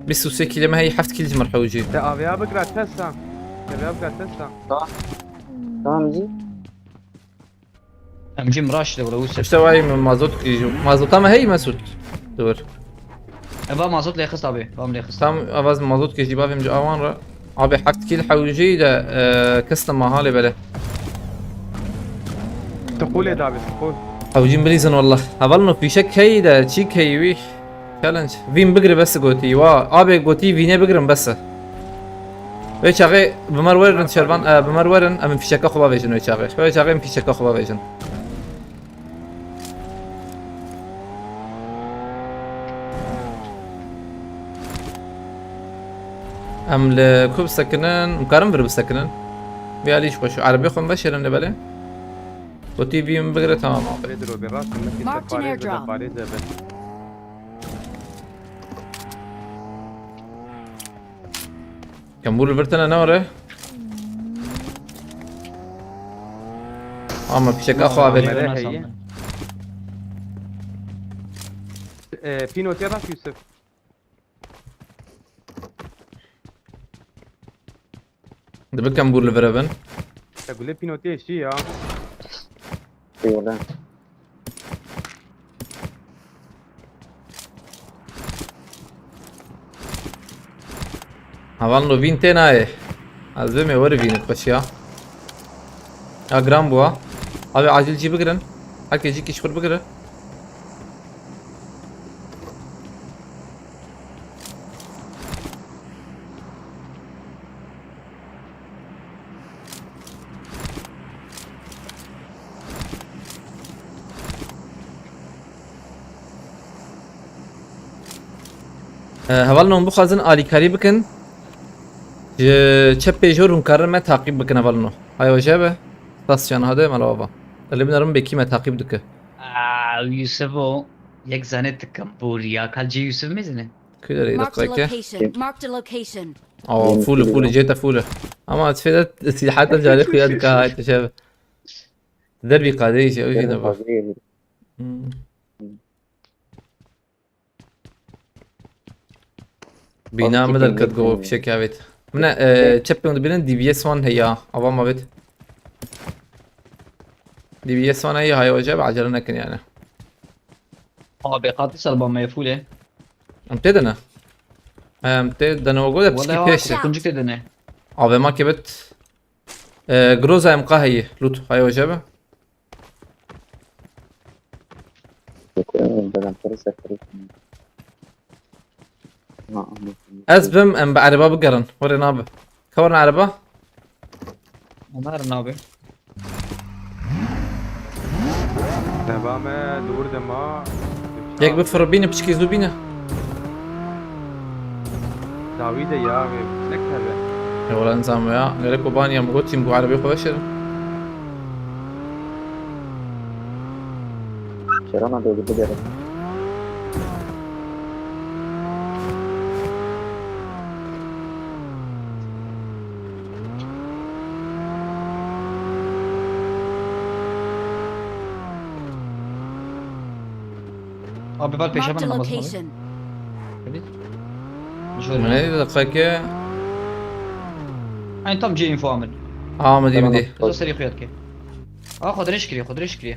Bîst û sê kîlê me heye, heft kîl ji min hewcî. Te avêya bigira testa. Te avêya bigira testa. Tamam jî. Em jî miraş de bura Yusuf. İşte vay, mazot kî, mazota me heye Mesut? Dur. E, va mazot lê xist abi. Va min lê xist. Tam avaz mazot kî jî bavêm ji awan re. Abi heft kîl hewcî de, e, kis te mahalê bele. Skolê davê skol. Hewcîn bilîzin wallah. Hevalno fîşek heye de, çî heye wî? Challenge. Vîn bigire bes gotî. Wa, abê gotî vînê bigirin bes e. Wê çaxê bi me re werin Şervan, e, bi me re werin, em fîşeka xwe bavêjin wê çaxê. Wê çaxê em fîşeka xwe bavêjin. Em li ku bisekinin? Em karin vir bisekinin? Vê alî ji xwe şu erebê xwe veşêrin lê belê. Gotî vî min bigire, tamam abi. Vê diro bê rast, min Marked an separê airdrop. separê de bin. Kembûr li vir tene ne were? Ama fîşeka xwe avêt. Kamera heye. Ee, Pino tê rast Yusuf. Dibi kembûr li vir bin. Te gule Pino tê şî ya. Eyvallah. Hevalno vîn tê nayê. Ez bimê were vînê xweş ya. Ya giran bû ha. Abi acil cî bigirin. Herkes cî kişxur bigire. Ee, hevalno bixwazin alîkarî bikin. Ji çepê jor hûn karin me taqîb bikin hevalno. Hay hoje be. Stasyan hade mala baba. Elê binarim bekî me taqîb dike. Aa, Yusuf o. Yek zane tıkım bur ya. Kalci Yusuf mezine. Kuyder Marked a dakika. Location. Marked a location. Aa, full full, cete full. Ama tfede silahata cari kuya dika hay teşe. Derbi kadeyişe o jine bak. Hmm. Bîna min derket go fişek ya vêt. Min e, çepê min dibînin D B S wan heya. Ava ma vêt. D B S wan heya, hay hoca, acele nekin yani. Abi qatî serba me fûle. Em tê de ne? Em tê de ne, go de piskî Wala pêş. Kuncuk de ne. Ave ma kebet. E, Groza em qa heyi. Lut, hay hoca be. Yok, en önden para sakırız. Ha, anladım. Ez bim, em bi ereba bigerin. Were nabe. Ka werin ereba? Onlar ne abi? Deva me dûr de ma. Yek bi firibîne, piçkî zû bîne. Dawî de ya ve ne keve. Ewla nizam ya. Gerek o banî em gotîm ku erebê xwe veşêrin. Kerana dê bigere. Abi, ber pêşe Marked a min namaz location. Min neydi deqeke? Ay, tam cê info Amir. Amir, Amir. Zo serî xuya dike. Aa, xwe dirêj kiriye, xwe dirêj kiriye.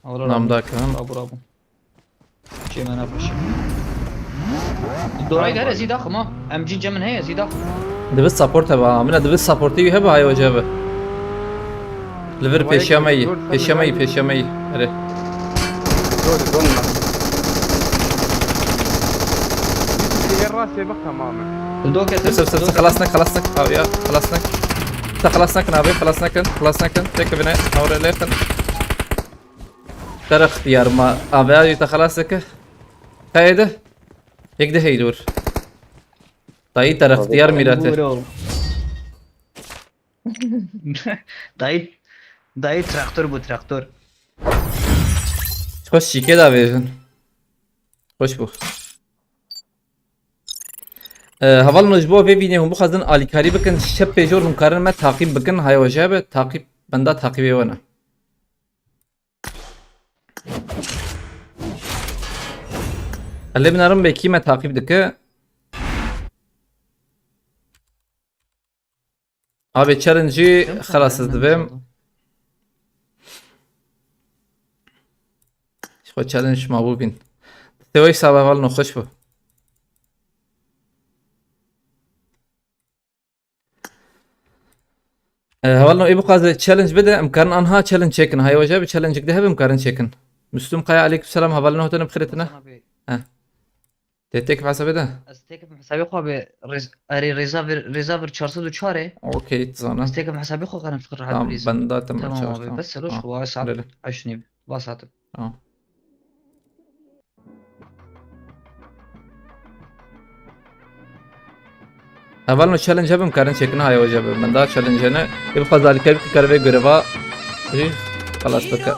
Namda kirin. Bravo, bravo. Çê me napaşe. Dorayî de here zî daxim ha. M G cem min heye zî daxim. Divê support hebe ha. Mina divê supportê wî hebe, hay hoca hebe. Li vir pêşiya me yî. Pêşiya me yî, pêşiya me yî. Here. Dur, dur. Diğer rastê bak tamamen. Sir, sir, sir, sir, xelas nek, xelas nek. Abi ya, xelas nek. Te xelas nekin abi, xelas nekin, xelas nekin. Tek bine, avre lekin. Te rextiyar ma, abi ya, te xelas dike. Qayê de? Yek de hey dur. Dayî te rextiyar mîrete. Dayî, dayî traktor bû, traktor. Xweş şîke da vêjin. Xweş bû. Ee, hevalno ji bo vê vînê hûn bixwazin alîkarî bikin, şep pêjor hûn karin me taqîb bikin, haya we jê be, taqîb, benda taqîbê we ne. Lê binarim be kî me taqîb dike. Abi challenge'î xelas ez dibêm. Xwe challenge ma bû bîn. Te wek sabe hevalno xweş bû. E, hevalno ê bixwaze challenge bide, em karin anha challenge çêkin. Hay hoca bi challenge de hebe em karin çêkin. Müslüm Kaya, aleyküm selam, hevalno hotene bixêretine. Hasan abi. He. Te têkif hesabê de? Ez têkif hesabê xwe be rêz-, erê rêza vir, rêza vir çar sed û çar e. Okey, dizana. Ez têkif hesabê xwe karim fikir rahat. Tamam, bilîzim. Ben datim. Tamam çar, abi, tamam. Bes selo şu saat. Lele. Eşnî. Va saatim. Tamam. Hevalno challenge hebim karin çêkine haya hoca be. Min da challenge ne. Ê bixwaz alîkarî bike kare vê göreva. Ê, xelas bike.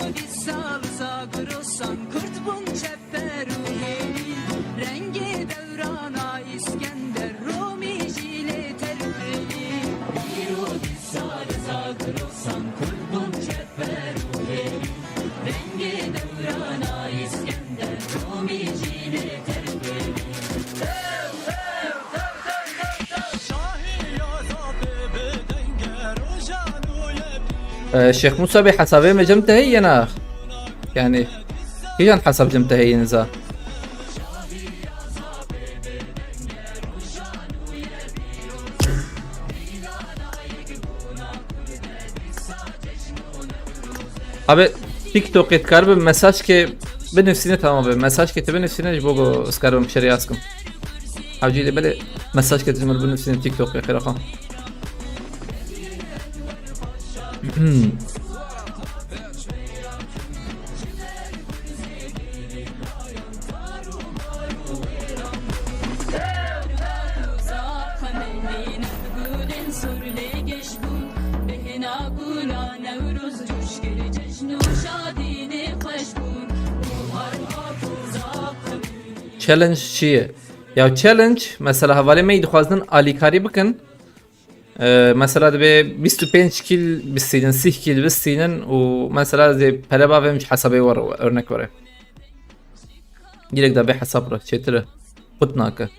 Ee, Şêx Musa bê, hesabê me cem te heye na? Yani, kîjan hesab cem te heye niza? Abi TikTokê dikaribe mesajkê binivîsîne, tamam be. Mesajkê te binivîsîne ji bo ku ez karibim şerê askim. Hewcî de belê mesajkê te ji min binivîsîne TikTokê xêra xwe. Challenge çi ye? Ya challenge, mesela hevalê me yî dixwazin alîkarî bikin. Ee, mesela dibe bîst û pênc kîl bistînin, sîh kîl bistînin û mesela zê pere bavêm ji hesabê were, örnek were. Direkt da bê hesab re, çêtir e. Qut nake.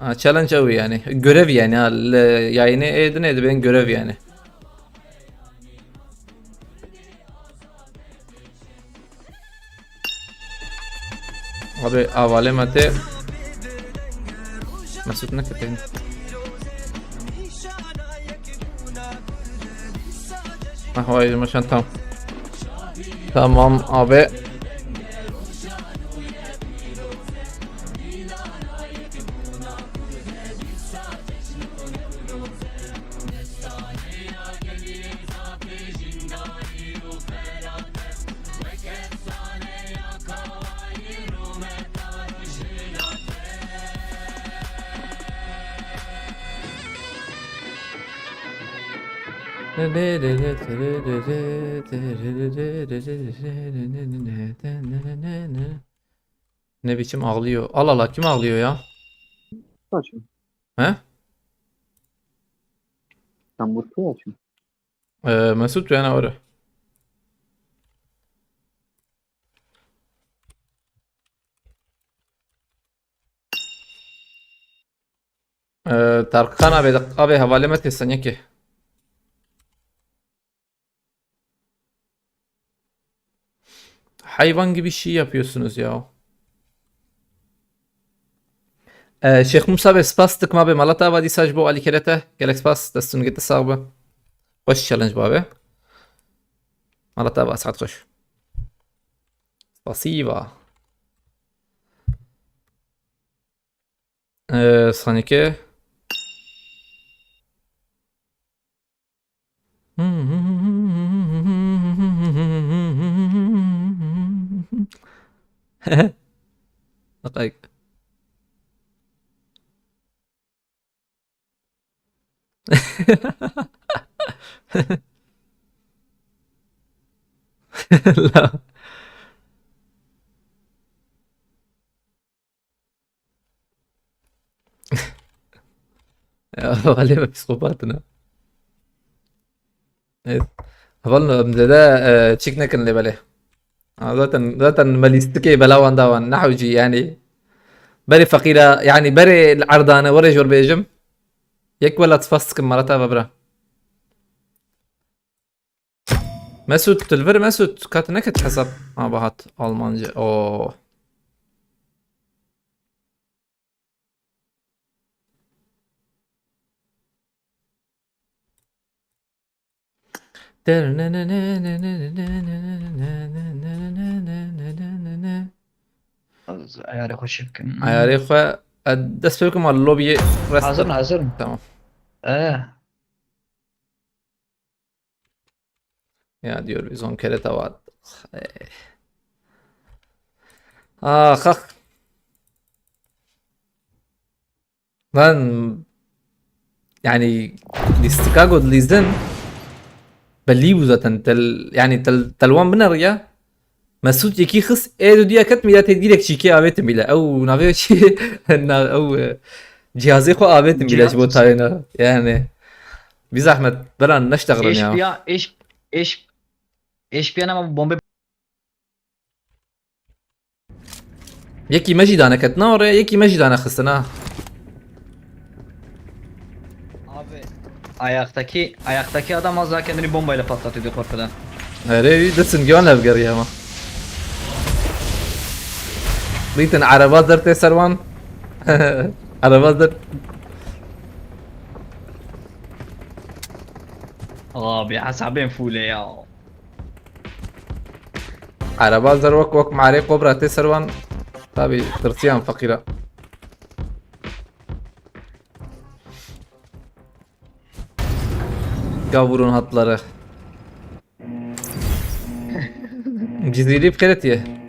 Ha, challenge ew yani. Görev yani ha. Li yayınê ê dinê dibên görev yani. Abi, avalê me tê. Mesut ne kötü. Ah, vay, maşan tam. Tamam abi. Ne biçim ağlıyor? Allah Allah, kim ağlıyor ya? Açın. He? Sen bu açın. Ee, Mesut yani öyle. Ee, Tarkan abi, abi hevalê me têsen yekê. Hayvan gibi şey yapıyorsunuz ya. Ee, Şêx Mûsa be, spas dikim abi, mala te ava dîsa ji bo alîkere te. Gelek spas, destûn gete sax be. Xweş challenge be abi. Mala te ava, saet xweş. Spasiba. Ee, sanike. Daqayk. La. Ya, hevalê me psîkopat in ha. Evet. Hevalno, em zêde, e, çîk nekin lê belê. Ha, zaten, zaten me lîstikê bela wan da wan. Nehewcî yani. Berê feqîra, yani berê li erdane, were jor bêjim. Yek welat spas dikim, mala te ava bira. Mesut, tu li vir Mesut, kat neket hesap. Ha, bahat, Almanca. Oo. Eyarê xwe çêbikin. Eyarê xwe, e, dest pê bikim, a lobiyê rest. Hazir in, hazir in. Tamam. Ee. Ya diyor, biz on kere tavat. Ah, ah. Lan, yani, lîstika ku dilîzin bellî bû zaten. Tel, yani, tel, telwan bineriya. Mesûd yekî xist, ê du diya ket mîle tê direk çîkê avêtin bîle. Ew navê çi? Na, ew, e, cihazê xwe avêtin bîle ji bo tayêna. Yani, bir zahmet, bela neştexirin ya. Eş piya, eş, eş, eş piya nema bombe. Yekî me jî dane ketina oraya, yekî me jî dane xistina. Abi, ayaktaki, ayaktaki adam az daha kendini bombayla patlatıyordu korkudan. Erê, wî disin giyan hevgeriye ama. Dîtin ereba zer tê ser wan. Ereba zer. Abi, hesabên fûle ya. Ereba zer wek, wek marê Kobra tê ser wan. Tabi tirsiyan feqîra. Gavurun hatları. Cizîrî bi xêrê tiye.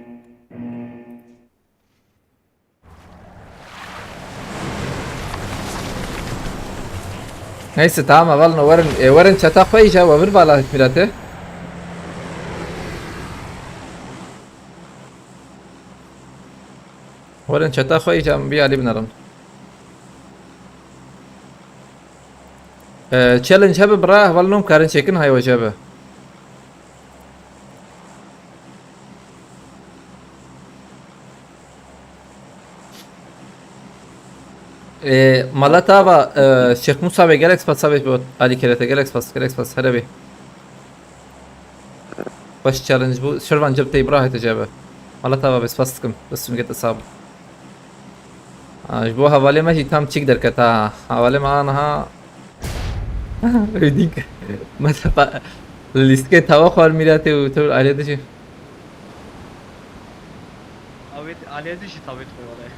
Neyse, tamam, hevalno, werin, e, werin çeta xwe îja we vir bala hikmîrete. Werin çeta xwe îja min bî alî binerin. E, challenge hebe bira, hevalno, em karin çêkin, hay we jebe. Ee, mala tava, e, Şêx Mûsa be, gelek spas, sabê bo alîkere te, gelek spas, gelek spas, here bê. Xweş challenge bû. Şirvan cib tey bira hete cebe. Mala tava be, spas dikim. Destûn gete sab. Ha, ji bo hevalê me jî tam çîk derket ha. Hevalê me aniha Ödük. Mesela, lîstikê tava xwar mîratê û tu alê dijî. Awêt, alê dijî tavêt xwe wale.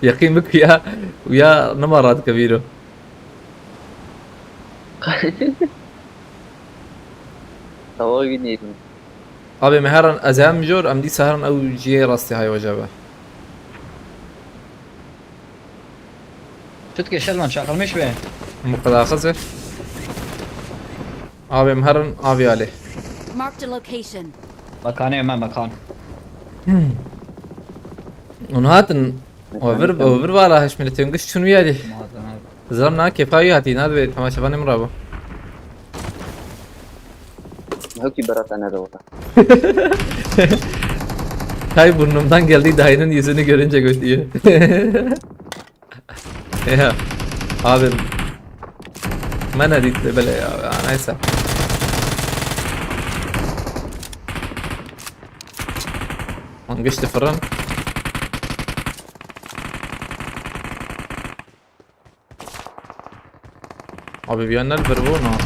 Yaqîn bik ya, ya nima radike vîro. Tava wî nêbin. Abi, me heran ez hem jor, em dîsa heran ew cihê rastî hay weca be. Çi dike Şervan, çaqirmiş be? Muqadaxizir. Abim herin, abi ali. Marked a location. Mekanê me mekan. Hûn hatin over, over vala hiş milletên giş çûn wî alî. Zilam na kêfa wî hatî, na divê temaşevanê min rabû. Hewkî bera te nede were. Tay burnumdan geldi, dayının yüzünü görünce götüyü. Ya abi. Me nedît bile ya, ya neyse. Lan geçti fırın. Abi bir yerler bir bu ne?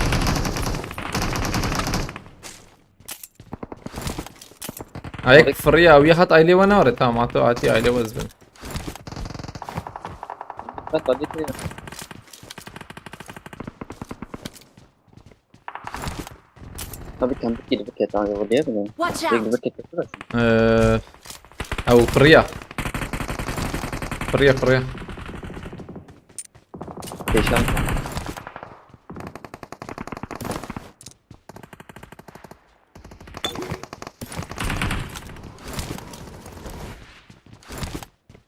Ayak fırı ya, uya hat aile var ne var? Tamam, atı atı aile var ben. Bak hadi ki. Tabii kendi gibi ket abi o diye mi? Watch Sürekli out! bir ket yapıyorsun. Eee. Ew fırıya. Fırıya fırıya. Geçen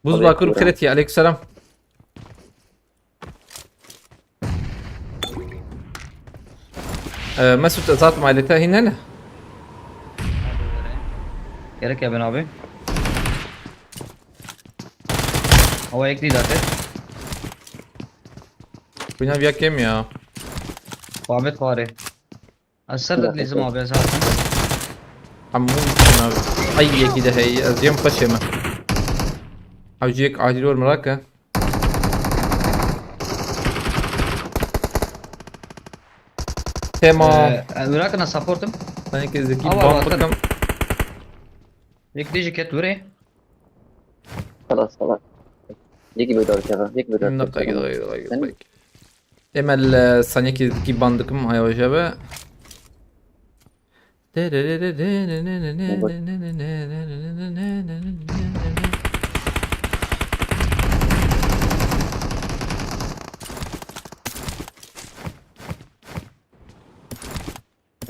Buz bakur kreti, aleykümselam. Ee, Mesut, zat malete hîn hene? Gerek ya ben abi. Hava ek değil zaten. Bina bir kem ya. Muhammed Fare. Eser de lezim abi zaten. Hemû abi. Ay yekî de hey, ez yem xweşê me. Hewciyek acil wer mirake. Tema. Ee, Irak'ına supportum. Sanki zeki Al, al, ban al, bakım. Yek diji ket vurê. خلاص خلاص. Yek bir dört kere. Yek bir dört Dakika kere. dakika dakika. Emel e, sanki zeki ban dikim ay hoca be.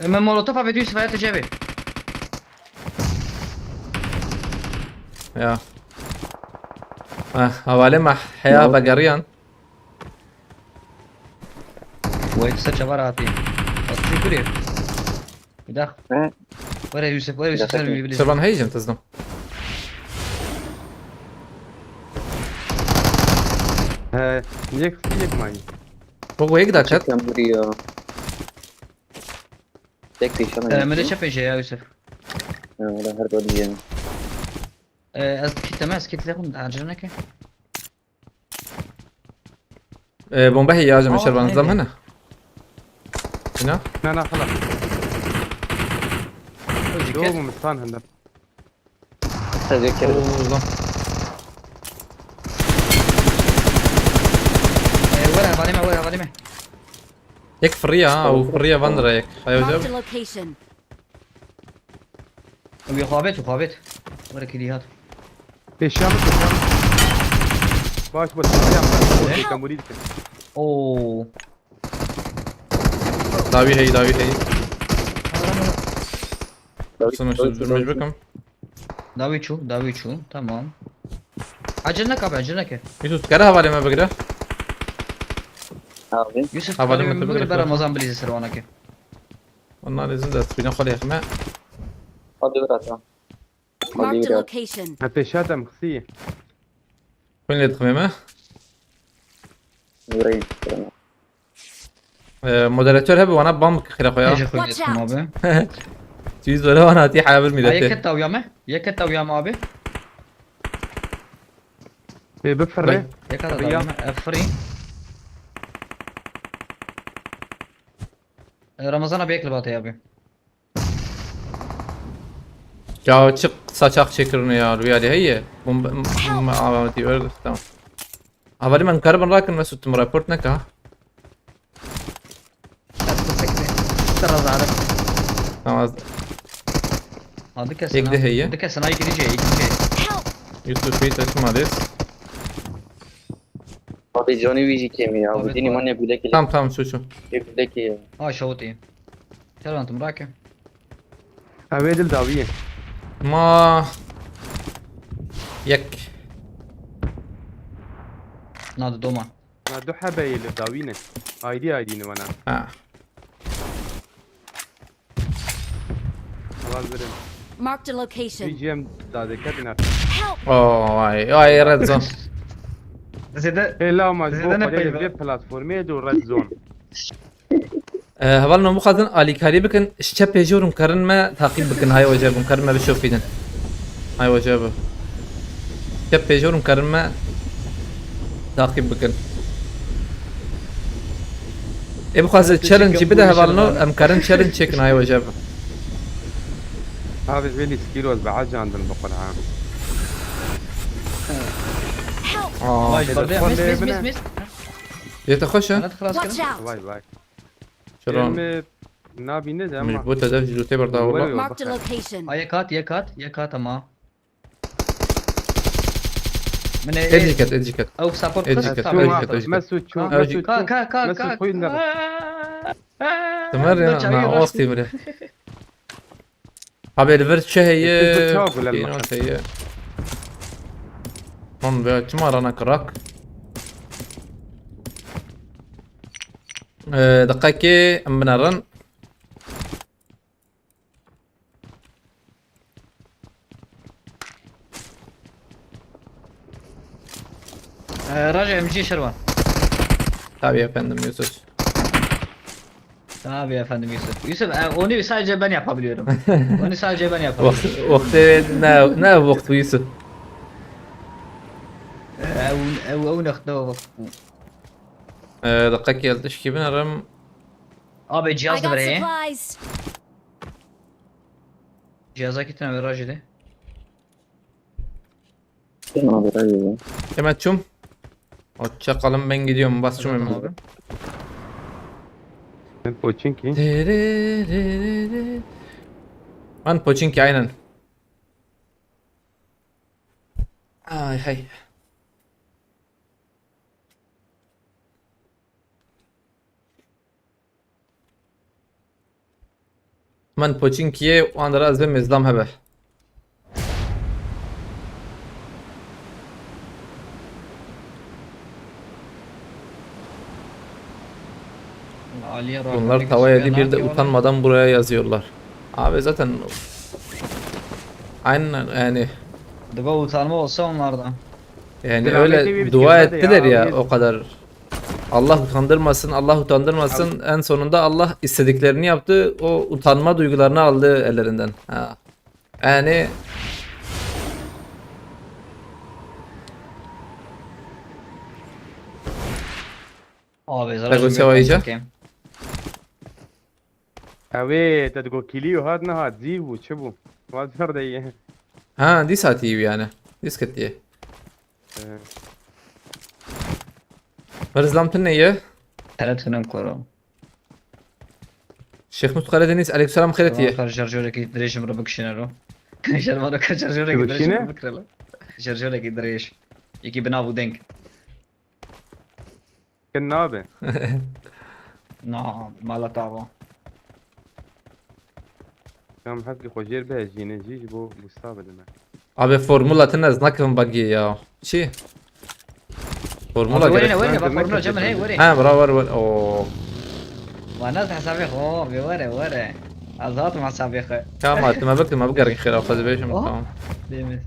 Hemen molotof abi düz fayet cebi. Ya. Ah, havale mah heya bagariyan. Bu hepsi çavar atayım. Bak şükür. Bir daha. He. Were Yusuf, were Yusuf, Bir dakika. sen bir Şervan heycem tezdim. He, yek yek mani. Bu yek daket. Çekten vuruyor. Tek bir şey Ee, Mele çepece ya Yusuf. Ha, o da her dolu yiyelim. Ee, ez kitleme, ez kitle bunu da harcına ki. E, bomba heya acem Aa, Şervan neydi? Zam hene. Ina. Na na xala. Öyle Yo kes. mu mistan hende. Sadece kere. Oo, Zam. Ee, were havalime, were havalime. Yek fırıya ha, o fırıya van lira yek. Ay hoca. Marked a location. Abi xabet, xabet. Were kilihat. Peşiya mı peşiya mı? Baş baş peşiya mı? Ne? Kamuri dikin. Oo. Davi hey, davi hey. Sana şu durmuş bakım. Davi çu, davi çu. Tamam. Acele neke abi, acele neke. Yusuf, kara havale me bigre. Abi. Yusuf, Havale davi mi mi bigre bera falan. Ramazan bilizir wana ki. Onlar izin de spine kol yakma. Hadi biraz daha. Marked a biraz. Location. Ha peşiya dem xsiyi. Kun lê dixmê me. Vurayım. E, moderatör hebe wana bam kire koya. Nece Watch koyuyorsun out. Abi? Yüz böyle wana ati haber Ha, millete. yeket tavya mı? Yeket tavya mı abi? Ê bifirre. Yeket Ya. tavya mı? E, free. E, Ramazan abi ekle batı abi. Ya çık saçak çekirine ya Rüya de heye. Bomba bomba ama diyor tamam. Havali men karban rakın ve sütüm report ne ka? Tamam. Hadi kes. Ekle heye. Hadi kes sana ikili şey, ikili şey. Help! Yusuf Bey takım adres. Abi canı wî jî kêmî ya. Abi, bu dini var. Mane guleki. Tamam, tamam, şu, şu. Bir guleki. Ha, şawutî. Servan, tu mirake. Ev ê dil dawiyê. Ma. Yek. Na, di doma. Na, du hebe yê li dawî ne. Aydî aydî ne vana. Ha. Havaz birim. Marked a location. Bir G M dadeket iner. Help! Oh, vay, vay, red zone. Zêde, Ê, la ma ji zêde bo ne xwedê peyve. Vê platformê do red zone. Ee, hevalno, bixwazin alîkarî bikin, ji çepê jor hûn karin me taqîb bikin, hay wecebim, karin me bişopînin. Hay wecebim. Çepê jor hûn karin me taqîb bikin. Ê, bixwaze challenge bide hevalno, em karin challenge çêkin, hay wecebim. Abi, vê lîskî roz be ecandin bi Qur'an. Aa. Vay, berde. Mis, mis, mis, mis. Yê te xweş e? Ana xelas kirin. Watch out! Vay, vay. Çira? Em, e, nabîne de ama. Min ji bo te dev ji dûtê berda wela. Were Marked a location. Ha, yek hat, yek hat, yek hat ama. Min ê, ê, ê, ê, diket, ê, diket. Ew support kir, ê, diket, support. Ê, diket, ê, diket. Mesut çû, ha, Mesut çû. Ka, ka, ka, Mesut ka, xwîn ka. Temere, dur, çavî na, rastî. Ostî mire. Abi, li vir çi heye? Li vir çawa gule li Pînot heye. Hon be, çima rana kirak? Ee, deqekê em binerin. Ee, Raja M G Şervan. Tabii efendim Yusuf. Tabii efendim Yusuf. Yusuf, e, onu sadece ben yapabiliyorum. Onu sadece ben yapabiliyorum. Waqt, waqtê ne, ne waqt bu Yusuf? E, ew, ew, ew nextine waqt bu. E, deqekê ez tişkî binerim. Abi, cihaz da bire. I got supplies. Cihaza kitin abi, Raja de. Hemen çum. Hoşça kalın, ben gidiyorum. Bas çum hemen. Abi. Ben Pochinki. Tererere. Ben Pochinki, aynen. Ay hay. Min Pochinki'ye wan dira ez bêm, Îslam hebe. Bunlar tavaya edip bir de utanmadan buraya yazıyorlar. Abi zaten aynen yani. Dibe utanma olsa onlardan. Yani öyle dua ettiler ya, o kadar. Allah utandırmasın, Allah utandırmasın. En sonunda Allah istediklerini yaptı. O utanma duygularını aldı ellerinden. Ha. Yani Abi, zaten Lego şimdi Sewa iyice. Bakayım. Ew ê te digot kîlî û hat nehat, zîv bû, çi bû? Wat ser de ye. Ha, dîsa tî yani. Dîs ketiye. Ee. Berzlam tu ne ye? Teret hinem koro. Şêx Mut Karadeniz, aleykümselam, xêret ye. Kar şarjöreki dirêjim re bikişine ro. Şermano ka şarjöreki dirêjim re bikire la. Şarjöreki dirêj. Yekî bi nav û deng. Kin nabe. Na, mala tava. Tam hevkî xwe jêr bihejîne jî ji bo Musa bidime. Abi formula tine ez nakim bagiyê ya. Çi? Formula abi, gerek. Were, were, formula cem hey, were. Ha, bra, were, were. Oo. Wa nas hesabê xwe, abi, were, were. Ez hatim hesabê xwe. Tamam, tu me bik, tu me bigerin xêra xwe dibêjim, oh, tamam. Demir.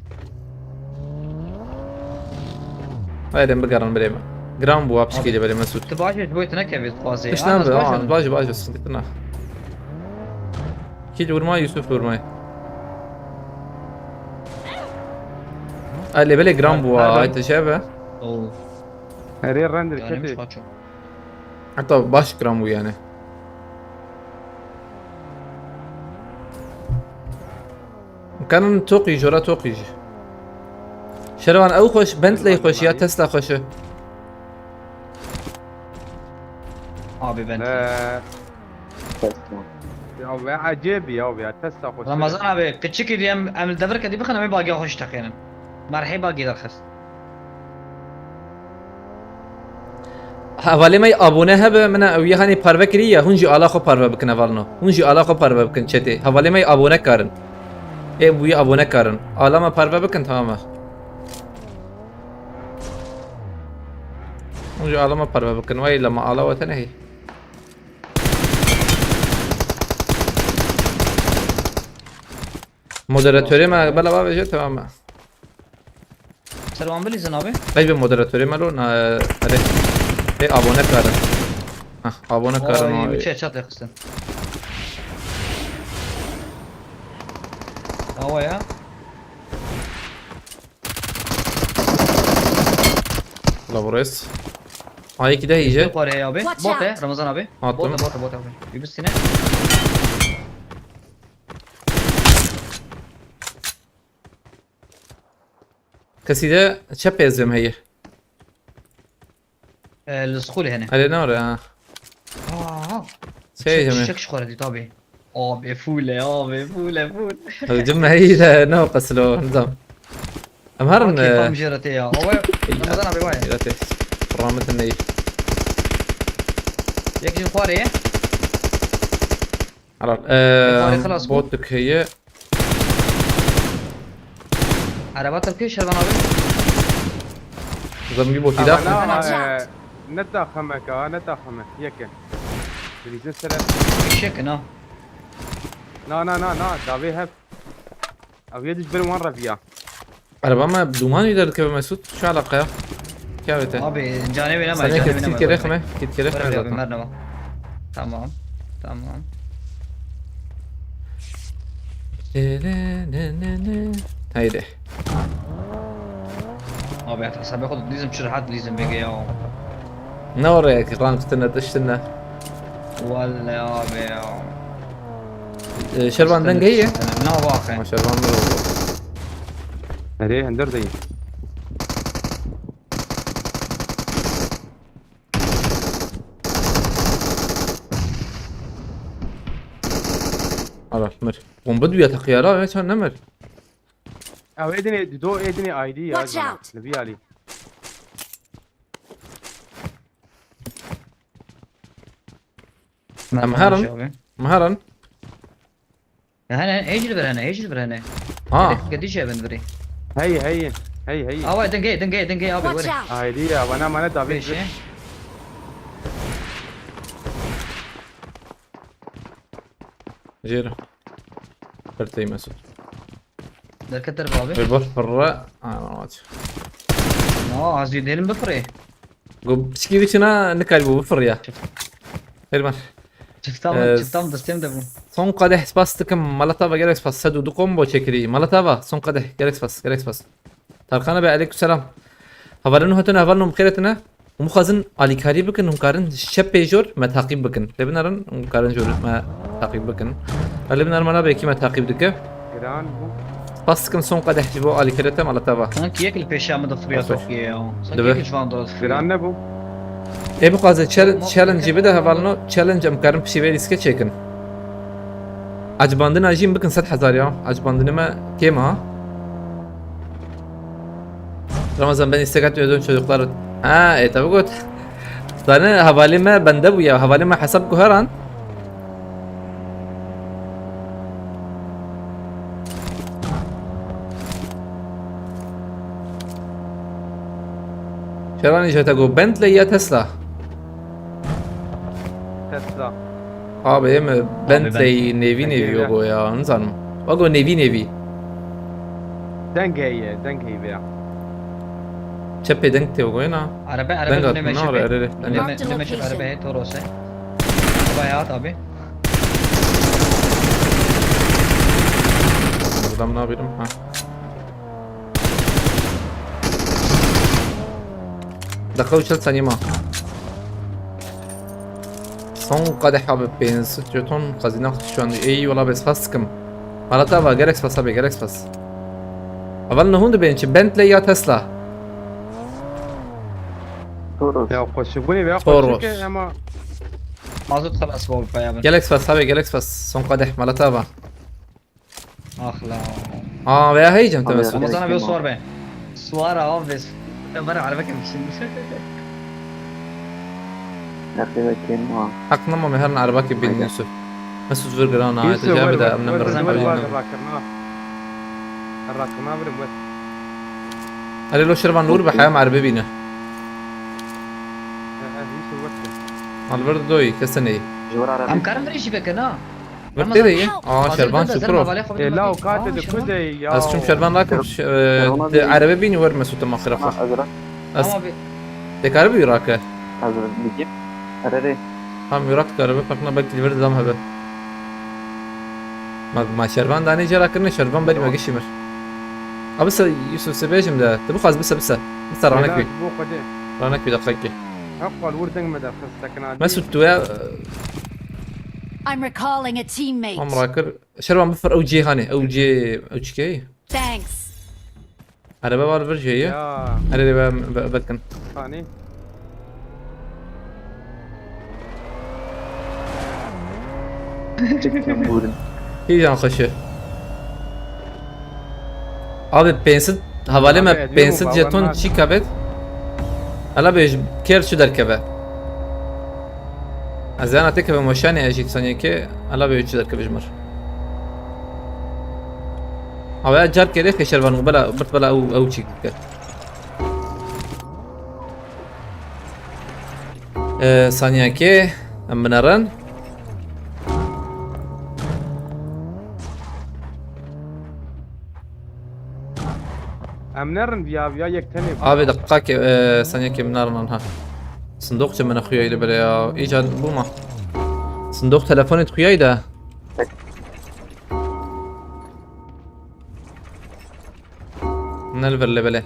Haydi bigerin birê me. Giran bû, abi, pişkî de berê Mesut. Tu baş, ji bo tu nekevî dixwazî. Hiç ne, baş, baş, baş, sıkıntı ne. Kî vurma, Yusuf vurma. Ay, lê belê giran bû, ay, te şey be. Oo. Herê render ketê. Heta baş giran bû yani. Kanin toqî, jora toqî jî. Şervan ew xweş, Bentley xweş ya, Tesla xweş e. Abi Bentley. Ee. Ya ve ecêb ya ve, Tesla xweş. Ramazan abi, küçük diye em, em devir kedi bixin, em bagiya xweş teqênin. Merhê bagi derxist. Hevalê me abone hebe, min ew yê hanê parve kirî ya, hûn jî ala xwe parve bikin hevalno. Hûn jî ala xwe parve bikin chatê. Hevalê me abone karin. Ê bûyî abone karin. Ala me parve bikin, tamam e. Hûn jî ala me parve bikin. Wey la me ala we te nehî. Moderatorê me bela bavêje, tamam e. Ser wan bilîzin abi. Qey be moderatorê me lo, na, erê. Ê abone karin. Hah, abone karin. Ay, abi. Çe çat yakıştın. Awa ya. La bu res. Ay iki de iyice. Yukarı abi. Watch out. Bot e, Ramazan abi. Attım. Bot e, bot e, bot e abi. Bir üstüne. Kesî de çepê ez vêm heye. E, li sqûlê hene. Erê ne ore ha. Aa. Şey Şek, heme. Şek ji xwe re dît abi. Abi fûl e, abi fûl e, fûl. Ew cim heyî de ne o qesilo, nizam. Em herin, Okey, e, tam jê re tê ya. Awe, Ramazan abi vay. Jê re tê. Rahmetin neyî. Yek jin xwarê ye. Helal. Ee, Fare xelas bû. Bot dikeye. Araba Tirkî Şervan abi. Zembî botî da. Ama na, Watch out. E, ne taxemeka, ne taxeme. Yeke. Dilîzin sere. Eşek na. Na, na, na, na. Davê hev. Ev yê dij bin wan reviya. Araba me duman jî derdikeve Mesut. Şu alaqe ya. Kevete. Abi, canê wê nema, Sen canê wê kit nema, kere bırak. Xme, kit kere Bırak xme abi, zaten. Mer nema. Tamam. Tamam. Ne, ne, ne, ne. Haydi. Abi, hesabê xwe dizim çi rehat dizim bege ya. Ne oraya ki rank tine dıştine. Vallahi abi ya. Ee, Şervan dengê ye. Ne vaxe. Ma Şervan ne oldu? Erê, hender deyî. Ara, mir. Bomba duya takıyara, ya sen ne mir? Ew ê dinê, do ê dinê I D ya. Watch out! Li vî alî. Em herin. Em herin. Hene, hej li vir hene, hej li vir hene. Ha. Gerek dîşe bin virî. Hey, hey, hey, hey. Awa, dengê, dengê, dengê abi, Watch were. Out! Haydi ya, bana, bana davet Beşe. Jêr. Pertey Mesut. Derket derve abi. Ve boş fırra. Aa, aç. No, az yediyelim bir fırı. Go, piçkî biçina nikarîbû bifiriya. Her mar. Çifta mı? Ee, çifta mı? Destêm de bû. Son qadeh spas dikim. Malatava gelek spas. Sed û du kombo çekirî. Malatava son qadeh gelek spas. Gelek spas. Tarkan abi, aleyküm selam. Hevalin hatine, hevalin xêretine. Hûn bixwazin alîkarî bikin, hûn karin şepê jor me taqîb bikin. Lê binarin, hûn karin jor me taqîb bikin. Lê binarin me nabe kî me taqîb dike. Giran bû. Spas dikim son qedeh ji bo alîkirê te, mala te va. Sanki yek li pêşiya min de firiya Aferin. Topiyê ya. Sanki Dibe. Yek ji van de firiya. Giran nebû. Ê bixwaze chal-, challenge bide hevalno, challenge em karin pişî vê lîske çêkin. Acibandina jî bikin sed hezar ya. Acibandinê me kêm ha. Ramazan, ben istek atmıyordum çocuklar. Ha, e, tabi got. Zane havali me bende bu ya. Havali me hesap guheran. Şerani jete go Bentley ya Tesla? Tesla. Abi, em Abi, Bentley ben nêvî, nêvî Bentley wego ya, nizanim. Wego nêvî, nêvî. Deng heye, deng heye veya. Çepê deng tê wego na. Araba, araba Deng döneme atın, şepe. Araba, araba, deng Döneme, Marked a döneme şepe, location. Araba heye, Toros e. Araba ya at abi. Buradan ne yapayım? Ha. Dakika û çel saniye ma. Son qadeh abi, pênc sed jeton xezîna xwe şu an. Ey wala, bes spas dikim. Mala te ava, gelek spas abi, gelek spas. Heval ne hûn dibên çi? Bentley ya Tesla? Toros. Ya xweşibûnê veya Toros. Xweşik e, ama Mazot xelas bol paya bin. Gelek spas abi, gelek spas. Son qadeh, mala te ava. Ax la. Aa, veya heycem te Abi, Mesut. Ramazan abi o suar be. Suar abi. Ömer araba kırmışsın. Nerede bakayım ha? Heq nema me herin erebakê bînin Yusuf. Mesut vir giran ayete cevabê de em nemir. Erê lo şervan nûr be heyam erebe bîne. Alver doyî kese neyî. Ji wir arabî. Em karin virê jî vekin ha. Vir tê de ye. Aa şervan şukro. Ê la o kate de kuzey ya. Ez çim şervan rakim. Erebe bînî wer Mesut ma xira xwe. Ez ra. Ez. Ama bir. Tekarı bir rake. Ez bigim. Erere. Tam Irak dikarîbe paqna belkî li vir didam hebe. Ma, ma şervan danê cera kirine şervan berî me gişî mir. Abi se Yusuf sebejim de. Tu bixwaz bise bise. Bise ranek bi. Ranek bi daqiqekî. Heqal wir deng me de xistekina. Mesut tu ya. I'm recalling a teammate. Mam rakir. Şervan bifir ew cê hanê. Ew cê ew çikeyî. Thanks. Erebe var vir jêye. Ya. Erê be be- bekin. Hani? Çıktım burin. Hîjan xweşi. Abi pênsit hevalê me pênsit jeton çî kabet. Ela bêj kêr çi derkeve. Ez yana têkeve moşanê ez jî saniyekê ela bê çi derkeve ji mir. Awaya car kerê xêşervan û bela birt bela ew ew çî dike. Ee, saniyekê em binerin. Em nerin viya viya yek tenê. Abi dakika ke e, saniyekê min nerin anha. Sindoq çi min xuyayi li bere ya. Îcan bûma. Sindoq telefonê xuyayi de. Ne li vir lê belê.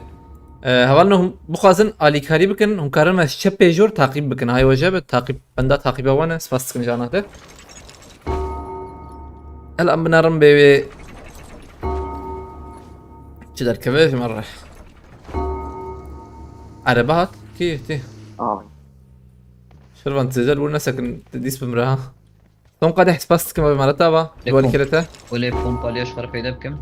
Ee, hevalno hûn bixwazin alîkarî bikin, hûn karin me çepê jor taqîb bikin. Hay wece be taqîb, benda taqîba wan e, spas dikim jana te. Hela em binerin bê wê çi derkeve ji me re. Erebe hat? Kî tê? Şervan têzel bû nesekin, dîs bimre ha. Tom qadeh spas dikim abi maleta va. Wali kirete. Wale pompalya şu kadar peyda bikim.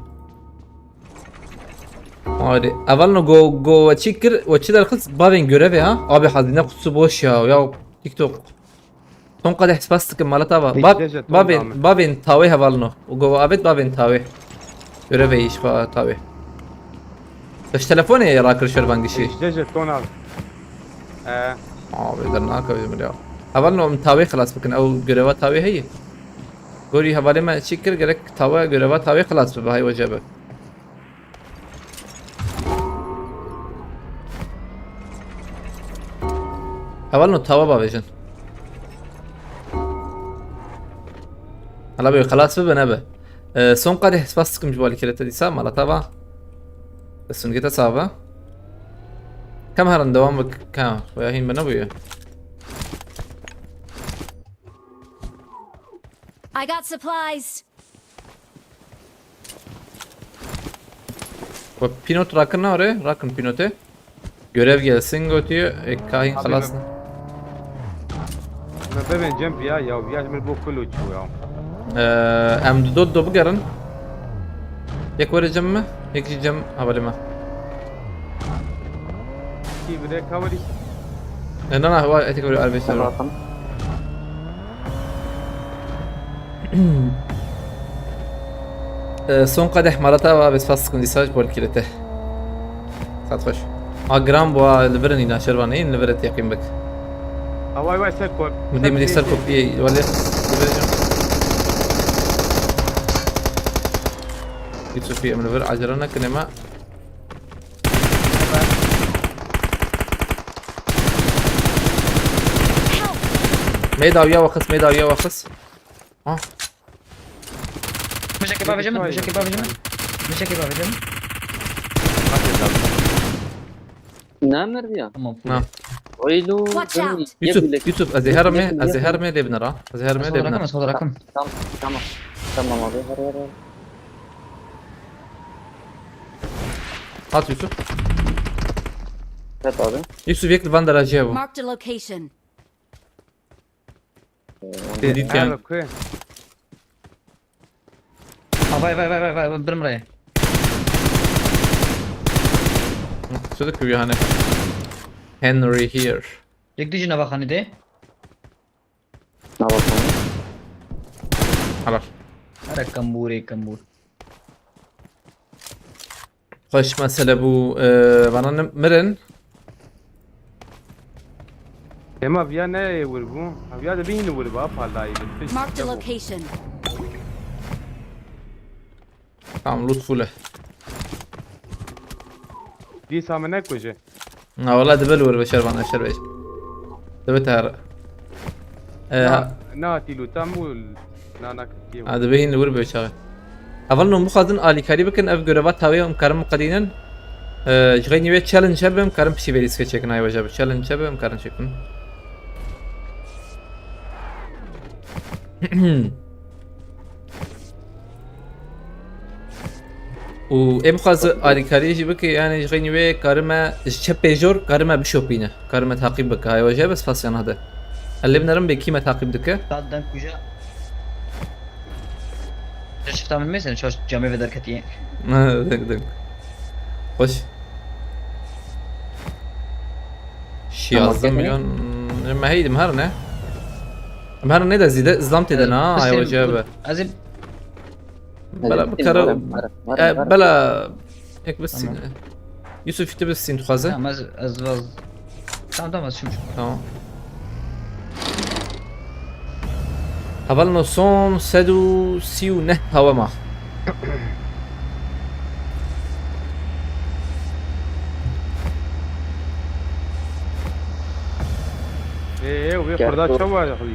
Hadi. Eval no go go we çi kir, we çi derxist bavên görevê ha. Abi hazine kutusu boş ya. Ya TikTok. Tom qadeh spas dikim maleta va. Bav bavên bavên tawê heval no. Go avet bavên tawê. Görevê iş va tawê. Eş telefonê rakir şervan gişî. Hejde jeton al. Ee. Abi dernakeve min ya. Heval no em tawê xilas bikin. Ew göreva tawê heye. Gorî hevalê me çî kir gerek tawa göreva tawê xilas bibe hay wece be. Heval no tawa bavêjin. Hala be xilas bibe nebe. Ee, son qadeh spas dikim ji bo alîkirê te dîsa mala te va. Sungê te sax be. Kam herin dewam bik ka xuya hîn bi nebûye. I got supplies. We pînot rakin na re, rakin pînotê. Görev gelsin gotiye, e, kahin xelas ne. Me bevên cem viya ya, viya ji min bo kul û çû ya. Ee, em di dot do bigerin. Yek were cem me, yek jî cem hevalê me. Kî bide ka werî? E, na na, heval etek were arbê ser. Ee, son qadeh mala te ava, bes fas dikim dîsa ji bo li kirê te. Saet xweş. A giran bû, a li vir in îna şervan, yên li vir et yeqîn bik. A vay vay ser kol. Min dî min dî ser kopiyê, wele li vir jim. Yusufî em li vir acele nekin ema. Meyda ya waxis, meyda ya waxis. Ha. Mişekê bavêje min, mişekê bavêje min. Mişekê bavêje min. Ne merdiya? Tamam. Na. Oylu. Yusuf, Yusuf, ez ê hermê, ez ê hermê lê binera. Ez ê hermê lê binera. Sol rakim, sol rakim. Tamam, tamam. Tamam abi, her her her. At Yusuf. Evet abi. Yusuf yek li van derajiye bu. Marked a location. Dît yani. Ha, vay vay vay vay vay, birim raya. Çocuk gibi yani. Henry here. Yek dijî nava xanî de. Ha bakalım. Helal. Her kambûrê kambûr. Xweş mesele bû, e, vana ne- mirin. Ema viya ne wir bû? Ha viya de bin wir ba pardayı. Marked a location. Tamam, loot full e. Dîsa min nekuje. Na wala dibe li wir be şervan, şer be. Dibe ter. E, Na, na tilu tam û na na kitiye. Ha, dibe hîn li wir be çaxê. Hevalno, em bixwazin alîkarî bikin, ev göreva tawê em karin biqedînin. E, ji xeynî wê challenge hebe, em karin pişî vê lîskê çêkin, ay weje bi challenge hebe, em karin çêkin. Û em xwaz alîkarî jî bike, yani ji xeynî wê karime ji çepê jor karime bişopîne. Karime taqîb bike. Hay weje bes fasyan hade. Elê binerim bê kî me taqîb dike. Saat den kuja. Çifta min mêsene çaş camê ve derketiye. Deng deng. Xweş. Şiyazde Tamam, milyon. Me heydim her ne? Em her ne de zîde zam têde na. Hay weje be. Ez ê Bela Hadi, bikara. varım, varım, varım, E, varım. bela. Ek bitsin. Tamam. Yusuf, tu bitsin, tu xwaze. Tamam, ez, ez vaz. Tamam, tamam, ez çim çim. Tamam. Hevalno, son sed û sî û neh hewa ma. Ê, ê, wê Gel, xurda dur. Çawa xwî?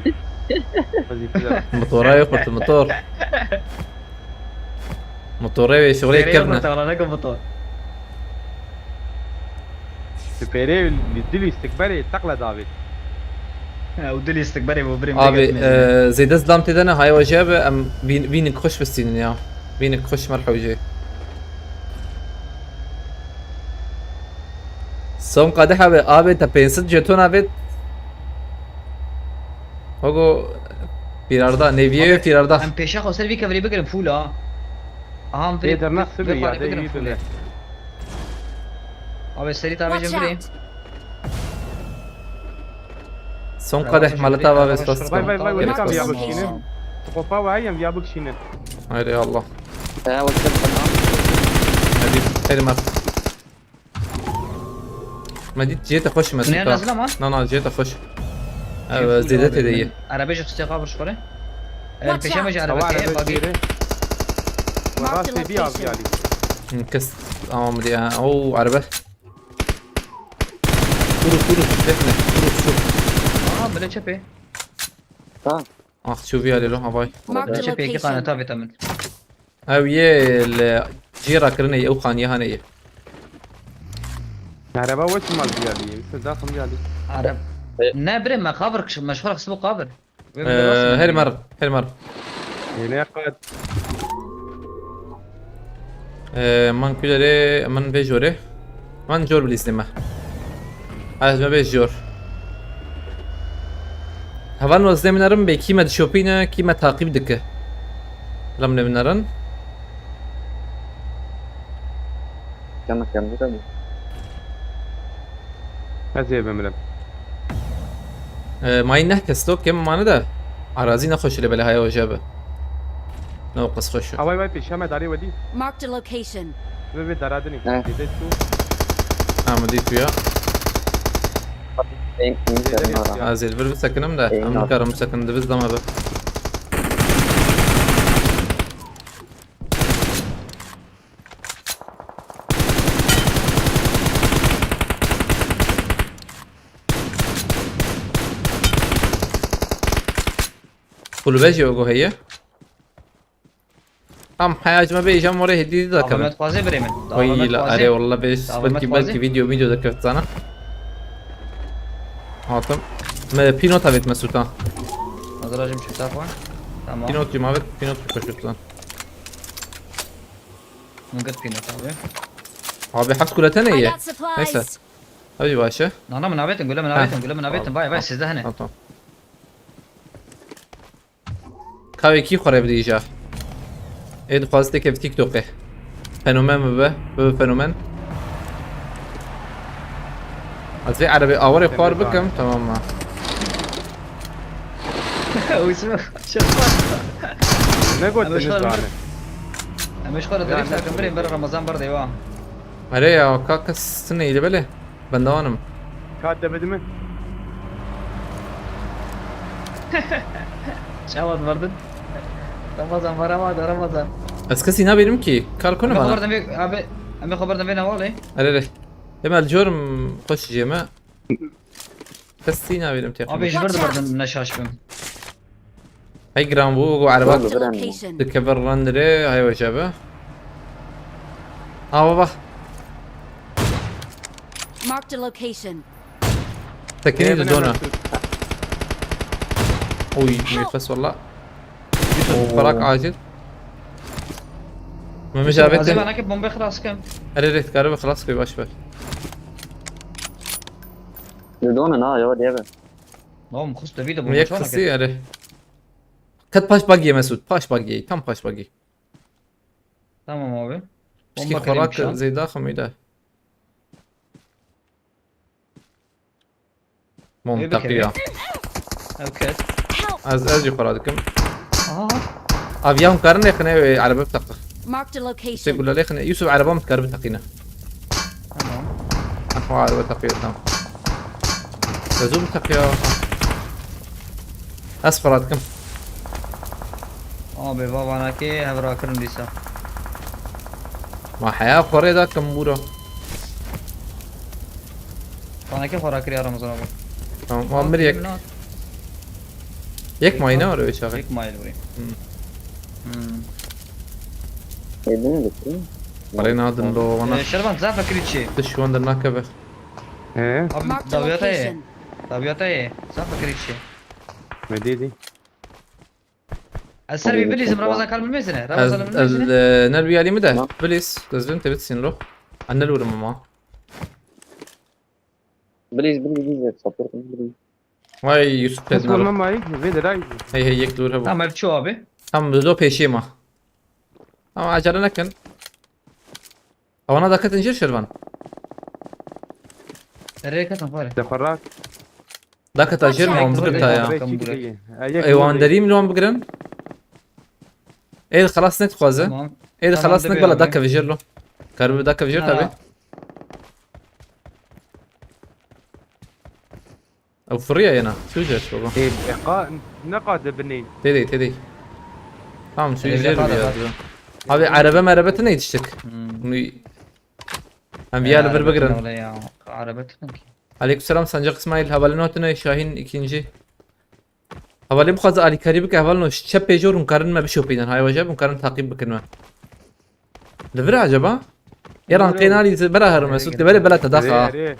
Xwî pide. Motora yok, motor. Motorê wê şixulê kevne. Tawala ne motor. Tu pêrê li dil istikberê teqle davê. Ha, û dil istikberê bu birim. Abi, e, zêde zlam têde ne, hay weje be, em vîn-, vînik xweş bistînin ya. Vînik xweş merhewce. Son qadeh abi, abi te pênc sed jeton abi. Hogo, firarda, neviye ve firarda. Em pêşa xwe ser vî kevirî bigirin full ha. Aha, em Tê derna sibê ya, de bigirin yî full. bile. Abi serî tabê Watch cem out! girê. Son qadeh maleta abi, spas. Vay, vay, vay, vay, Marked kam a ya location. bikşînin. Kopa vay, em ya bikşînin. Haydi Allah. He, o sen tamam. Hadi, hadi Mert. Medît cihê te xweş me Ne suta. lazım ama? Na, na, cihê te xweş. Evet, zêde têde ye. Arabê ji xistê xwe bir şware. Watch Pêşe me ji Hava arabê arabê bagî. jêre. Rastê bir abi yalî. Kes, tamam diye. Oo, araba. Urus, urus, bekle. Urus, urus. Aha, bile çepê. Tamam. Ah, şu viyalelo havay. Marked a Çepê iki location. Tane tabi tamam. Ew yê li cihê rakirine ye, ew xaniye hane ye. Araba wek mal yalî. Siz daxim yalî. Arab. E- Ne bre me kabir kış, me şwar xisbu kabir. Ee, her mar, her mar. Yine kat. Ee, man kulere, man ve jore. Man jor bilîzleme. Ez me ve jor. Hevalno, ez nêmînerim bê kî me dişopîne, kî me taqîb dike. Lam nêmînerin. Yanlış yanlış abi. Ez ê bimrim. Ee, mayîn neh kes to, kêm mane de. Arazî nexweş e, belê haya weje be. Ne o qas xweş e. Avay vay pêşe me darê wedî. Marked a location. Ve ve daradinê. He. Dede tu. Ha, min dît ya. En, en Dede canım ya. ara. Ez ê li vir bisekinim de. Ey, Em na. nikarim bisekin, diviz dama be. Kulübe jî ogo heye. Tam heyacime bêjam orê hediye de Ahmet kevin. Xwazê birê min. Oy la are wallah bêj. Ahmet Belki, Xwazê. Belki video video de kevt zana. Hatim. Me pînota vêt me suta. Hazır hacım çifta puan. Tamam. Pînot cuma vêt, pînot koşup zan. Min girt pînot abi. Abi heft kulete ne I ye? got supplies. Neyse. Abi başe. Nana min avêtin, gule min Ha. avêtin, gule min avêtin. Vay vay, sizde hene. Tamam, tamam. Kavê kî xwe re bidî îja. Ê dixwaz têkevî TikTokê. Fenomen bibe. Bibe fenomen. Ez vê erebê awarê xwar bikim. Tamam mı? Wisme şerfa. Ne got Em ji deniz xwe dane. Em ji xwe re Ya, derî ne sakin birên ber Ramazan ber dewa. Erê ya, ka kes tune îlî belê. Ben dewanim. Ka te bedime. Çawa diberdin? Ramazan var ama da Ramazan. Ez kesî nabînim ki. Kar kone Em bana. xeber dem vê abi. Em xeber dem vê nawalê. Erê rê. Em el corim xweş jê me. Kesî nabînim tê. Abi ji ber diberdin ne şaş bim. Hey giran bû, go erba. Marked a location. Dikeve randire, hay wece be. Ha baba. Marked a location. Tekini Ee, de ben dona. hemen Oy, nefes valla. Yusuf, parak acil. Mehmet Azê Cavit. bana ki bombe xelas kim. Erê rê, dikare bi xelas koy, baş ver. Li dona na ya diye be. Oğlum xust devî de Mi bombe yek çona xisi, ki. Erê. Ket paş bagiyê Mesut, paş bagiyê, tam paş bagiyê. Tamam abi. Piştî Bomba kırayım xwerak şu an. Zeyda xemî de. Ê, bikeve. Montaqiya. Okay. Help! Ez, ez jî xwera dikim. Aha. Aviya hûn karin nêxine wê erebe bitaqe. Marked a Sê location. gule lêxine. Yusuf, ereba min dikare bitaqîne. Tamam. Aha, erebe teqiye, tamam. Ez û biteqiya. Ez xwera dikim. Abi babanaki hev rakirin dîsa. Ma heya xwe rê da kim bûra. Banaki xwe rakiriya Ramazan abi. Tamam, ma mir yek. Yek mayî ne var öyle çaxê? Yek mayî vurayım. Hmm. Hmm. Êdin bikin. Parayı nadin lo bana. Ee, Şervan zaf fikir çi. Dış şu anda nakeve. He. Abi Marked a daviyata ye. location. Daviyata ye. Zaf fikir çi. Me dî dî. Ez ser bir bilizim Ramazan kalbim mesine. Ramazan Ez, kalbim ez, mesine. e, nerbi alimi de. Tamam. Bilis, gözüm tebit sin lo. Anne vurum ama. Bilîz bilîz bilîz et sapır bilîz. Vay Yusuf Kes tedin alo. olma mayî. Vê de ray. Hey hey yek dur hebu. Tamam hep çoğu abi. Tam do peşê ma. Ama acele nekin. Awana daket incir Şervan. Nereye kaçın fare? Defarak. Daket acil ma Ay, onu dur, bigirta ya. dur. Reki gideyi. Ey wan derîm lo wan bigirin. Ey xelas net xwaze. Tamam. Ey Tamam, xelas net dibê bela abi. Daket vijir lo. Kar bi Daket vijir Ha. tabi. Ew firiya yena. Sujet baba. Ê, ê, qa, ne qade binên. Tedê tedê. Tamam su Tedê yüzer bile bir qade ya. bak. Abi araba merebe tine yetiştik. Hmm. Bunu hem bir yer bir bigirin. Öyle ya. Araba tutun ki. Aleykümselam Sancak İsmail. Havalin hatine Şahin ikinci. Havalin bu kadar alikari bike havalin o çep pejor hûn karin me bişopînin. Hay wajeb hûn karin takip bikin me. Li vir acaba? Êran qênalî bera herim Mesut, li berê bela te daxa. Erê, erê.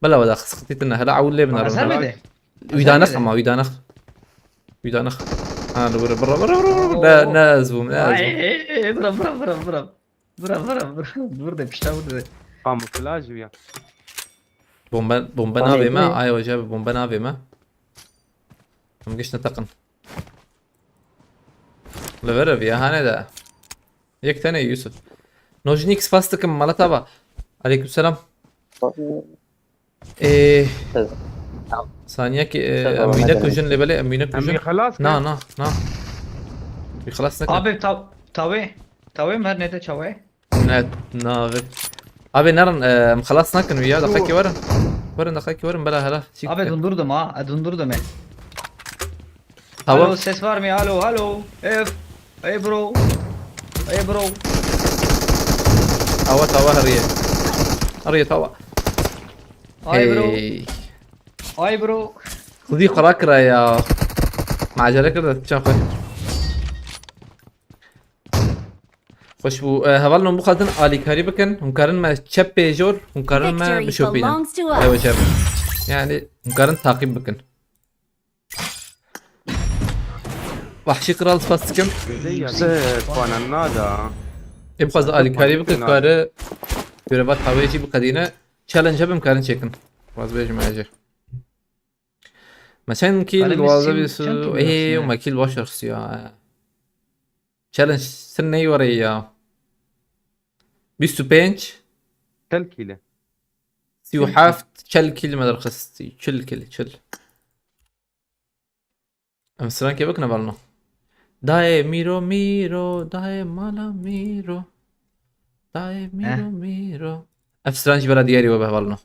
Bela wada xisqitî tine, hela ewil lê bin Eser herim. miydi? Wîdanix Eser ama, wîdanix. Wîdanix. Ha, li vir, bira, bira, bira, bira, Oo. bira, ne, ne ez bûm, ne ez Ay, bûm. ey, ey, bira, bira, bira, bira. Bira, bira, bira. Vur de, pişta vur de. Kamuflaj ya. Bombe, bombe Tamam, navê me, tamam. Ay wajeb bombe navê me. Em giştine teqin. Li vir ev ya, hane de. Yek tane Yusuf. Nojnî spas dikim, mala te ava. Aleykümselam. Ee, Siz- Saniye ki, e, Siz em bana wîne gelin. Kujin lê belê, em wîne Em Kujin. wî xelas Na, kin. na, na. Wî xelas nekin. Abi tav, tavê. Tavê mi her nete çawê? Ne, na, abi. Abi nerin, e, em xelas nakin wî ya, Şu- daxekî werin. Werin daxekî werin, bela hela. Çîk Abi dike. dundurdum ha, e, dundurdum e. Tamam. Alo, ses var mı? Alo, alo. Ev. Hey bro. Hey bro. Tawa, tawa heriye. Heriye tawa. Ay bro. Hey. Ay bro. Xwedî xwe rakira ya. Macere kir de piçan xwe. Xweş bû. E, hevalno bixwazin alîkarî bikin. Hûn karin me çep pêjor, hûn karin me Victory bişopînin. belongs to us. Ew çep. Yani hûn karin taqîb bikin. Wahşî Kral spas dikim. Siz bana nada. Ê bixwaze alîkarî bike, Nada. kare göreva tawê jî biqedîne. Challenge hebim karin çêkin. Vaz bêjim ece. Me çend kîl Karin waze çend, bîst çend kîl ê diyorsun me kîl baş xistiya. Challenge sin ney were ya. Bîst û pênc. Tel kîle. Sî û heft, çil kîl me derxist. Çil kîl, çil. Em strankê bikin hevalno. Dayê mîro mîro, dayê mala mîro. Dayê mîro mîro. Ev stran jî bela diyarî we be hevalno.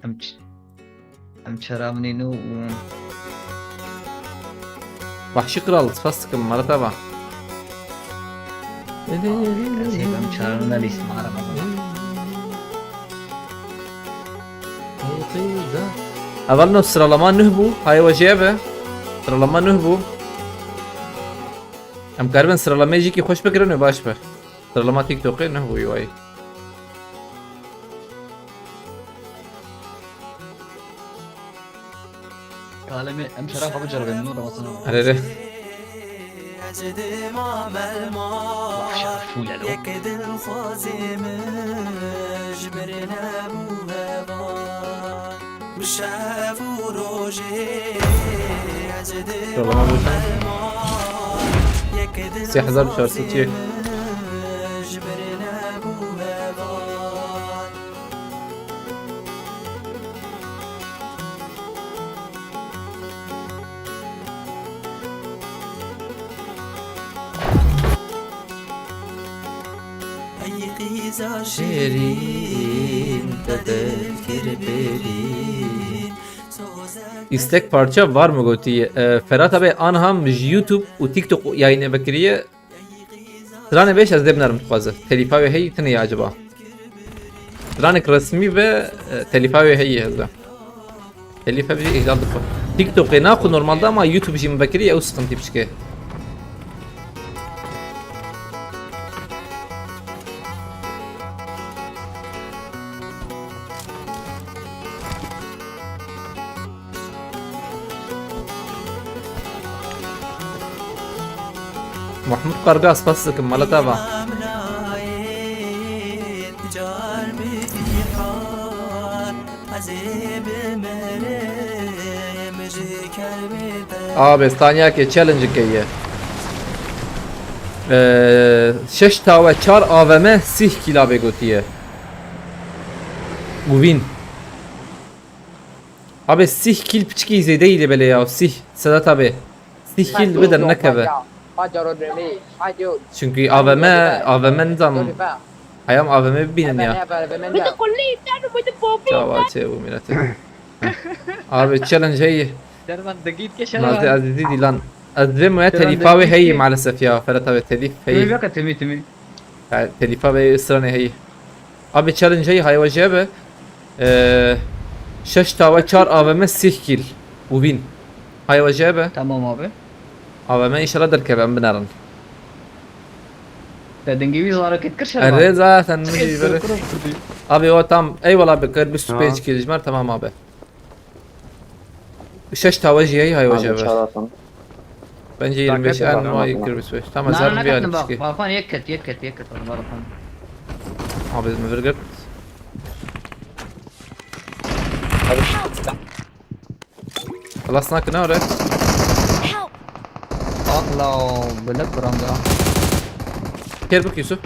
Em ç-, em çera min nû û Wahşî Kral, spas dikim, mala te va. Ez hêvim çaran nelîs mara. Hevalno sıralama nuh bû, hayê we jê be. Sıralama nuh bû. Em karibin sıralamayê jî kî xweş bikirin û baş be. Sıralama TikTokê nuh bû wayî. Kalemê em şeref abi ceribên min Ramazan abi. Erê. Wah, şeref fûl elo. Sıralama bu sen. Siyah hazar bir şarjı çek. Şêrîn te dil kir bêrîn. Îstek parça var mı gotiye? E, Ferhat abi anham ji YouTube û TikTok yayını vekiriye. Stranê beş ez dê binerim dixwaze. Telîfa wê heyî tune ye acaba? Stranek resmî ve, e, telîfa wê heyî heze. Telîfe bî îhlal dixwe. TikTokê naxwe normalde ama YouTube jî min vekirî ew sıkıntı piçke. Mahmut Karga, spas dikim, mala te va. Abi, Stanyakê challenge keye. Ee, şeş tawe çar A V M sih kîla bê gotiye. Uvîn. Abi sih kîl piçkî zêde î lê belê ya, sih. Sedat abi. Sih kîl bi dernekeve. Çünkü A V M, A V M nizam. Heyam A V M bibînin ya. Çawa çê bu milletê. Abi challenge heyî. Derman digît ke şervan. Nazli Azizî dîlan. Ez vê moya telîfa wê heyî maalesef ya. Ferhat abi telîf heyî. Timî beke timî timî. Ya, telîfa ve stranê heyî. Abi challenge heyî, haywa jê be. Ee, şeş tawe çar A V M sih kîl. Uvîn. Haywa jê be. Tamam abi. A V M inşallah derkeve em binerin. Te dingê wî zarokêt kir şervan. Erê zaten min jî bere. Abi o tam eyvallah be kir bîst û pênc kîl jmer tamam abi. Şeş tawe jî heyî, haywa jê be. Bence yirmi beş en ma yek kir bîst û pênc. Tamam, zarım bir alî çiki. Balkon yek ket, yek ket, yek ket. Balkon. Abi mi virgir. Abi. Xelas nakin ore. Help! Atla o, belek branda. Kêr bik Yusuf.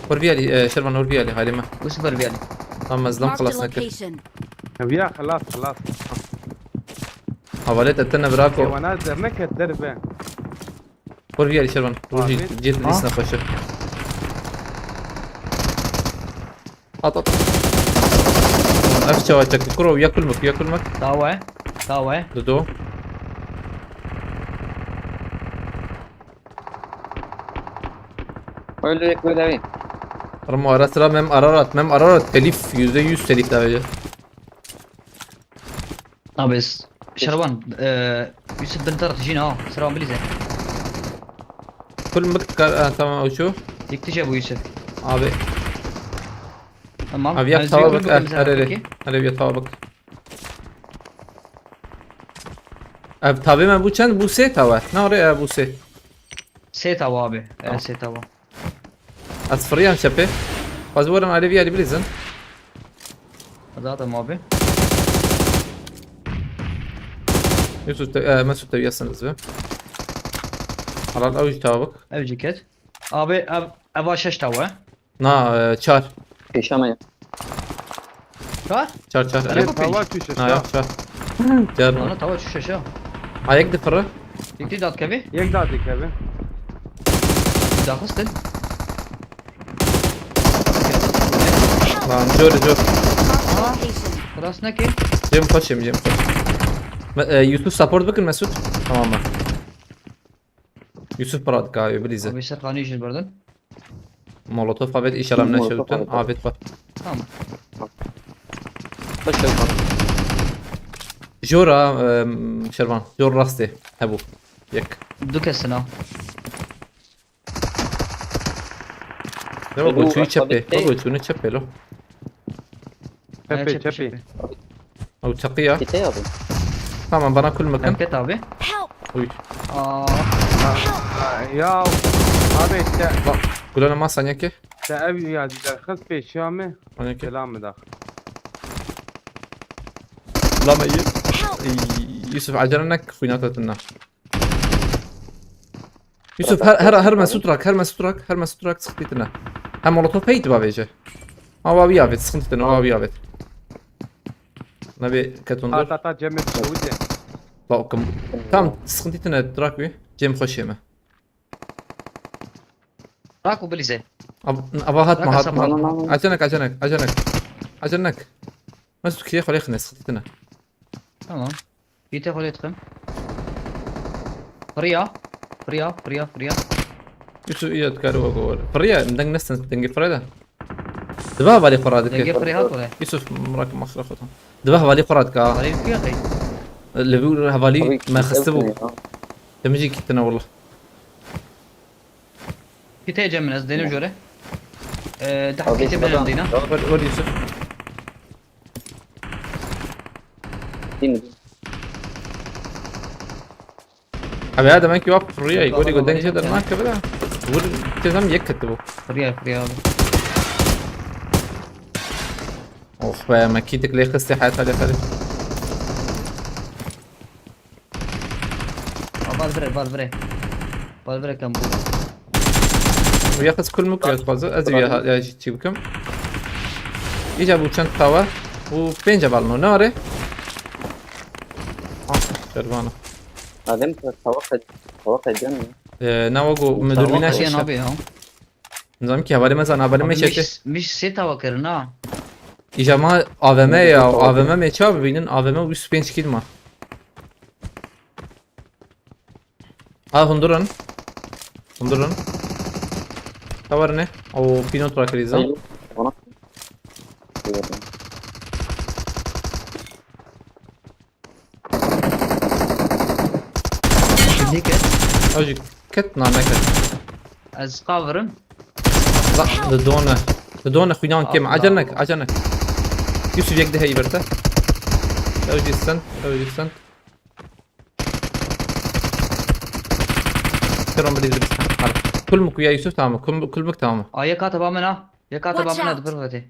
Hor viyalî, e, Şervan hor viyalî, halime. Yusuf hor viyalî. Tamam, ez lam xelas nakin. Ev ya xelas, xelas. Havalet etene brako. Wana derneket derbe. Hor viyalî Şervan. Rojî, cêt lîsna xweşe. At, at. Ev çawa çek kuro, ya kulmuk, ya kulmuk. Tawe, tawe. Dudu. Öldü yek böyle bir. Ramo ara sıra mem Ararat, mem Ararat telif, yüzde yüz telif daha önce. Abi, Şervan, e, Yusuf bin Tarık jîn ha, Şervan bilîze. Kul mik kar, ha, tamam, o şu. Yıktı bu Yusuf. Abi. Tamam. Abi, yak tava bak, eh, her yere. Her yere tava bak. Abi, tabi mi bu çend? Bu sê tava. Ne oraya bu sê? Sê tava abi. Tamam. Evet, sê tava. Ez firiyam çepê. Xwaz werin alevî alî bilîzin. Zaten abi. Yusuf te, e, Mesut te yasın izbe. Halal avuç tavuk. Ev ceket. Abi ev, eva şeş tava. Na, e, çar. Pêşa me ye. Çar? Çar, çar. Tava tuşe. Na, ya, çar. Car. Ana tava çi şeşe. Ha, yek difire. Yekî dat kevê. Yek dat kevê. Daxistin. Lan, cor, cor. Aha. Rast neke. Cem xweşim, Cem xweşim. Me-, e, Yusuf support bikin Mesut. Tamam mı? Yusuf Murat ka, öbür izi. Abi ser kanı işin buradan. Molotov avêt, îşelam neşewtin, avêt xwe. Tamam. Baş ver. Jora, em, Şervan, jor rastê hebû. Yek. Du kesin ha. Ne bak, çûyî çepê. Bak, çûyî çepê lo. Çepê, çepê. Ew çeqiya. Kite abi. Tamam, bana kul mekin. Ket abi. Help! Uy. Aa. Ya abi işte. Bak, kulana ma sanyaki. Te ev ya derxist pêşiya me. Sanyaki. Selam da. Lama iyi. Help! Ey, Yusuf, acele nek xwînata tine. Yusuf, her, her, her Mesut rak, her Mesut rak, her Mesut rak sıkıntı tine. Hem molotof heydi bavêje. Ama abi yavet, sıkıntı tine, abi yavet. Nabi ketondur. Ta ta ta Cem'e bir şey. Bakım. Tam sıkıntı tine, trak bir. Cem hoş yeme. Rak û bilîze. Ab-, aba hatma, hatma, hatma. Acenek, acenek, acenek. Acenek. Mesut kiye xwalê xine, sıkıntı tine. Tamam. Yite xwalê dixim. Firiya. Firiya, firiya, firiya. Yusuf, iyi dikare wek o. Firiya, deng nesin, dengi fire de. Dibe hevalî xwe radike. Dengê firê hat were. Yusuf, mirak maxre xwe tam. Dibe hevalî xwe radike ha. Hevalî dikiya qey? Li vir hevalî me xiste bû. Demijî kitine wala. Kitê cem min ez dênim jore. Ee, dah kitê min dîna. Wer, wer Yusuf. Abi ya demek ki wap fırıya. Gori go dengce de lan kebra. Vur tezam yek katı bu. Fırıya, fırıya abi. Oh be, me kitik lê xistê heta lê xerê. Aa, val vire, val vire. Val vire kam bu. Bu yaxız kul muk ya fazla. Ez ya, ya çi bikim. Ica bu çend tawa. Bu pênce balno. Ne are? Ah, şervana. Adem tawa qed, tawa qediyan mı? Ee, ne wago müdürlüğüne şaşa. Abi ya. Nizam ki hevalê me zan, hevalê me çekti. Miş, miş sê tawa kirin ha. Îja ma A V M ya, A V M me çawa bibînin, A V M û bîst û pênc kîl ma. Ha, hundurin. Hundurin. Tawarine. O pîno trakirî zan. Neket. Ajî ket na neket. Ez qavirim. La, di done. Di done xwînan kêm. Acel nek, acel nek. Yusuf yek de heyî birte. Ew jî send, ew jî send. Kerom bilî zibistan. Hala. Kulmuk ya Yusuf tamam. Kulmuk, kulmuk tamam. Aa, yek hate ba min ha. Yek hate ba min ha, di pir vete.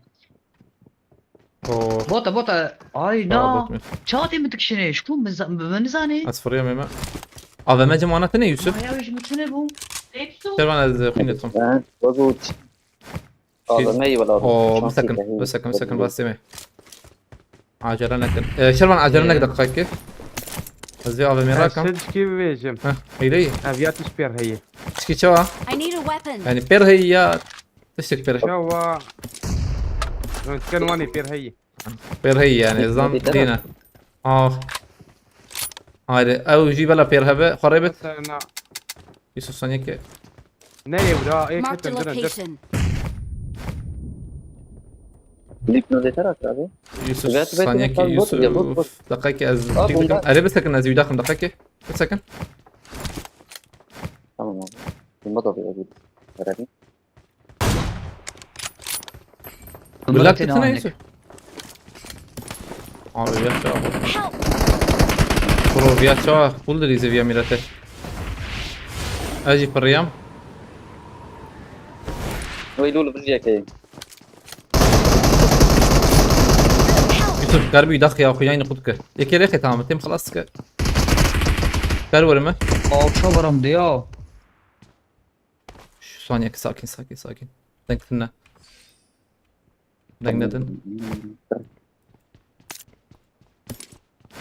Oh. Bota, bota. Ay, na. Bot mu? Çatê min dikişine. Şu min za-, min nizane. Ez fırıya meme. A V M cim anatı ne Yusuf? Ay, ya, şu min ne bu? Servan ez xwînê tom. Ben, bu, bu. A V M iyi valla. Oo, bisekin, bisekin, bisekin, basteme. Acele nekin. Ee, Şervan, acele nek dakika ki. Ez bir A V M rakam. Sen çiki vereceğim. Heh, eyle iyi. Ev ya tiş per heyi. Çiki çava? I need a weapon. Yani per heyi ya. Tiştek per. Çava. Röntgen vani per heyi. Per heyi yani, zan dîna. Ah. Haydi, ew jî bela per hebe, xwe rê bit. Yusuf saniye ki. Ne ye bura? Ê, marked a location. Dipnode tera abi. Yusuf saniye ki, Yusuf. Dakika ki ez tik dikim. Erê bisekin, ez yudaxim dakika ki. Bisekin. Tamam abi. Bomba da bir. Gulak gitsene Yusuf. Abi ya çawa. Pro ya çawa. Full derize via mirate. Aji priyam. Vay lulu bir şey. Yusuf, garbi dax ya, xuyayni xud ke. Yekê rêxê tamam, tim xelas ke. Ber were me. Alça varam diya. Şu saniye, sakin, sakin, sakin. Denk dinle. Denk nedin.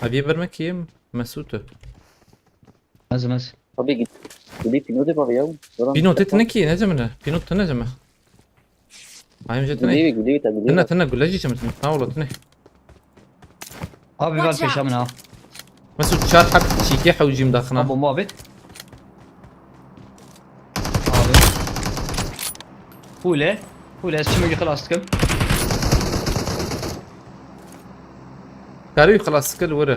Abi bir mi kim? Mesut. Ez, ez. Abi git. Gidip pînotê bavê ya. Pînotê tine kî, ne cemine? Pînot tine ceme. Ayım je tine. Gidê wê, gidê wê, te gidê Tine wê. Tine gule jî ceme. Sağ ol tine. Abi ver Watch out. Peşa min ha. Mesut çar heb çîkê hewcîm daxina. Ha bomba abi. Abi. Hule. Hule ez çimekî xilas dikim. Karî xilas kir were.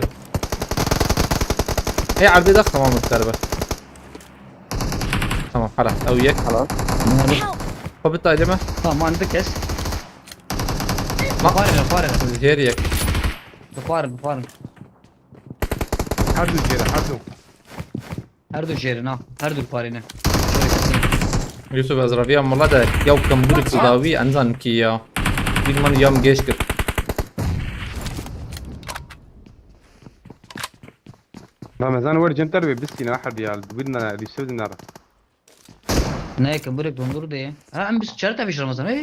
Ê erdê dax tamam karibe. Tamam hala ew yek. Hala. Xwe bit aileme. Tamam man bir kes. Ma- Xwarin, xwarin. Jêr yek. Xwarin, xwarin. Her du jêre, her du. Her du jêrin ha. Her du xwarine. Yusuf ez raviya mala de yaw kemburek dawî enzanim kî ya. Bir man yam geç kir. Ramazan wer center ve bisîne her diyal. Widna Yusuf dinara. Ne ki burek dondur diye. Ha em biz çer tabii Ramazan hey.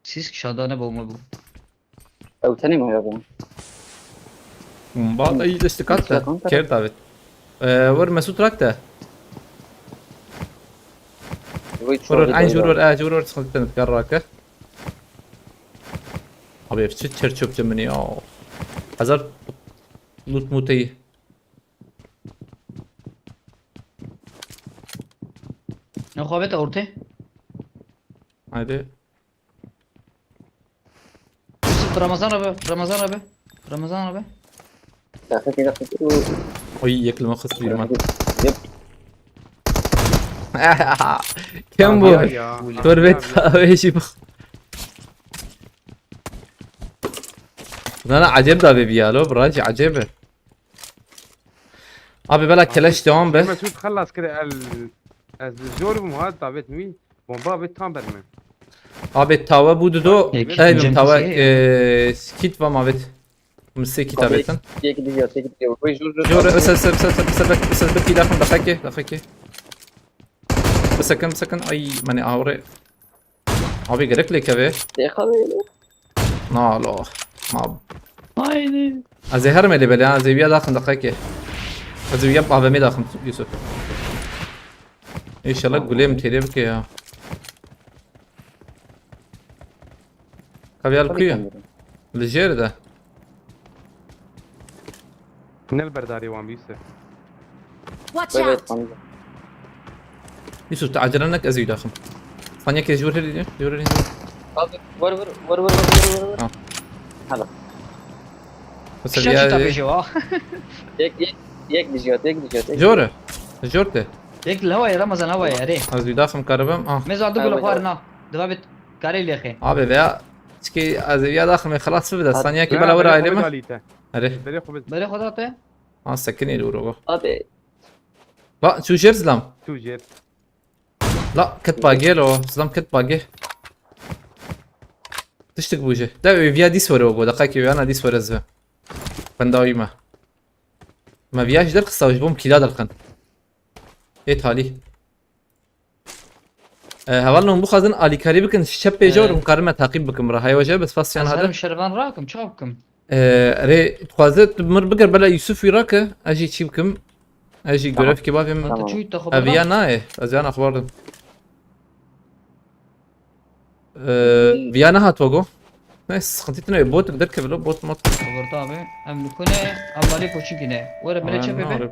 Siz şadane bomba bu. Ew tenê me ya ben. Ba da iyi destek at da. Ker David. Ee, Vur Mesut rak da. Vur vur en vur vur en vur vur sıkıntı tanıt kar rakı. Abi hepsi çer çöpçe mini ya. Hazır. Lut muteyi. Ne xabet orte? Haydi. Yusuf Ramazan abi, Ramazan abi. Ramazan abi. Dakika dakika. Oy yakılma kıstı bir man. Yep. Kim bu? Ya, ya. Turbet abi şey bu. Lan acayip da bir yalo, bro, acayip. Abi bela keleş devam be. Mesut xelas kir el. Ez zor bûm hat davet wî. Bomba bi tam berme. Abi tava bu dudu. Ek- Ey Cem tava Kisiye. eee skit var mavet. Mısır kit abi sen. Tek gidiyor, tek gidiyor. Vur vur vur. Jor ösel sel sel sel sel sel sel bir dakika dakika. Bir sakın bir sakın ay mani avre. Abi gerek leke be. Tek abi. Nalo. Ma. Haydi. Ez ê herim êlê belê ha, ez ê wiya daxim deqekê. Ez ê wiya A V M daxim Yusuf. İnşallah gulê min têrê bike ya. Kaviyal kuyu? Li jêr de. Nel berdarî wan bîse. Watch Evet, out! tamam. Yusuf, te acele nek ez ê daxim. Saniye ke jor heri, jor heri. Abi vur vur vur vur vur vur vur. Ha. Hala. Mesela Şaşı ya. tabii şu ha. Tek tek tek dijiyor, tek dijiyor, tek. Jor. Jor te. Tek la havaya Ramazan havaya re. Ez ê daxim karibim. Ah. Mezo aldı Ha, gülü evet, xwarin ha. Deva bit kare lexê. Abi veya. Çiki ez ê ya daxim xelas bide. Saniye ke Ya, bela wira berê aileme. xwe bidalî te. Hadi. Berê xwe bid. Bere xwe da te. Ha sekinî dûr o. Abi La çû jêr zilam. Tu jêr. La ket bagê lo. Zilam ket bagê. Tiştik bû jê. De wê viya dîs were o go. Deqekê wê ana dîs were zve. Bendawî me. Me viya ji derxista ji bo min kîla derxin. Ê talî. E, hevalno hûn bixwazin alîkarî bikin, ji çep pêje Evet. hûn karin me taqîb bikin bira. Heya we jê bes fas yan Ez hade. herim şervan rakim, çawa bikim? Ee, rê dixwaze tu mir biger bela Yusuf wî rake, ez jî çî bikim. Ez jî Tamam. görevkê bavê min. Ata Tamam. çûyî te xwe Ev bira. ya nayê, ez yan axwardim. Ee, viya nehat wago. Ne sıkıntı tine, bot gider kevilo, bot mot. Xeber tabi. Em li ku ne? Em malê koçinkî ne? Were bire çepê be.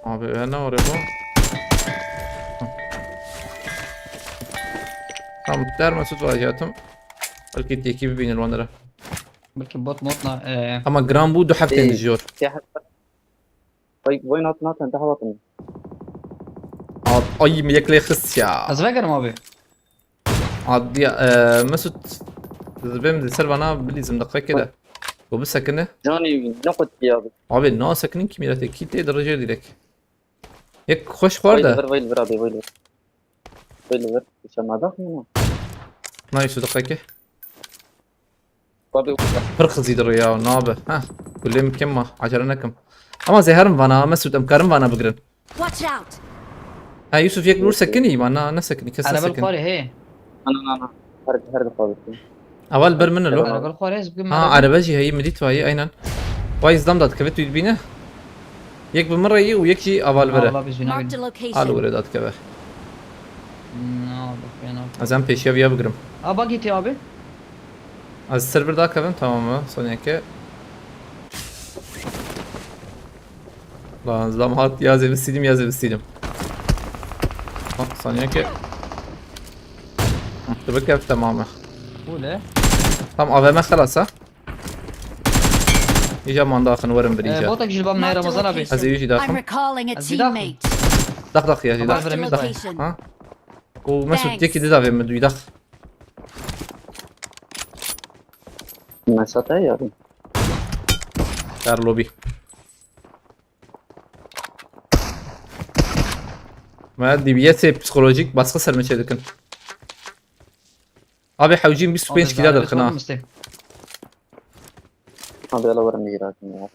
Abi ben ne oraya bu? Tamam, der Mesut vajiyatım. Belki teki bir binir onlara. Belki bot mot na. E, Ama gram bu du hafte Ee, diyor. Siyah. Vay vay nat nat ente halatın. Ab, ay mi yekle xist ya. ez vegerim abi. Ad ya e, Mesut. Benim de ser bana bilizim dakika kede. Bu bir sakını. Cani ne kut ya abi. Abi ne sakının ki millet ki te derece direkt. Yek hoş Vay var da. ver vay ver abi vay ver. Vay ver. Sen ne dakika mı? Nice dakika ki. Abi Pir xizî dir ya nabe. Ha. Kulê min kim ma? Acele nekim. Ama zehrim vana, Mesut em karin vana bigrin. Watch out! Ha Yusuf yek nur sekinî ma na ne sekinî kes Arabel sekinî. xwarê he. ana ana ana. Her her defa bitti. Ava li ber min e lo. Araba li xwarê ez bikim. Ha, araba jî heyî, min dît wayî, aynen. Wayî zdam da dikeve tu dibîne. Yek bi min re yî û yek jî ava li ber e. Allah bizûna Marked bin. a Al location. were da dikeve. Na, bak ben al. Ez em pêşiya viya bigirim. Aa bak gitti abi. Ez server da kevim, tamam mı? Sonraki. Lan zam hat, ya zevistîdim ya zevistîdim. Ha, sonraki. Hı, tu bikev, tamam mı? Bu ne? Tam A V M xelas ha. Îca manda axin werin bir Ee, îca. Botak jilbab ne Marked a Ramazan abi. location. Ez ê jî daxim. I'm recalling a Ez bir daxim. teammate. Dax dax ya jî Tamam, dax. Marked a Dax. location. Ha? O Mesut Thanks. yekî dida ve mi duydaq. Mesut ya abi. Dar lobi. Me D B S psikolojik baskı ser me çêdikin. Abi hewcîn bîst û pênc kîla derxin ha. Abi ala werin bir dakika ya.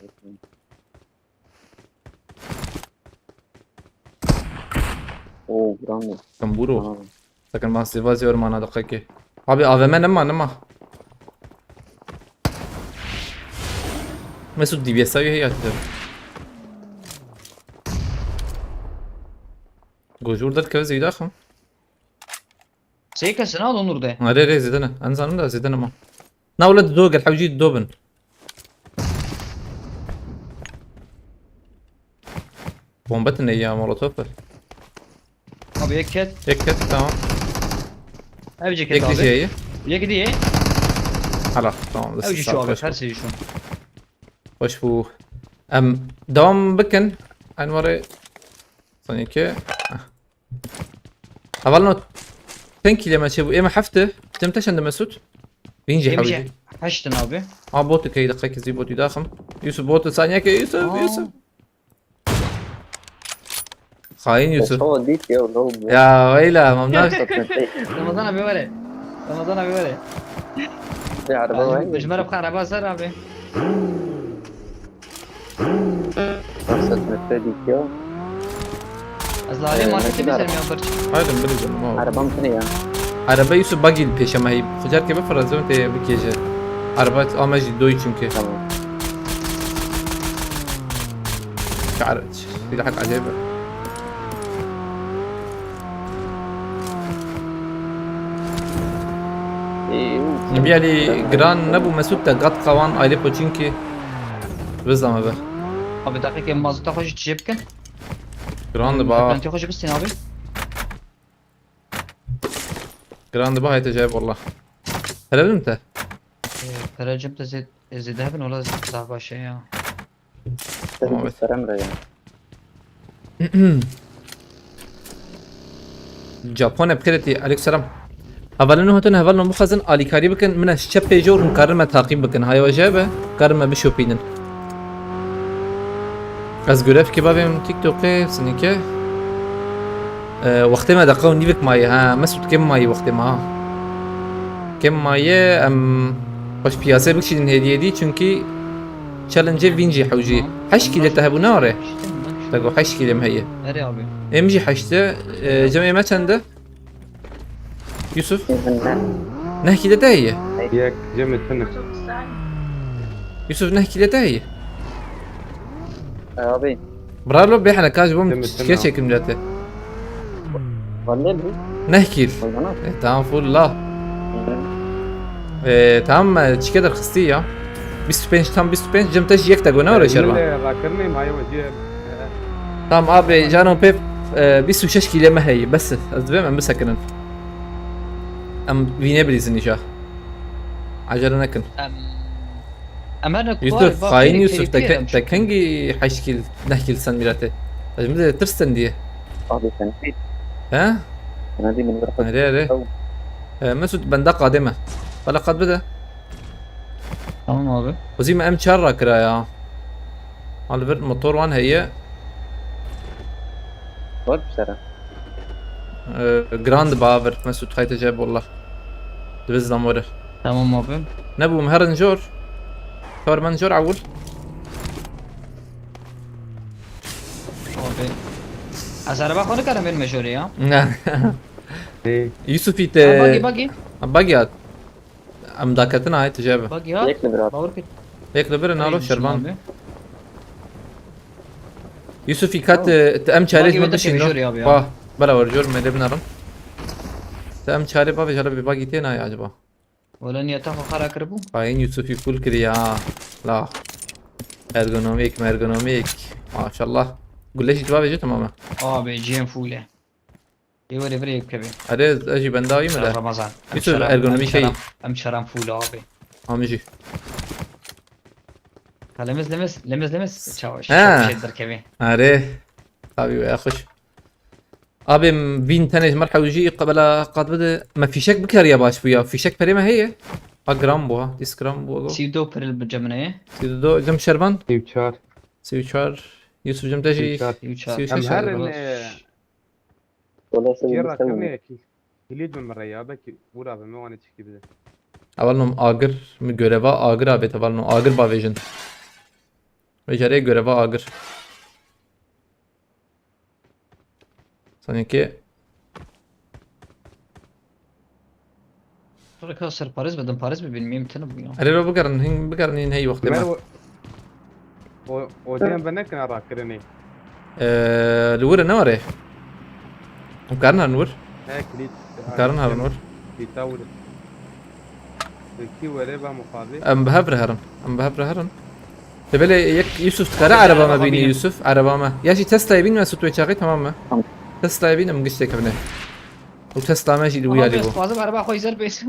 Oo, buram mı? Kamburo. Tamam. Sakın bana siva ziyor mana dakika ki. Abi A V M nema nema. Mesut D B S abi ya. Gojur der kevze idakım. Sey kesin al Onur de. Arê rê zêde ne. En zanim de zêde nema. Na wele do gel hewcî do bin. Bombe tine ya molotof. Abi yek ket. Yek ket, tamam. Ev ceket Yek abi. diye. Yek diye. Hala tamam. Ev şu abi. Her şey şu. Hoş bu. Em devam bikin. Envarê. Sanki. Hevalno. Ten kile me çê bû. Ême hefte. Tim te çende Mesut. Binci Yemiş hewci. Heştin abi. Ha botu key dakika zî botu daxim. Yusuf botu saniye ke Yusuf Aa. Yusuf. Hain Yusuf. Çawa dît ya lo bu. Ya öyle mamlar. Satmete. Ramazan abi var ya. Ramazan abi var ya. Bir araba var mı? Jmer abi araba ser abi. Satmete dît ya. Ez lalê Ee, marketê ne kadar? Bizerim ya bir. Haydi bir canım abi. Arabam tine ya. Araba Yusuf bagi pêşe me heyî. Xucar ke bifrazim te bikêje. Araba ama jî doy çünkü. Tamam. Şar. Silahak acayip. İyi. Bir yani gran ne bu Mesut da gat kawan aile poçinki. Vizlama be. Abi dakika mazota xwe ji çiçê bikin. Gran da ba. Penti xwe ji bistin abi. Gran da ba hayta acayip valla. Hele bilim te. Ee, Peracım da zed zede bin ola daha başa ya. Tabii bir Kerem re ya. Japon epkireti, aleykümselam. Hevalin hatin hevalin bixwazin alîkarî bikin, min ez çep pêjor hûn karin me taqîb bikin. Haya we jê be, karin me bişopînin. Ez görev kebabê min TikTokê sinike. Ee, wextê me deqa û nîvik maye ha. Mesut kêm maye wextê me ha. Kêm maye em xweş piyasê bikişînin hêdî hêdî çünkü challenge vîn jî hewcî. Heşt kîlê te hebû ne are? Te got heşt kîlê me heye. Nereye abi? Em jî heşt e, e, cemê me çend e? Yusuf, neh kîlê te heye? Yek cemê tine. Yusuf, neh kîlê te heye? Abi. Bravo, bêhne kaj bom Teme, çike teme. Çekim diyate. Vallahi bu. Neh kîl. Koyana. E, tamam full la. E, tamam e, çike derxisti ya. Bîst û pênc tam bîst û pênc cem te jî yek te gona öyle şerba. Rakirnê maye weciye. Tamam abi, canım pep e, bîst û şeş kîlê me heye. Bes ez dibêm em bisekinin. Em vîne bilîzin îja. Acele nekin. Em, em her ne Yusuf, hain Yusuf, te ke- te kengî heşt kîl, neh kîl sen mirate. Ez min de tirsten diye. Abi sen. He? Sen hadi min bırak. Here here. E, Mesut bende qadê me. Bala qad bide. Tamam abi. Xwezî me M çar rakira ya. Al vir motor wan heye. Bak bir sene. E, Grand baver Mesut hayte ceb wallah. Dibiz lan were. Tamam abi. Ne bu herin jor. Kar men jor awul. Abi. Ez araba xwe nikarim bênime jorê ya. Ne. Hey. Yusuf Ha, ite. Bagi bagi. Bagi at. Em daketin ayê tije bi. Bak ya. Yek li bir abi. Bawer kir. Yek li birin alo Neymiş Şervan. abi? Yusuf ikat e, te em çarê Bak, ji min yönetim bişîn jör no. ya abi ya. Ba, bela wer jor me de binarim. Te em çarê bavê jara bir bagi tê nayê acaba. Wala niyeta xwe xera kiribû. Hain Yusufî full kiriye ha. La. Ergonomik, ergonomik. Maşallah. Gule jî cevabê jî tamam e. Abi ciyên full e. Ê were vire yek kevê. Erê ez jî benda wî mi de? Ramazan. Em Yusuf, çaran- ergonomî em şey. çaran- Em çaran full abi. Amî jî. Ha, lemez lemez lemez lemez. Çawa He. şapşet derkevê. Erê. Tabii ya hoş. Abim bin tenê ji mer hewjî qebela qat bide. Me fîşek bikeriye baş bû ya. Fîşek perê me heye. Ha gram bû ha. Dîs gram bû. Sî û do piril bi cemine ye. Sî û do cem Şervan. Sî û çar. Sî û çar. Yusuf cem te jî. Sî û çar. Sî û çar. Sî û çar Em Şervan. herin e, Wala sen cêra sen kirine yekî. Kilît bi min re ya belkî ûra bi me wane çikî bide. Eval nom agir. Mi göreva agir avête eval nom agir bavêjin. Ve jere göreva agir. Sanki Reka ser Paris bedin Paris bibin mim tene bu ya. Erê ro bigerin, hin bigerin hin hey wextê Mer me. o, o, o dêm ve nekine rakirinê. Eee, li wir e ne were? Em karin herin wir? He kilît. Em karin herin wir? Kilîta wir. Kî were ve muqabil. Em bi hev re herin. Em bi hev re herin. Te belê yek Yusuf dikare ereba me bînî Yusuf, ereba me. Ya jî Tesla'yê bîn me sutwê çaxê tamam me. Tamam. Tesla'yê bîn em giş têkevine. Û Tesla me jî li wî Aha, alî biraz bû. fazla araba xwe zer bês.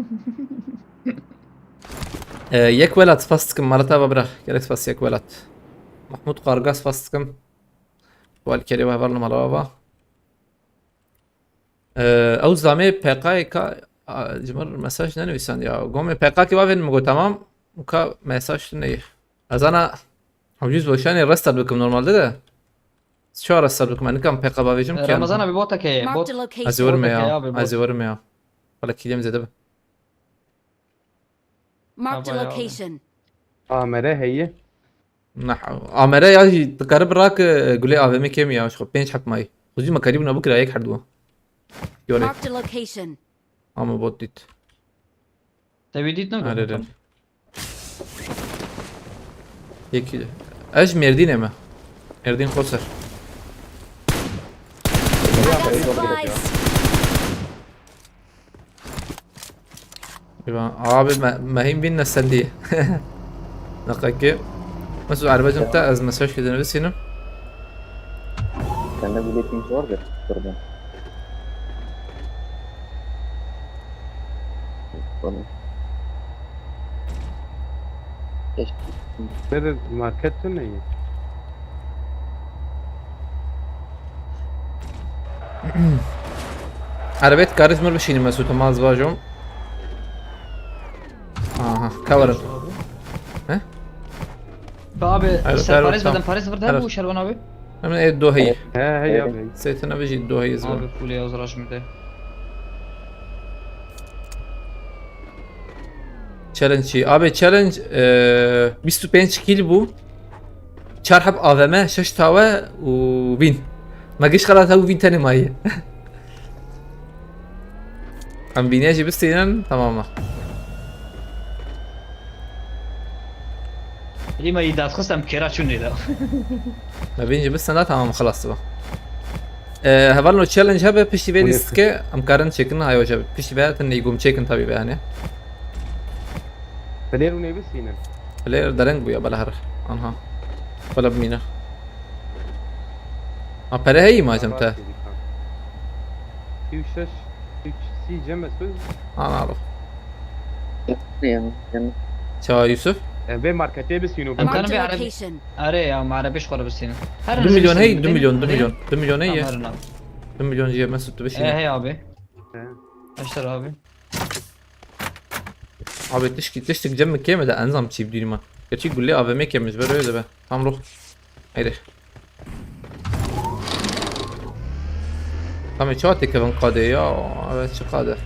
Ee, yek welat spas dikim, malata ve bira. Gelek spas yek welat. Mahmut Karga spas dikim. Wal kerê ve heval numara ve. Ee, ew zamê P K K a, ji mir mesaj nenivîsand ya. Gomê P K K bavên min got tamam. Ka mesaj tune ye. Ez ana hewcîz boşanê restart bikim normalde de. Çawa restart bikim? Ez nikam P K bavêjim ki. Ramazan abi bota ke. Bot. Marked a Ez location. ê werime Bota ke ya. abi, Ez ê bot. werime ya. Wala kilîdê min zêde be. Marked a Tamam ya. Location. Amere heye. Nah, amere ya jî dikare birake gulê A V M kêm ya, xwe pênc heb mayî. Xwe jî me karî bûna bikira yek her duwa. Yore, Marked a location. ama bot dît. Te wî dît ne? Are, are. Yek, ez ji Mêrdînê me. Mêrdîn Qoser. Got supplies. Abi me, mehîm bîn ne sendî. Neqekê. Mesut erbecim te ez mesaj kidin visînim. Sende bile ping vardır. Kurban. Tamam. Keşke. Bere market tu ne ye? Erebet karit mir bişînim Mesut, maz bajom. Aha, kaverim. Abi Alo, ser alo, Paris tamam. beden Paris beden Alo. Bu Şervan abi. Hemen e doheyi. He he ya bey. Seytene ve jî doheyi izin. Abi full ya uzraş mı de. Challenge çi? Abi challenge e, bîst û pênc kîl bû. Çar heb A V M, şeş tawe û win. Me giş xelat hew win tenê maye. Em bîniye jî bistînin, tamam e. Lîma îdat xistem kêra çûn nêda. Me bîn jî bistînin, tamam, xelas dibe. E, hevalno challenge hebe piştî vê Hûn ê lîstike em karin çêkin, hayo jebe. Piştî vê hatin neyê gom çêkin tabî be hani. Player û nêbistînin. Player dereng bûya bela her. Anha. Bela bimîne. Ha pere heyî macem te. Pî û şeş, pî û sî cem e söz. Ana alo. Yani, yani. Çawa Yusuf? Em vê marketê bistîno. Em karin Marked vê a Arabî. Location. Are ya me Arabî xwe bistînin. Her Du milyon hey, du milyon, du milyon. Du milyon hey ye. Tamam. Du milyon jî Mesut tu E bişîne. hey abi. He. Eşter abi. Abi tişkî tiştik cem mi kême de enzam çî bidîrî ma. Gerçi gullê A V M kême ji ber öyle be. Tam ruh. Haydi. Tamam çawa têkevin qadê ya. Evet çi qade.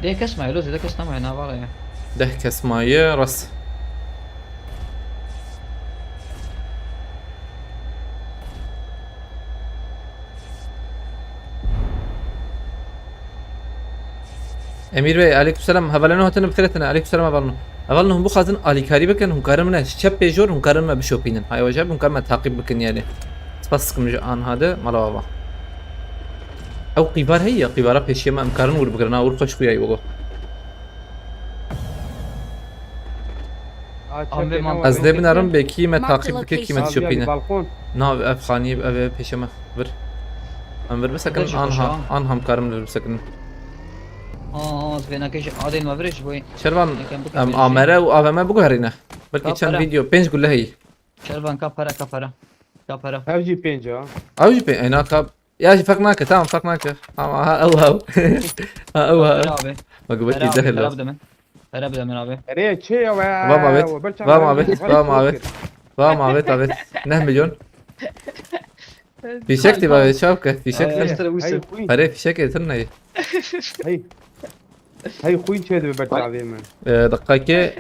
Deh kes maye lo zêde kes nemaye navara ya. Deh kes maye rast. Emîr Bey, aleykümselam. Hevalên hatine bi xêr hatine. Aleykümselam hevalno. Hevalno hûn bixwazin alîkarî bikin, hûn karin min çep pê jor, hûn karin me bişopînin. Hay waje, hûn karin me taqîb bikin yani. Spas dikim ji anha de mala ava. Ew qîvar heye ya, qîvara pêşiye me em karin wir bigirin, ha, wir xweş xuya yi wego. Ez dê binerim, belkî me taqîb bike, kî me dişopîne. Nav ev xanî, ev ê pêşe me. Vir. Em vir bisekin, anha, anha em karin vir bisekin. Aa, aa, ez vênakê ji adên me virê ji bo yê. Şervan, em A M R û A V M biguherîne. Belkî çend vîdeo, pênc gule heyî. Şervan, ka pere, ka pere. Ka pere. Ev jî pênc a. Ew jî pê-, ey, na ka, ya jî ferq nake, tamam, ferq nake. Tamam, ha, ew, ew. Ha, ew, ha, ew. Abi. Bak, bak, pere abi, pere abi de min. Pere bide min abi. Erê, çê ya we. Vam avêt, vam avêt, vam avêt. Vam avêt, avêt. Neh milyon. Fîşek tî bavê çav ke, fîşek. Ay, ay, ay, ay, ay. Perê fîşekê tir neyê. Hey. Hey, xwîn çê dibe ber çavê min. Ee, deqekê.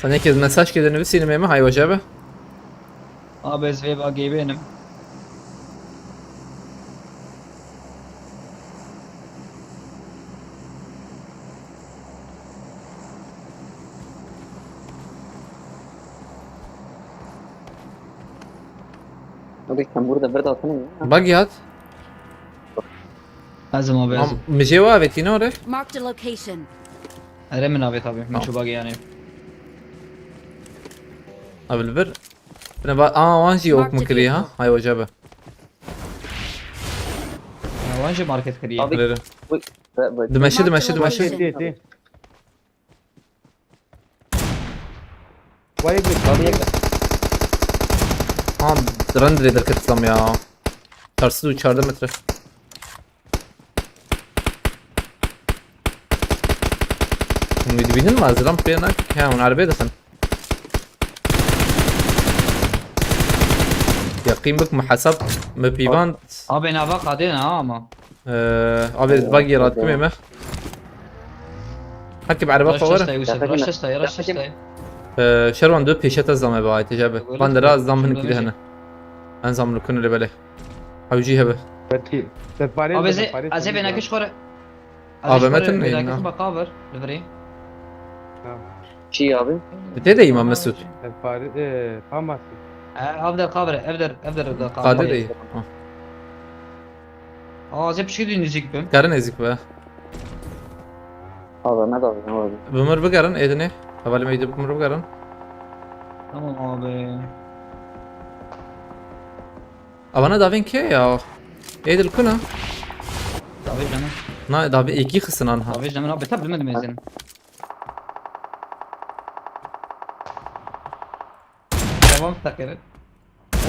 Sen yekê mesaj kê de nivîsînim ê min, hay waje be. Abi ez vê bagê bênim. Abi sen burada bir daha atsana ya. Bak ya. Ez im abi, ez im. Mijê we avêtîne ore? Marked a location. Ere min avêt abi. Min çû bagê yanê. Abi li vir. Bine ba, aa, wan jî ok min kiriye ha. Hay waje be. Ya, wan jî market kiriye. Abi, dimeşi, dimeşi, dimeşi. Tê, tê, tê. Vay be. Abi yek. Ha, rend rê derket tam ya. Çar sed û çardeh metre. Hûn wî dibînin mi? Ez ram pê nak. He, hûn erebê dixin. Yaqîn bik, mi hesab, mi pîvan. Abi nava qadê ne ama. Ee, abi, bagi radikimê me. Hekî bi ereba xwe were. Raştestay, Yusuf, raştestay, raştestay. Ee, Şerwan, du pêşe te zame be, ayte jebe. Van dera zam hin kide hene. En zam lukun le bele. Hewcî hebe. Abi, ez ê vênekê ji xwe re. A V M tun ne? Bak, ver, li virê. Çi abi? Tê de Îmam Mesûd. Parê, e, Hamasî. E, ev der qavre, ev der, ev der de qavre. Qadê de. Aa, ez ê pişkî nêzîk bim. Kare nêzîk be. Abi, me de abi, ne oldu? Bi mir bigerin, êdinê. Hevalê me êdî bi mir bigerin. Tamam abi. Avana davên kê ya? Êdil kuna? Davê canım. Na, davê êkî xistin anha. Davê canım abi, tab limit mezin. Tamam, takırı.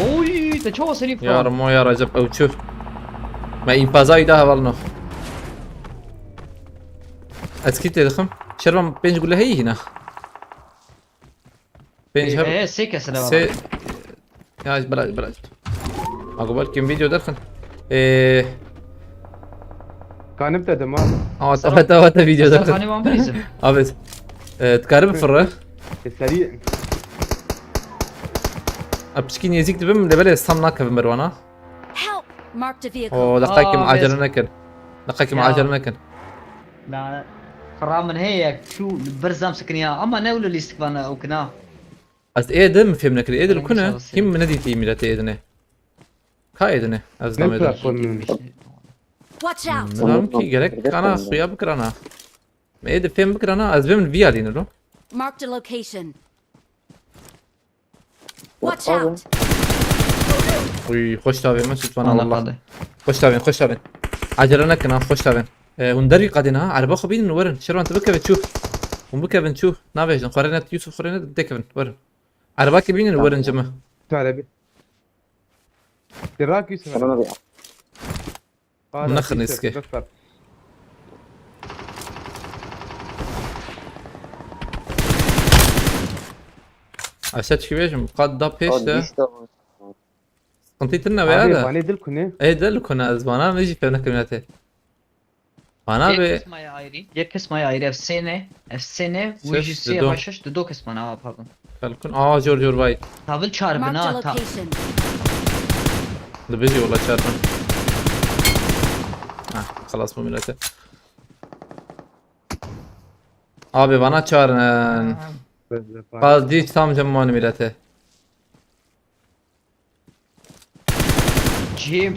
Oy, te çawa serî. Ya Ramo ya Recep, ew çû. Me înfaza wî da hevalno. Ez kî tê dixim. Şervan pênc gule heyî hîna. Pênc heb. Ee, sê kes ne var. Sê. Ya, bira, bira. Aku belki video derxin. Ee. Kanim te dema. Ama ta ta ta video derxin. Kanim an bizim. Abi. Ee, dikarî bifirre. E, serî. A piçkî nêzîk dibim, lê belê tam nakevim ber wana. Help! Marked a vehicle. O, deqekî acele nekin. Deqekî acele nekin. Na, xira min heye, çû li ber zam sikiniya, ama ne wilo lîstik vana ew kina. Ez ê di min fêm nekirî, ê di li ku ne? Kîm min nedîtî mîletê ê di ne? Ka ê di ne? Ez namê di. Watch out! Nizanim kî gerek kana xuya bikirana. Me ê di fêm bikirana, ez bêm li vî alî ne lo. Marked a location. Watch out! Uy, xweş davên me, subhanallah. Xweş davên, xweş davên. Acele nekin ha, xweş davên. E, hûn dervî qadên ha, ereba xwe bînin û werin. Şervan, tu bikeve çû. Hûn bikevin çû. Navêjin, xwe rê net, Yusuf xwe rê net, dêkevin, werin. Erebakê bînin û werin cime. Tu erebî. Dirak Yusuf. Tamam abi. Min nexin êzikê. Ez te çi bêjim? Qat da pêş de. Sıkıntı tırna veya da. Abi, bana dil kune. E, dil kune, ez bana ne jî fevne kıymeti. Bana bir. Yek kısmaya ayrı. Yek kısmaya ayrı. F S N. F S N. Ses, Vujisiye başlaş. Dudo kısmına, aa, pardon. Kalkın. Aa, jor jor vay. Tavil çarpın ha, ta. Dibêjî wala çarpın. Ha, Xelas bû milete. Abi bana çarin. Bazı hiç tam cem mani milete. Cihê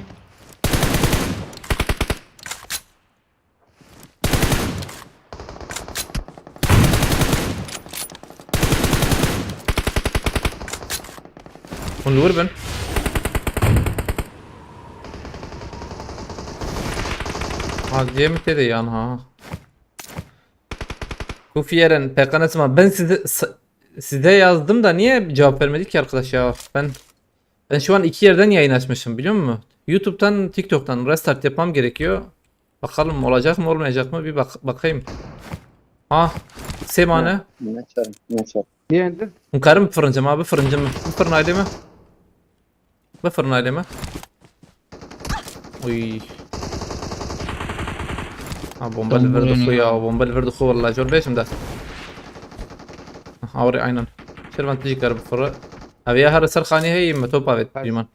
Hûn li wir bin. Ha, cihê min tê de yan ha. Kufiyerin, P K N S ma. Ben size, s- size yazdım da niye cevap vermedi ki arkadaş ya? Ben ben şu an iki yerden yayın açmışım biliyor musun? YouTube'dan, TikTok'tan restart yapmam gerekiyor. Bakalım olacak mı olmayacak mı bir bak bakayım. Ah, semane. Ne çar, ne çar. Yendim. Hûn karin bifirincim abi, firincim. Bifirin aileme. Bifirin aileme. Uy. Ha, bomba Tamam, li vir buraya dixu ne ya, var? Bomba li vir dixu, wallah, jor bêjim de. Ha, orê aynen. Şervan tu jî kar bifire. Ev ya her ser xanî heye, me top avêt, Her- dîman.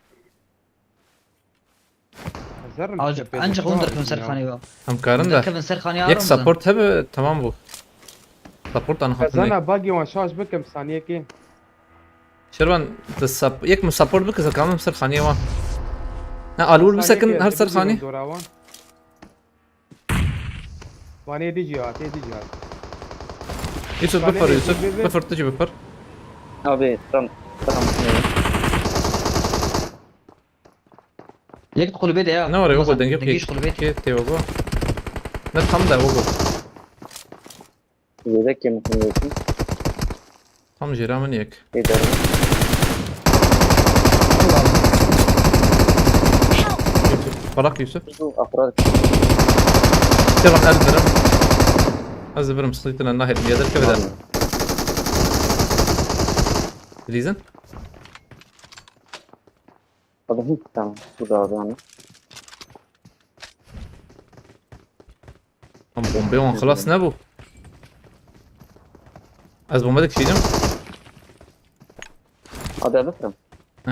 Ancak, ancak hûn derkevin ser xanî ba. Em karin de. Derkevin ser xanî Yek aram support hebe, tamam bû. Support an hatine. Zana bagê wan şarj bikim saniyekê. Şervan, tu sap yek min support bike, ze kamim ser xaniyê wan. Ne, alûr bisekin her ser xanî. Dora wan. Vanê dî jî hat, ê dî jî hat. Yusuf, Xanî bifir, dê Yusuf. dê dê. Bifir, tu jî bifir. Abi tam tam Yek kulübe de ya. Ne var ya, Ramazan, Ogo, dengê dengê kulübe. Kê tê Ogo. Ne tam da Ogo. Yedek yemek yiyorsun. Tam jêra min yek. Ederim. Yusuf, Barak Yusuf. Bu afrad Şervan, ez birim. Ez birim, sıkıntı nahir. Yedir keveder. Dilîzin? Abi hiç tamam. Bu da abi hani. Tam bombê wan xilas nebû. Ez bombe dikişînim. Abi abi tam.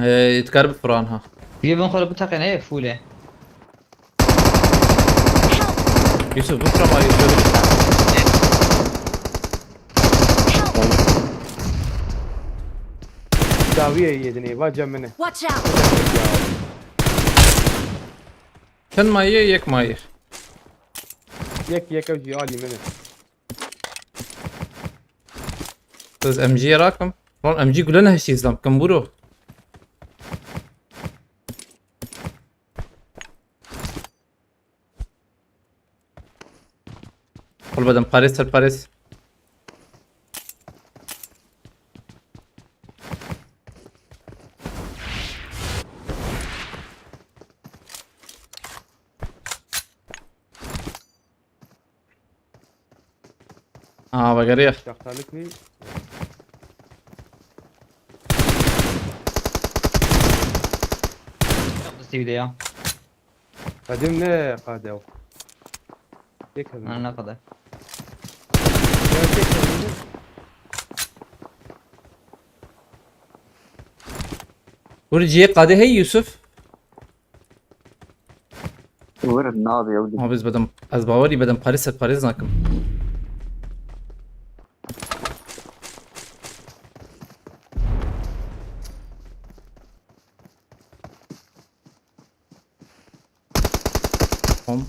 Ee, dikar bifire anha. Yê bin xwe biteqe ne fûle. Yusuf, bifire ma Yusuf. Dawiye yedinê, va cem min e. Watch out! Çend mayî ye? Yek mayî. Yek yek ev jî alî min e. Ez M G'ye rakim. Lan M G gule nehiştî zam kim buro. Xul bedim parêz ser parêz. Aa, vegeriya. Şaxtalık ne? Destî de ya. Kadim ne qade o? Tek kadın. Ha, ne kadar. Ya tek kadın. Hûn cihê qadê hey Yusuf? Were ne abi ya. Ama biz bedim, ez bawerî bedim parêz ser parêz nakim. Tamam.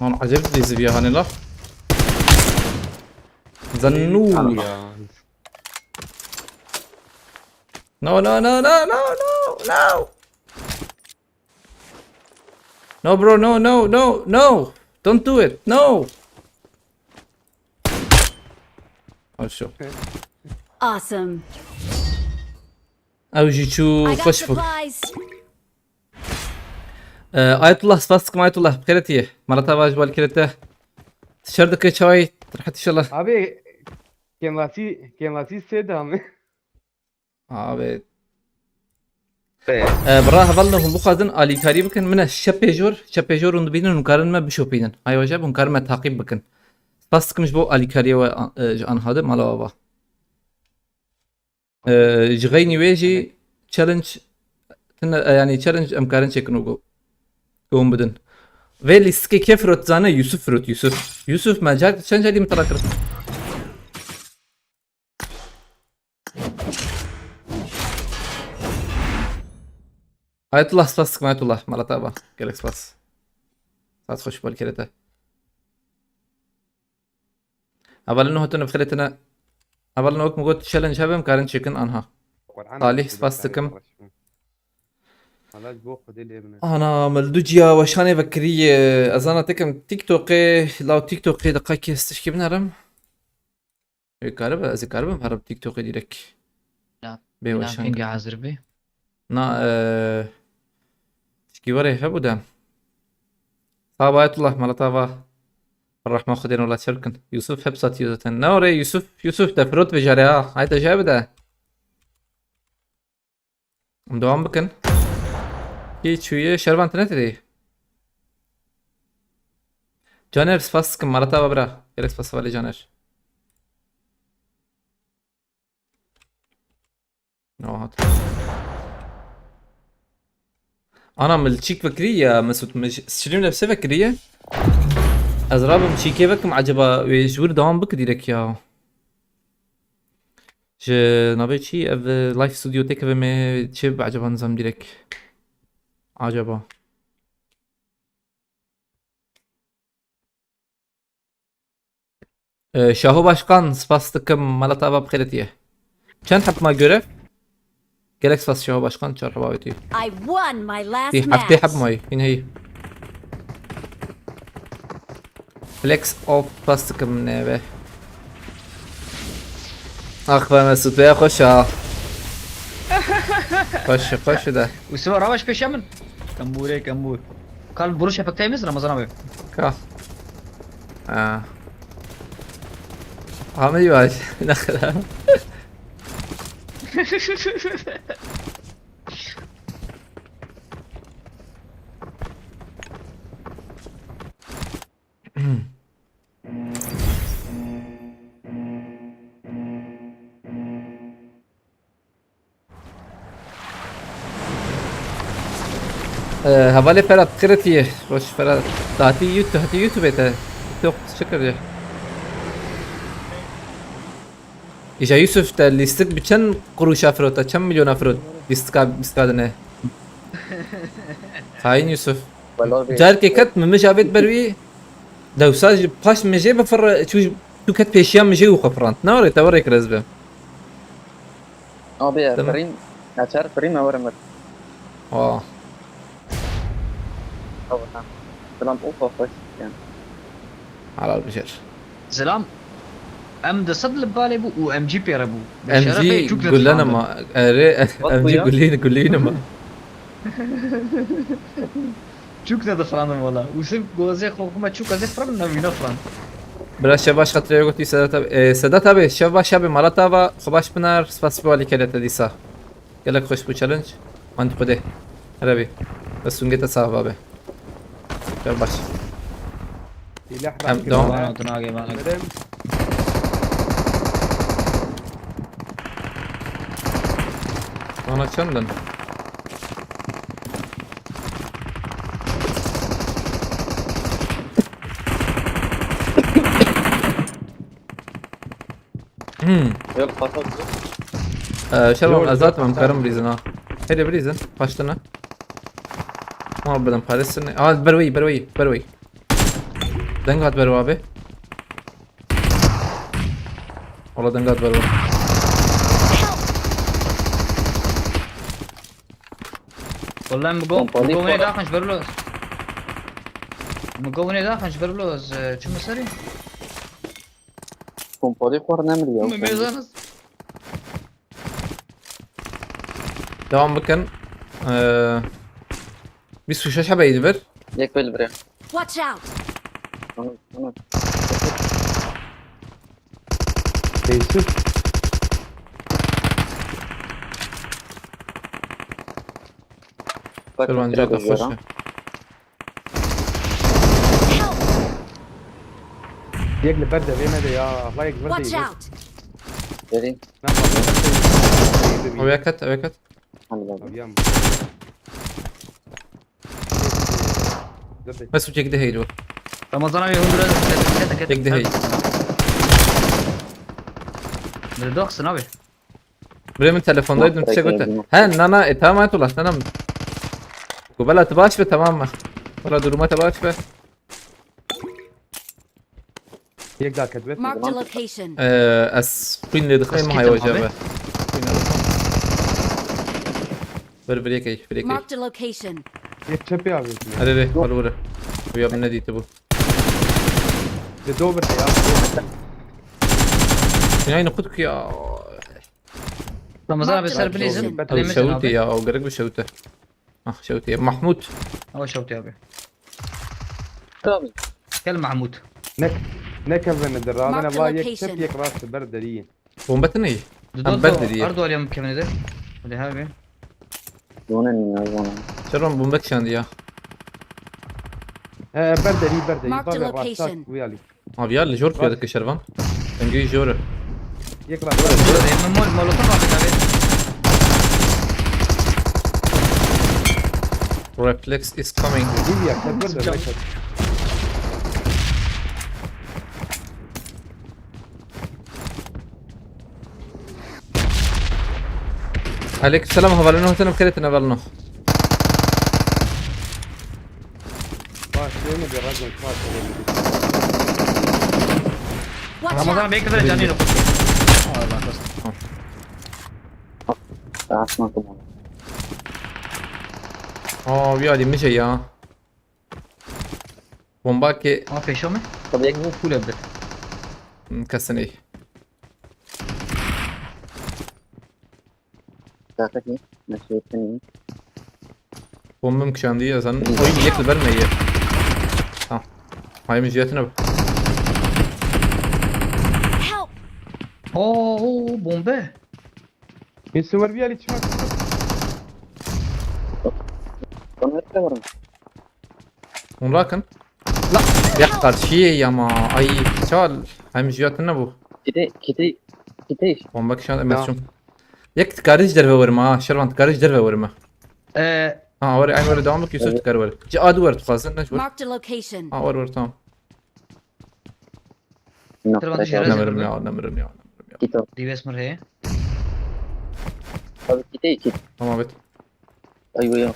Lan acayip dizi bir hani la. Zannû. Alma ya. No, no, no, no, no, no, no. No, bro, no, no, no, no. Don't do it. No. Hoş yok. Awesome. Ew jî çû I got xweş bû. Supplies. Ee, Ayetullah, spas dikim Ayetullah. Bi xêretî ye. Malata vaj bal kirete. Şer dike çawayî. Rehet inşallah. Abi kêmasî kêmasî sê dam. Abi. Ee, bira hevalno hûn bixwazin alîkarî bikin. Min e şepê jor. Şepê jor hûn dibînin hûn karin me bişopînin. Hay wajeb hûn karin me taqîb bikin. Spas dikim ji bo alîkariyê we, e, ji anha de mala ava. Ee, ji xeynî wê jî challenge Tine, e, yani challenge em karin çekin û go-, go bidin. Vê lîstikê kê firot zane? Yusuf firot, Yusuf. Yusuf, me car çend carî min te re kir. Ayetullah, spas dikim, Ayetullah. Mala te ava. Gelek spas. Saet xweş, bol kere te. Hevalino hatine bi xêrê tine. Hevalino, wek min got, challenge hebe, em karin çêkin anha. Salih, spas dikim. Ana, min li du ciya weşanê vekirî, e, ez zana tekim TikTokê, law TikTokê de qay kes tişkî binerim. Ê karibe, ez ê karibim herim TikTokê direk. Ya, bê ya weşan pingê kir. Hazir bê. Na, e, tişkî werê hebû de. Sağ ol Ayetullah, mala te ava. Rahma Xwedê wela çev kin. Yusuf hep satıyor zaten. Ne oraya Yusuf? Yusuf de firot vejare ha. Haydi şey bir de. Em devam bikin. Kî çûye şervan tine tedê. Caner, spas dikim, mala te ava bira. Gelek spas hevalê Caner. Rahat. Ana, min li çîk vekirî ya, Mesut, min ji stream nefsê vekirî ye. Ez rabim çîkê vekim, acaba wê ji wir dewam bike direk ya. Ji navê çi ev, e, Live Studio têkeve me çi bi acaba nizam direk. Acaba. Ee, Şaho Başkan, spas dikim, mala te ava bi xêrê tiye. Çend heb ma görev? Gelek spas Şaho Başkan, çar heba wê tî. I won my last Tî heftê heb match. Mayî, hîn heyî. Flex of, spas dikim neve. Ax be Mesut, veya xweş ha. Xweş, xweş de. Û siva ravaş pêşiya min. Kembûrê, kembûr. Kal buru şefekteyimiz Ramazan abi. Ka. Ha. Ameyî baş. Ne kadar? Ee, hevalê Ferhat, kiretiye. Hoş Ferhat. Dati YouTube, hati YouTube te. Yok, şükür ya. Îja Yusuf, te lîstik bi çend qurûşa firot, te çend milyona firot? Lîstika, lîstika dine. Hain Yusuf. Wala be. Carkê ket mi mij avêt ber wî. Dewsa ji paş min jê bifir, çû, çû ket pêşiya min jê û xwe firand. Ne were te were kirez be. Abi, Tamam. Firîn, naçar firîn me were mir. Aa. Ew, ha. Selam, of, of, hoş geldin. Helal bişer. Zilam, M di sed li balê bû û M G pê re bû. Bi M G şerefê çûk gullen nedixandin. Ama. Erê, Bak M G ya. Gulîn, gulîn ama. Çûk nedixandin wala. Û siv gozê xwe xwe çûk ez ê firin nevî nefran. Bira şev baş xatirê gotî Sedat abi. E, Sedat abi, şev baş abi, mala te ava, xwe baş binar, spas bi alî kere te dîsa. Gelek xweş bû challenge. Mand Xwedê. Here bî. Bes sungê te sax be. Gel baş. Silah Em, bırak devam. Bana odun ağabey, bana. Dedim. Bana çendin? Hmm. Yok, patladı. Ee, şey Yok, var, yok, zaten ben patladı. Karım bilirsin ha. Hele bilirsin, başlığını. Ama buradan paresini. Aa, berway, berway, berway. Deng at berwa abi. Ola deng at berwa. Wala min got, Pompalî min got winê xwe daxin ji ber lo. Min got winê daxin ji ber lo, ez, e, çûme serî. Pompalî xwe nemiriye. Min mêzan ez. Devam bikin. Ee, bîst û şeş hebeyî li vir. Yek bel bire. Watch out! Tamam, tamam. Değişik. Bak, Kurbancı bak, da bak, hoş bak. Ya. Yek li ber de vê me de ya. Allah yek li ber de Watch yek. Out! Vereyim. Ne yapalım? Ew yek ket, ew yek ket. Hadi baba. Abi yan. Mesut, yek de heylo. Ramazan abi, hundur. Yek de hey. Böyle doksun abi. Birê min telefondayê, dûn tiştek gote. He, na, na, e, tamam, Ayetullah, sana mı? Ku bela, tu baş be, tamam mı? Wala duruma te baş be. Yek daha ket be. Marked a location. Ee, ez xwîn lê dixwînim, hay waja be. Xwîn lê dixwînim. Vir, vir yekey, vir yekey. Marked a location. Yek çepê abi. Erê, erê, wala were. Bu ya min nedîtibû. Di do bir ya. Binayê xwe dikiya. Ramazan abi, ser binêzin. Ew şewtê ya, ew gerek bi şewte. Ah, şewtê. Mahmut. Ew şewtê abi. Tabii. Gel Mahmut. Ne, ne kevin de ravene va yek çep yek rast ber deriyê. Bombe tine yî. Em ber deriyê. Ardu aliyam kevin de. Hadi abi. Zone mi ya, zone? Şeron bombe kişandi ya. He, ber deriyê, ber deriyê. Marked a location. Abi ya, li jor kuya dike şervan. Engî jor. Yek lan. Mol, molotof abi, abi. Reflex is coming. Değil ya, sen dur da, bırak. Aleyküm selam, hevalno, hûn tenim kerê tine hevalno. Baş, değil mi? Bir radyo, baş, öyle bir. Watch out! Ramazan abi, belki de canı yok. Allah korusun. Tamam. Aa, bir alayım bir şey ya. Bomba ki. Ama peşo mu? Tabii. Oo, full evde. Hmm, kesin iyi. Zaten iyi. Nasıl yeteneği? Bombam kişandı ya sen. Oyun yek de verme iyi. Tamam. Hayır, mücadele bak. Help! Oo, bombe. Yusuf var bir yer içime. Bana hep de varım. Hûn rakin. La. Ya karşiyê ya ma. Ay, çal. Hem jiyatine bu. Kite, kite, kite iş. Bomba kişan emezçum. Yek dikarî ji derve werime ha. Şervan dikarî ji derve werime. Ee. Ha, were, aynı were devam bik, Yusuf dikar were. Ci adu were dixwazin, ne ji were. Marked a location. Ha, were, were, tamam. Şervan dişarı. Nemirim ya, nemirim ya, nemirim ya. Kito. Dives mir heye. Abi kite iki. Tamam, evet. Aywa ya.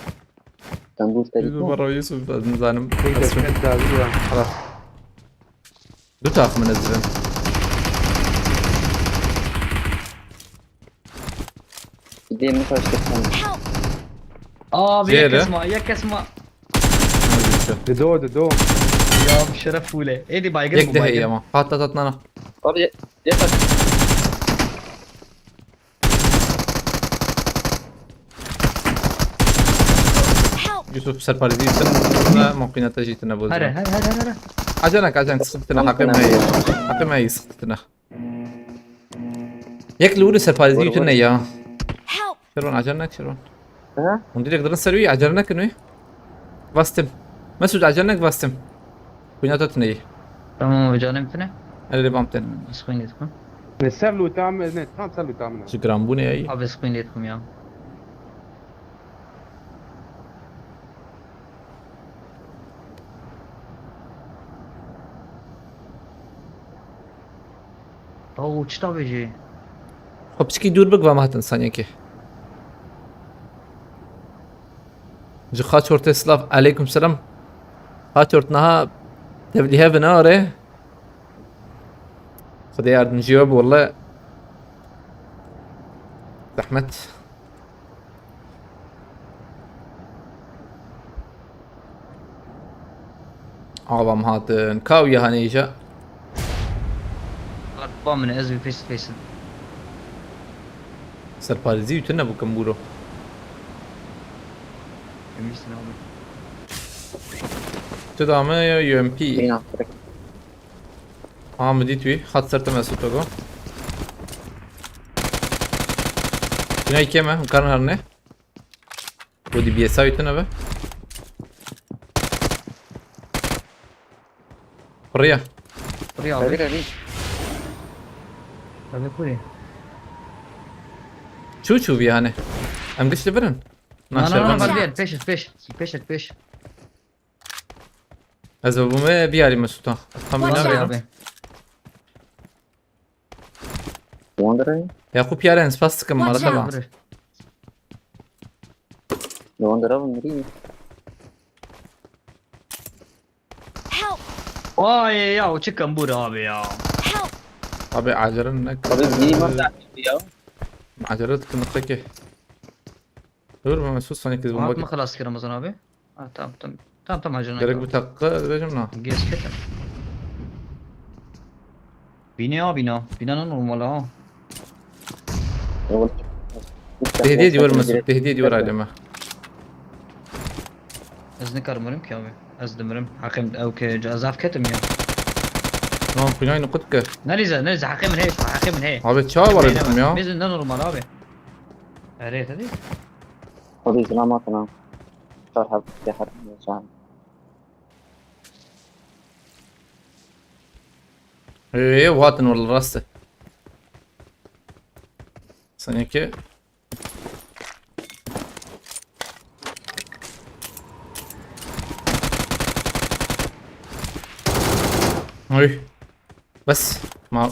Tembûr te dît. Bara Yusuf, ez nizanim. Tek tek tek dawî ya. Hala. Du takım ez dirim. Gideyim mi kaçtık sen? Help! Abi, ya kesma, ya kesma. Di do, di do. Ya şeref fule. Edi baygın. Yek bu de baygın. Hey ama. Patlat, at nana. Abi, ye-, yeter. Yusuf, serparêzî tine, muqînete jî tine bozma. Here, here, here, here. Acele, acele, sıkıntı tine, hakkım hayır. Hakkım hayır, sıkıntı tine. Yek li wî serparêzî tine ya. Şervan, acele nek, Şervan. Hı? Hûn direkt dirin ser wî, acele nekin wî. Vastim. Mesut, acele nek, vastim. Xwîna te tune yî. Tamam abi, canım tune. Erê, bam te. Hmm, ez xwîn lê dikim. Ne ser lûta min, ne, tam ser lûta min. Ji giranbûnê ye yî. Abi, ez xwîn lê dikim ya. Aw, çi tavê jî? Xwe piçkî dûr bik, va me hatin saniyekê. Ji Xaçortê silav, aleyküm selam. Xaçort niha tevlî hev in, are. Xwedê yardimcî we bi, welle. Zehmet. Avam hatin. Ka wî hanê îja. Arpa min, ez wî face to face. Serparêzî wî tune bû, kim bûro. Em wî sine abi. Tu da me ya U M P? Bîna, direkt. Aha, min dît wî. Hat ser te Mesut Ogo. Bînayê kêm e, hûn karin herine. Bu D B S a wî tune be. Piriye. Piriye abi. Revî, revî. Revî kurî. Çû çû vî yani. Em giş li vir in. Na, na, na, na, pêş et, pêş et, pêş. Pêş et, pêş. Ez ê bûme biyarî Mesûta. Tam Watch bîna out. Abi. Wandere? Yakup yaren spas dikim, Watch mala out. Teva. Bire. Wandere bu nereye? Help! Ay ya, o çıkan bur abi ya. Help! Abi acele ne? Abi, biri var da ya. Acele dikim, diqe ki. Dur, ben Mesut, sana kız bomba. Hat mı xelas kirim Hasan abi? Ha, tamam, tamam. Tamam, tamam, Hasan abi. Gerek bu takka, diyeceğim ne? Geç ketim. Bina, bina. Bina ne normal ha? Yok. Tehdiye diyor Mesut, tehdiye diyor aileme. Ez nikarim mirim ki abi. Ez dimirim. Heqim ew ki ez af ketim ya. Lan, xwînayê niqut ke. Nerize, nerize, heqê min heye, heqê min heye. Abi, çawa var dedim ya? Mezin ne normal abi. Erê, te dî? Abi, zilamat na. Çar heb, ya her, ya çar. Ê, ê, ê, hatin wala rast e. Sanki. Oy. Bes. Ma.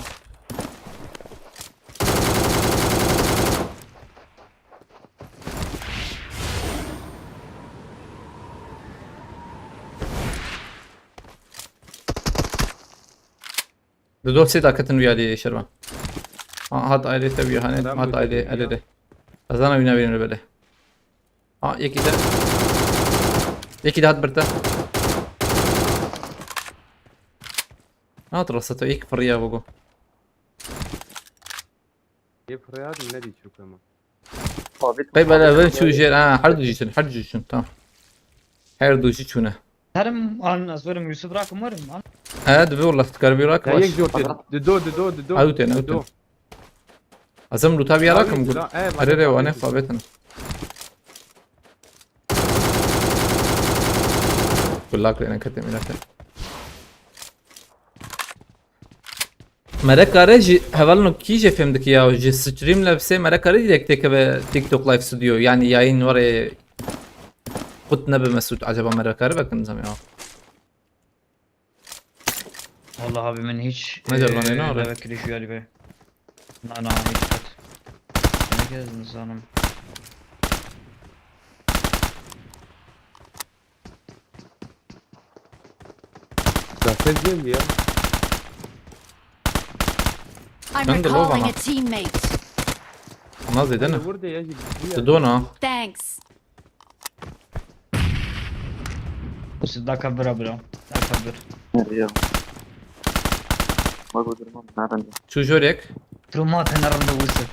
Di dosê de ketin wî alî Şervan. Ha, hat ailê te wî hanê, hat ailê, elê de. Ez ana wîna vînê bele. Ha, yekî de. Yekî de hat birte. Hat rasa te, yek firiya bû. Yê firiyat ne dî çûk ama. Qey bele, ben çû jêr, ha, her du jî çûn, her du jî çûn, tamam. Her du jî çûne. Herim an, ez werim Yusuf rakim werim an. He, dibe wala, tu karibî rakim. Ya yek jor tê. Dido, dido, dido. Ew tên, ew tên. Azim luta bir yarak mı? Erê re, wane xabetine. Kulak rene kete milete. Mere kare ji hevalno kî jê fêm dike ya, ji Streamlabsê mere kare direkt têkeve TikTok Live Studio, yani yayın var e, qut nebe Mesut, acaba mere kare vekin zam ya. Vallahi abi min hiç, ne der lan, e, ne ara? Bebek kiriş üyeli be. Na, na, hiç kat. Ne gezdin sanım? Ya ses geldi ya. I'm recalling a teammate. Ana zedene. Vur de ya, gitti ya. Dona. Thanks. Daka bira bira. Daka bir. Nerede ya? Bak o durma nereden? Çujorek. Durma tenerim de wisi.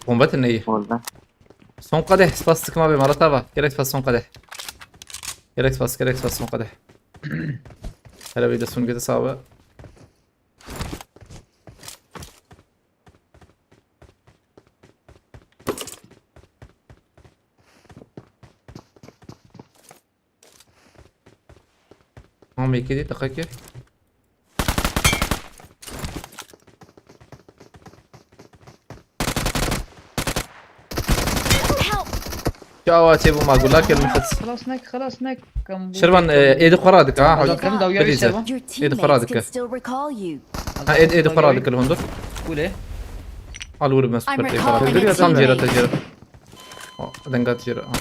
Bomba teneyi. Oldu. Son kadeh, spas sıkma be Marat abi. Gerek spas son kadeh. Gerek spas, gerek spas son kadeh. Hele bir de son gece sahibi. Tamam, yekê dî, deqekê. Çawa çêbû ma gula kir min xit. Xelas nek, xelas nek. Şervan, e, êdî xwe radike, ha, hewce. Êdî xwe radike. Ha, êdî, êdî xwe radike li hundir. Kule. Al vur ben super tê xwe radike. Tam jêra te jêra. O, denga te jêra. Ha,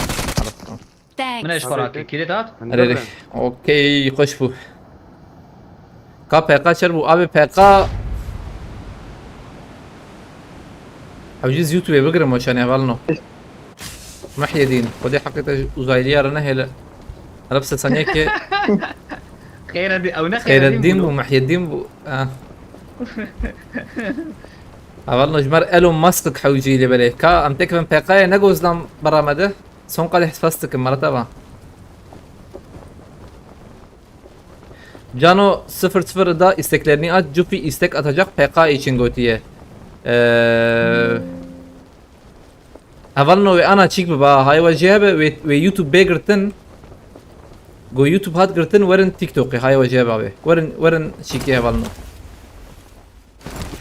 tamam. Thanks. Min eş xwe rakir. Kîrê tat? Erê, erê. Okey, xweş bû. Ka P K çer bû? Abi P K. Ew jî YouTube bigirim o şanê hevalno. Mehyedîn. Xwedê heqê te uzayliya re nehêle. Ereb se saniyekê. Xeyreddîn, ew ne Xeyreddîn bû, Mehyedîn bû. Ha. Hevalno ji mer Elon Musk hewcî lê belê. Ka em têkevin P K ye, ne gozdan bera me de. Son kadeh spas dikim, Marat Ava. Cano sıfır sıfır da isteklerini at, Cupi istek atacak P K için gotiye. Ee, hevalno wê ana çîk biba, hay we jê hebe, wê, wê YouTube bê girtin. Go YouTube hat girtin, werin TikTokê, hay we jê hebe abi. Werin, werin çîkê hevalno.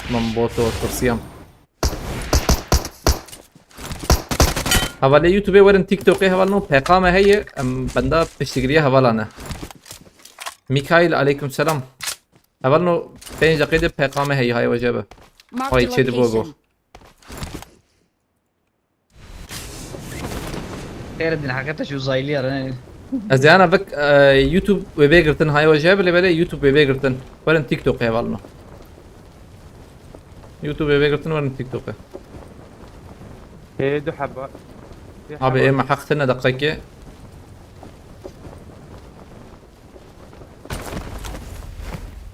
Tamam, boto, tirsiyam. Hevalê YouTubeê werin TikTokê hevalno P K me heye, em benda piştgiriya hevala ne. Mikail, aleyküm selam. Hevalno pênc deqê de P K M heye, hay wece be. Marked a Ay, çê dibo go. location. Xêr din, heqeta şu uzaylılar, he. Ez yana bik, e, YouTube wê bê girtin, hay wece be, lê belê YouTube wê bê girtin. Werin TikTok hevalno. YouTube wê bê girtin, werin TikTok. Ê, du heba. Abi, ê, me heq tine deqekê.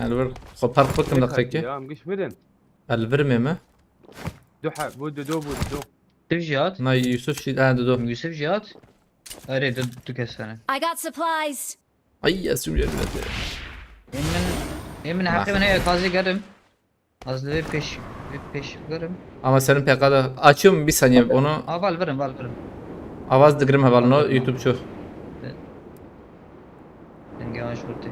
El vir, xwe park bikim deqekê. Ya, em giş birin. El vir me me. Du heb, bu du, du, bu du. Yusuf Cihat. Na Yusuf Cihat, ha, du, du. Yusuf Cihat. Erê, du, du kes hene. I got supplies. Ay, ya, Suriye milleti. Emin, emin Nah. hakkı ne kazı garım. Az da bir peş, bir peş garım. Ama senin P K da açıyorum bir saniye onu. Aa, val verin, val verin. Avaz digirim hevalno YouTube çu. Denge aş vurdu.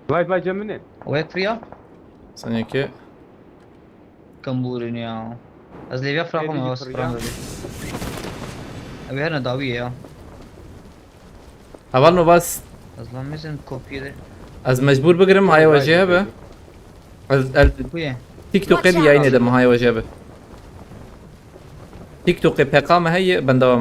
Vay vay cemine. Wek priya. Saniye ki. Kamburin ya. Ez levya frakım Êdî az priya. fram dedi. Abi her ne dawi ya. Hevalno bas. Ez lan mezin kopyede. Ez mecbur bigirim, haya Vay wecê hebe. Ez, el, Bu ye. TikTok'e Watch di out. yayın edim, haya wecê hebe. TikTok'e P K mı heye, ben devam